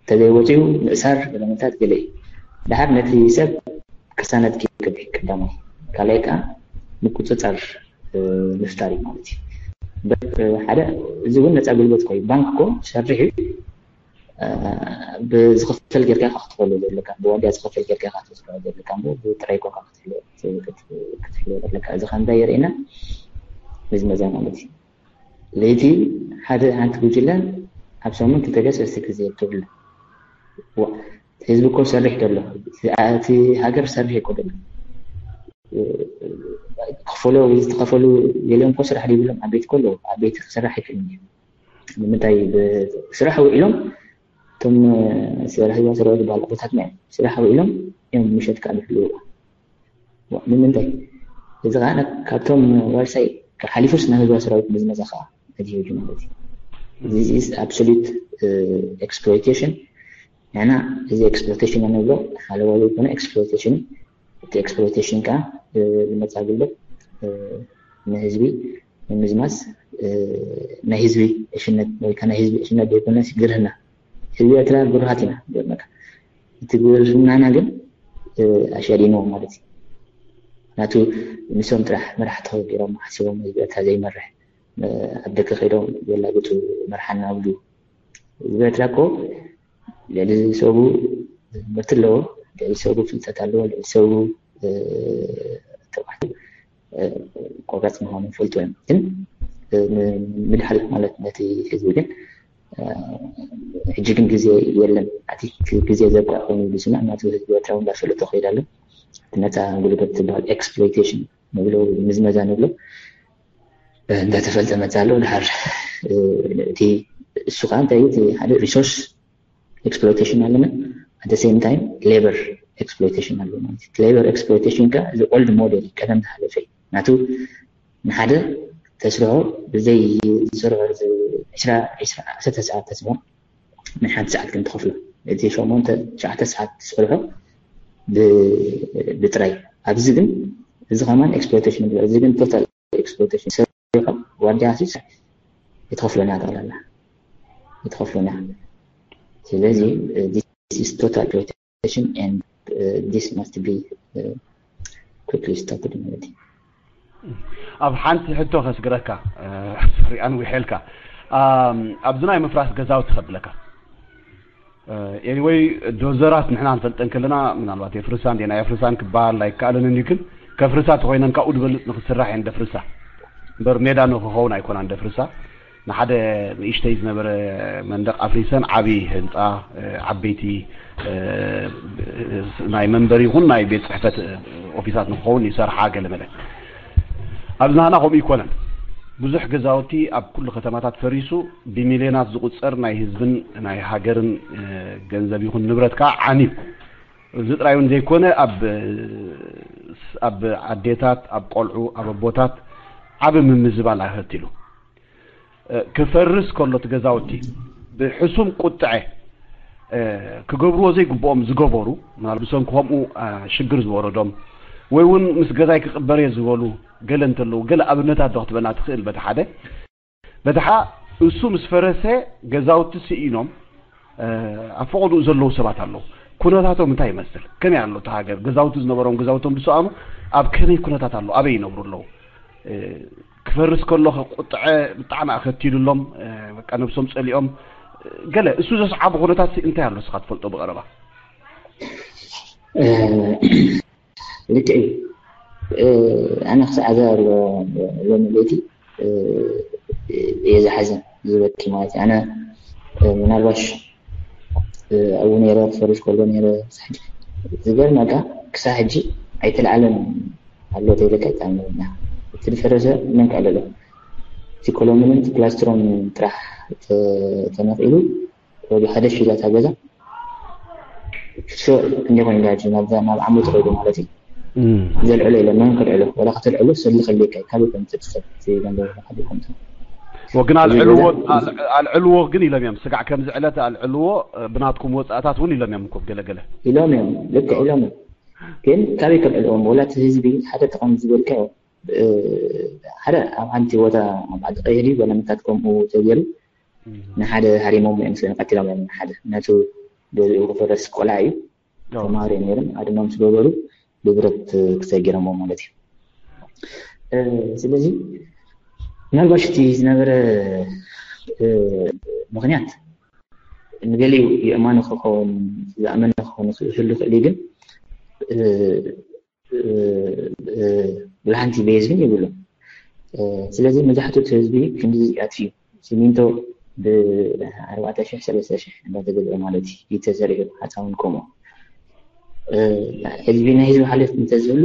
እንተዘይወፅኡ ምእሳር ገለመታት ገለ እዩ ድሓር ነቲ ሰብ ክሳነት ክከብድ ቀዳማይ ካልኣይ ከዓ ምቁፅፃር ምፍጣር እዩ ማለት እዩ ሓደ እዚ እውን ነፃ ጉልበት ኮይ ባንክ ኮ ሰርሕ እዩ ብዝኽፈል ጌርካ ክትኸሎ ዘለካ ብዋጋ ዝኽፈል ጌርካ ክትዝግዖ ዘለካ እሞ ብጥራይ ኮካ ክትሕሎ ዘለካ እዚ ከምዛ የርእና ምዝመዛ ማለት እዩ ለይቲ ሓደ ሓንቲ ጉጅለ ኣብ ሰሙን ክልተ ገስ ርሲ ግዜ ትብሉ ህዝቢ እኮ ሰርሕ ደሎ፣ እቲ ሃገር ሰርሕ እኮ ደሎ። ክፈሎ ዝተኸፈሉ ገሊኦም እኮ ስራሕ ዘይብሎም ዓበይቲ እኮ ኣለዉ። ዓበይቲ ክሰርሕ ኣይክእልን እዩ። ንምንታይ? ስራሕ ውዒሎም፣ እቶም ስራሕ ህዝባዊ ሰራዊት ዝበሃል ኣቦታትና እዮም። ስራሕ ውዒሎም እዮም ምሸት ከዓ ዝሕልዉ። ንምንታይ? እዚ ከዓ ካብቶም ዋርሳይ ሓሊፉስ ናብ ህዝባዊ ሰራዊት ምዝመዛ ከዓ ኣድሂቡ ማለት እዩ። This is absolute exploitation። ንሕና እዚ ኤክስፕሎቴሽን ንብሎ ሓለዋ ዘይኮነ ኤክስፕሎቴሽን። እቲ ኤክስፕሎቴሽን ከዓ ዝመፃ ጉልበት ንህዝቢ ንምዝማዝ፣ ናይ ህዝቢ ዕሽነት ወይ ከዓ ናይ ህዝቢ ዕሽነት ዘይኮነስ ግርህና። ህዝቢ ኤርትራ ግሩሃት ኢና። በቃ እቲ ግርህናና ግን ኣሸዲንዎ ማለት እዩ። ምክንያቱ ንሶም ጥራሕ መራሕቲ ገይሮም ሓሲቦም ህዝቢ ኤርትራ ዘይመርሕ፣ ኣብ ደገ ከይዶም የላግጡ፣ መርሓና ኣብሉ። ህዝቢ ኤርትራ እኮ ልዕሊ ሰቡ ትምህርቲ ኣለዎ፣ ልዕሊ ሰቡ ፍልጠት ኣለዎ፣ ልዕሊ ሰቡ ተባዕት ቆራፅ ምዃኑ ይፈልጡ እዮም። ግን ምድሓል ማለት ነቲ ህዝቢ ግን ሕጂ ግን ግዜ የለን። ኣቲ ግዜ ዘብቅዕ ኮይኑ ይብሉ ስና እናቱ ህዝቢ ኤርትራ እውን እንዳፈለጦ ከይድ ኣሎ። እቲ ነፃ ጉልበት ትበሃል ኤክስፕሎይቴሽን ንብሎ፣ ምዝመዛ ንብሎ እንዳተፈልጠ መፃ ኣሎ። ድሓር እቲ እሱ ከዓ እንታይ እዩ? እቲ ሓደ ሪሶርስ ኤክስፕሎይቴሽን ኣለና፣ at the same time ሌበር ኤክስፕሎይቴሽን ኣሎ ማለት እዩ። ሌበር ኤክስፕሎይቴሽን ከዓ እዚ ኦልድ ሞዴል ቀደም ዝሓለፈ እዩ። ናቱ ንሓደ ተስርሖ ብዘይ ዝሰርሖ ዕስራ ዕስራ ዓሰርተ ሰዓት ተስርሖ ናይ ሓንቲ ሰዓት ግን ትኸፍሎ። እቲ ሸሞንተ ትሽዓተ ሰዓት ትሰርሖ ብጥራይ። ኣብዚ ግን እዚ ከማን ኤክስፕሎይቴሽን ይበሃል። እዚ ግን ቶታል ኤክስፕሎይቴሽን። ሰሪሖም ዋርድያ ሲስ ይትኸፍሎና ጠቕላላ ይትኸፍሎና። ስለዚ this is total exploitation and this must be quickly stopped ማለት እዩ። ኣብ ሓንቲ ሕቶ ከስግረካ ሪኣን ውሐልካ ኣብዚ ናይ ምፍራስ ገዛውቲ ከብለካ ኤኒወይ ዶዘራት ንሕና ንፈልጠን ከለና ምናልባት የፍርሳ እንዴና የፍርሳን ክበሃል ኣይከኣልን እንዲ ግን ከፍርሳ ተኮይነን ካብኡ ዝበልፅ ንክስራሕ እየን ደፍርሳ እምበር ሜዳ ንክኸውን ኣይኮናን ደፍርሳ ንሓደ ንእሽተይ ዝነበረ መንደቅ ኣፍሪሰን ዓብይ ህንፃ ዓበይቲ ናይ መንበሪ ይኹን ናይ ቤት ፅሕፈት ኦፊሳት ንክኸውን ይሰርሓ ገለ መለ ኣብዚ ናህና ከምኡ ይኮነን ብዙሕ ገዛውቲ ኣብ ኩሉ ከተማታት ፈሪሱ ብሚልዮናት ዝቁፀር ናይ ህዝብን ናይ ሃገርን ገንዘብ ይኹን ንብረት ከዓ ዓንዩ እዚ ጥራይ እውን ዘይኮነ ኣብ ኣብ ኣዴታት ኣብ ቆልዑ ኣብ ኣቦታት ዓብ ምምዝባል ኣኸቲሉ ክፈርስ ከሎ እቲ ገዛውቲ ብሕሱም ቁጥዐ ክገብርዎ ዘይግብኦም ዝገበሩ ምናልብሶም ከምኡ ሽግር ዝወረዶም ወይ እውን ምስ ገዛይ ክቅበርየ ዝበሉ ገለ እንተለዉ ገለ ኣብነታት ዶ ክትበና ትኽእል በቲ ሓደ በድሓ እሱ ምስ ፈረሰ ገዛውቲ ስኢኖም ኣብ ፈቐድኡ ዘለዉ ሰባት ኣለዉ ኩነታቶም እንታይ ይመስል ከመይ ኣሎ እቲ ሃገር ገዛውቲ ዝነበሮም ገዛውቶም ዝሰኣኑ ኣብ ከመይ ኩነታት ኣሎ ኣበይ ይነብሩ ኣለዉ ክፈርስ ከሎ ቁጥዐ ብጣዕሚ ኣኸቲሉሎም በቃ ነብሶም ፀሊኦም ገለ እሱ ዘስዓቡ ኩነታት እንታይ ኣሎ ስኻ ትፈልጦ ብቐረባ ልክዕ እዩ ኣነ ክሳዕ እዛ ኣሎ ሎሚ ለይቲ እየ ዝሓዝን ዝበኪ ማለት እዩ ኣነ ምናልባሽ ኣብኡ ነይረ ክፈርስ ከሎ ነይረ ዝገርመካ ክሳብ ሕጂ ኣይተለዓለን ኣሎ ተይለካ ይጣመና እቲ ዝፈረሰ መን ከዕለሎ እቲ ኮሎምንን እቲ ፕላስትሮን ጥራሕ ተነቂሉ ወዲ ሓደ ፊላታ ገዛ ሽዑ እንዲ ኮይኑ ዳጂ ናብዛ ናብ ዓመቱ ከይዱ ማለት እዩ ዘልዕሎ የለ መን ከልዕሎ ወላ ከተልዕሎ ሰሊ ከልካ እዩ ካበይ ከምፅእ ትሰብ ገንዘብ ካበይ ከምፅእ ወግን ኣልዕልዎ ግን ኢሎም እዮም ስጋዕ ከምዚ ዕለት ኣልዕልዎ ብናትኩም ወፃእታት እውን ኢሎም እዮም እኮ ገለገለ ኢሎም እዮም ልክዕ ኢሎም እዮም ግን ካበይ ከልዕልዎም ወላ እቲ ህዝቢ ሓደ ተቐም ዝበልካዮ ሓደ ኣብ ሓንቲ ቦታ ኣብ ዓዲ ቀይሕ ድዩ ገለ ምታት ከምኡ ተገይሩ ንሓደ ሃሪሞም እዮም ስለ ቀቲሎም እዮም ሓደ ነቱ ገዚኡ ክፈረስ ቆልዓ እዩ ተማሃሩ እዮም ነይሮም ኣድኖም ዝገበሩ ብብረት ክሰጊሮሞ ማለት እዩ ስለዚ ምናልባሽ እቲ ዝነበረ ምክንያት ንገሊኡ የእማኑ ክኸውን ዝኣመነ ክኸውን ዝህሉ ክእል ግን ብልሓንቲ ቤዝ ግን ይብሉ ስለዚ መብዛሕትኡ እቲ ህዝቢ ክንዲ ኣትዩ ሲሚንቶ ብኣርባዕተ ሽሕ ሰለስተ ሽሕ እንዳተገዝአ ማለት እዩ ተሰሪሑ ሓፃውን ከምኡ። ሕዝቢ ናይ ህዝቢ ሓልዮት እንተዝህሉ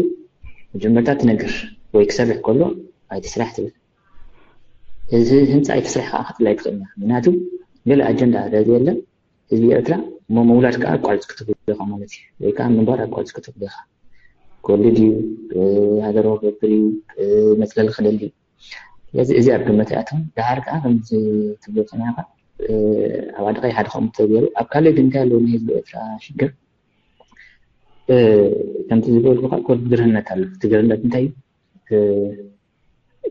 መጀመርታ ትነግር ወይ ክሰርሕ ከሎ ኣይትስራሕ ትብል። ህንፃ ኣይትስራሕ ከዓ ክትብል ኣይትኽእል። ምክንያቱ ገለ ኣጀንዳ ስለዘየለ ህዝቢ ኤርትራ እሞ ምውላድ ከዓ ኣቋርፅ ክትብል ኢኻ ማለት እዩ። ወይ ከዓ ምንባር ኣቋርፅ ክትብል ኢኻ። ክወልድ እዩ፣ ሃገር ክገብር እዩ፣ መፅለሊ ክደሊ እዩ። ስለዚ እዚ ኣብ ግምት ይኣትውን። ደሓር ከዓ ከምዚ ትብሎ ፀኒሕካ ኣብ ዓዲ ቀይሕ ሓደ ከምኡ ተገይሩ ኣብ ካልእ ግን እንታይ ኣለዎ ናይ ህዝቢ ኤርትራ ሽግር? ከምቲ ዝበልኩ ከዓ ኮድ ግርህነት ኣሎ። እቲ ግርህነት እንታይ እዩ?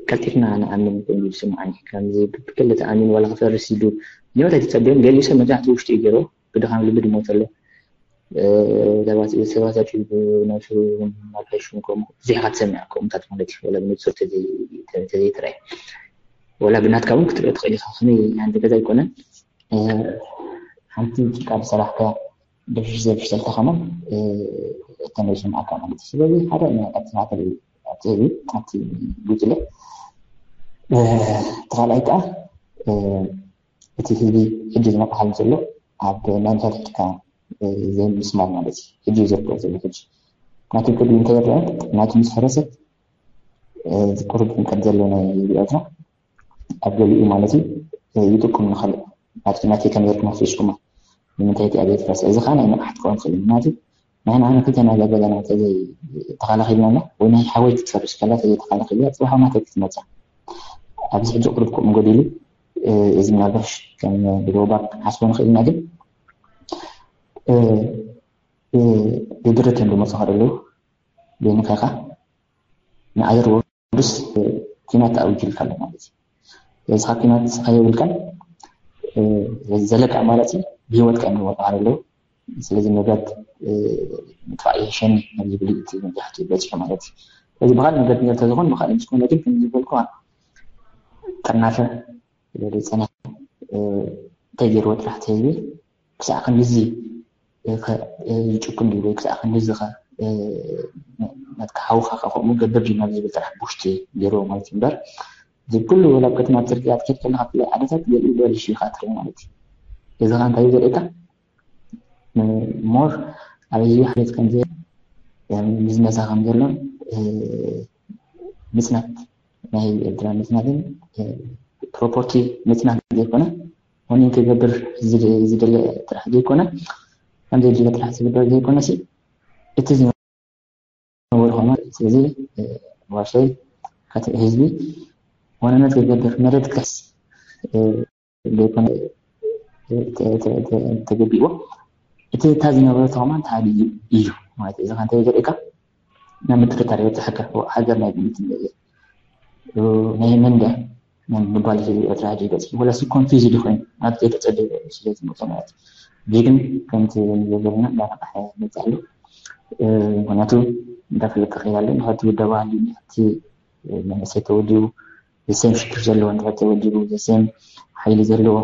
ቀልጢፍና ንኣምን ኮይኑ ዝስምዓኒ ከምዚ ብክልተ ኣሚን ዋላ ክፈርስ ኢሉ ንወት ኣይተፀበዮም። ገሊኡ ሰብ መብዛሕትኡ ውሽጢ እዩ ገይሮ ብድኻም ልቢ ድሞት ኣሎ። ሰባት ኣጭቡ ነብሱ ማርካሽን ከምኡ ብዙሕ ኢኻ ትሰምዕ ከምኡታት ማለት እዩ። ወላ ብንጹር ተዘይትረኣይ ወላ ብናትካ እውን ክትሪኦ ትኽእል ኢኻ። ከመይ ሓንቲ ገዛ ኣይኮነን ሓንቲ ጭቃ ብሰራሕካ ደፍሽ ዘፍሽ ተልካ ከማን እተመይሱ ማዓካ ማለት እዩ። ስለዚ ሓደ ኣብቲ ማእከል ኣብቲ ህዝቢ ኣብቲ ጉጅለ እቲ ካልኣይ ከዓ እቲ ህዝቢ ሕጂ ዝነቕሓሉ ዘሎ ኣብ ናይ ምሳሌ ሕድካ ዘይምስማር ማለት እዩ። ሕጂ እዩ ዝርድኦ ዘሎ ሕጂ ናቱ ቅድሚ እንተይረአ ናቱ ምስ ፈረሰ ቁሩብ ጥምቀት ዘሎ ናይ ህዝቢ ኤርትራ ኣብ ገሊኡ ማለት እዩ ይጥቁም ንኻልእ ናትኪ ናተይ ከም ዘርክና ፍሽኩማ ንምንታይ እቲ ኣብ ኤርትራ እዚ ከዓ ናይ ንቕሓት ክኸውን ክእል ምክንያቱ ንሕና ንክልተና ዘለና ተዘይተኻላኺልና ወይ ናይ ሓወይ ክትፈርስ ከላ ተዘይተኻላኺልና ፅባሕ ናተይ ክትመፅእ ኣብዚ ሕጂ ቁሩብ ከምኡ ጎዲሉ እዚ ምናልባሽ ከም ብጎባር ሓስቦ ንኽእል ኢና ግን ብድርት እዮም ዝመፁ ከደለዉ ብንካኻ ንኣየር ወርዱስ ኪናት ኣውጅልካ ኣሎ ማለት እዩ። እዚ ካብ ኪናት ንስኻ የብልካን ዘለካ ኣማራፂ ብሂወትካ እዮም ዝመፁ ከደለዉ ስለዚ ንብረት ምጥፋእ ይሕሸኒ ናብ ዝብል እቲ መብዛሕትኡ በፂሑ ማለት እዩ። ስለዚ ብኻልእ ነገር እንተዝኾን ብኻልእ ምስ ኮነ ግን ከም ዝበልኩ ጠርናፈ ዝፀንሐ እንታይ ገይርዎ ጥራሕ እቲ ህዝቢ ክሳዕ ክንድዚ ይጭቁን ድዩ ወይ ክሳዕ ክንድዚ ናትካ ሓውካ ከምኡ ገብር ድዩ ናብ ዝብል ጥራሕ ብውሽጢ ገይርዎ ማለት እዩ እምበር እዚ ኩሉ ወላ ኣብ ከተማ ኣብ ፅርግያ ትከድ ከለካ ብፍላይ ዓድታት ገሊኡ በሊሽ ኢካ ትርኢ ማለት እዩ። እዚ ከዓ እንታይ እዩ ዘርእየካ more ኣብ ህዝቢ ሓልዮት ከም ዘየለ ምዝነዛ ከም ዘሎን ምፅናት ናይ ኤርትራ ምፅናትን ፕሮፖርቲ ምፅናት ዘይኮነ ሆኒን ክገብር ዝደለ ጥራሕ ዘይኮነ ከም ዘድለ ጥራሕ ዝግበር ዘይኮነ እቲ ዝነበሩ ከማ ስለዚ ዋርሳይ ህዝቢ ዋንነት ክገብር መሬት ክሕስ ዘይኮነ ተገቢዎ እቲ እታ ዝነበረ ተማን ተሃዲዩ እዩ ማለት እዚ ከንተ ዘርእካ ናብ ምጥርጣር የብፅሐካ ሃገር ናይ ግምት ናይ መንደ ምባል እዚ ኤርትራ ሕጂ ገፅ ወላ ሲ ኮንፊዝ ይኾን ናብ ዘይተፀደ ስለ ዝመፁ ማለት እዚ ግን ከምቲ ዘበልና እንዳነቃሐ መፅእ ኣሎ ምክንያቱ እንዳፈለጠ ከይዳለ ንኸቲ ውደባ ሃልዩ እቲ መንእሰይ ተወዲቡ ዘሴም ሽግር ዘለዎ እንድሕር ተወዲቡ ዘሴም ሓይሊ ዘለዎ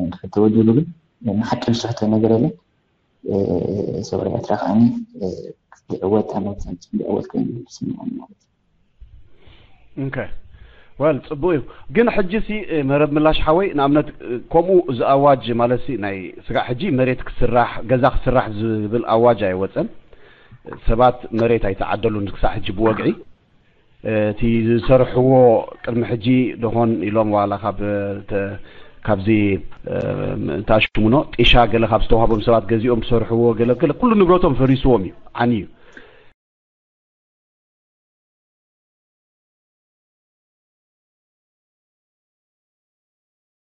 እንድሕር ተወዲቡ ግን ንሓቂ ዝስሕቶ ነገር የለን ሰውራ ኤርትራ ከዓኒ ዝዕወት ኣመት ዝዕወት ኮይኑ ዝስምዖም ማለት እዩ okay well ፅቡቅ እዩ ግን ሕጂ ሲ መረብ ምላሽ ሓወይ ንኣብነት ከምኡ እዚ ኣዋጅ ማለት ሲ ናይ ስጋዕ ሕጂ መሬት ክስራሕ ገዛ ክስራሕ ዝብል ኣዋጅ ኣይወፀን ሰባት መሬት ኣይተዓደሉን ክሳዕ ሕጂ ብወግዒ እቲ ዝሰርሕዎ ቅድሚ ሕጂ ደኾን ኢሎም ዋላ ካብ ካብዚ ታሽሙኖ ጢሻ ገለ ካብ ዝተዋህቦም ሰባት ገዚኦም ዝሰርሕዎ ገለ ገለ ኩሉ ንብረቶም ፈሪስዎም እዩ ዓንዩ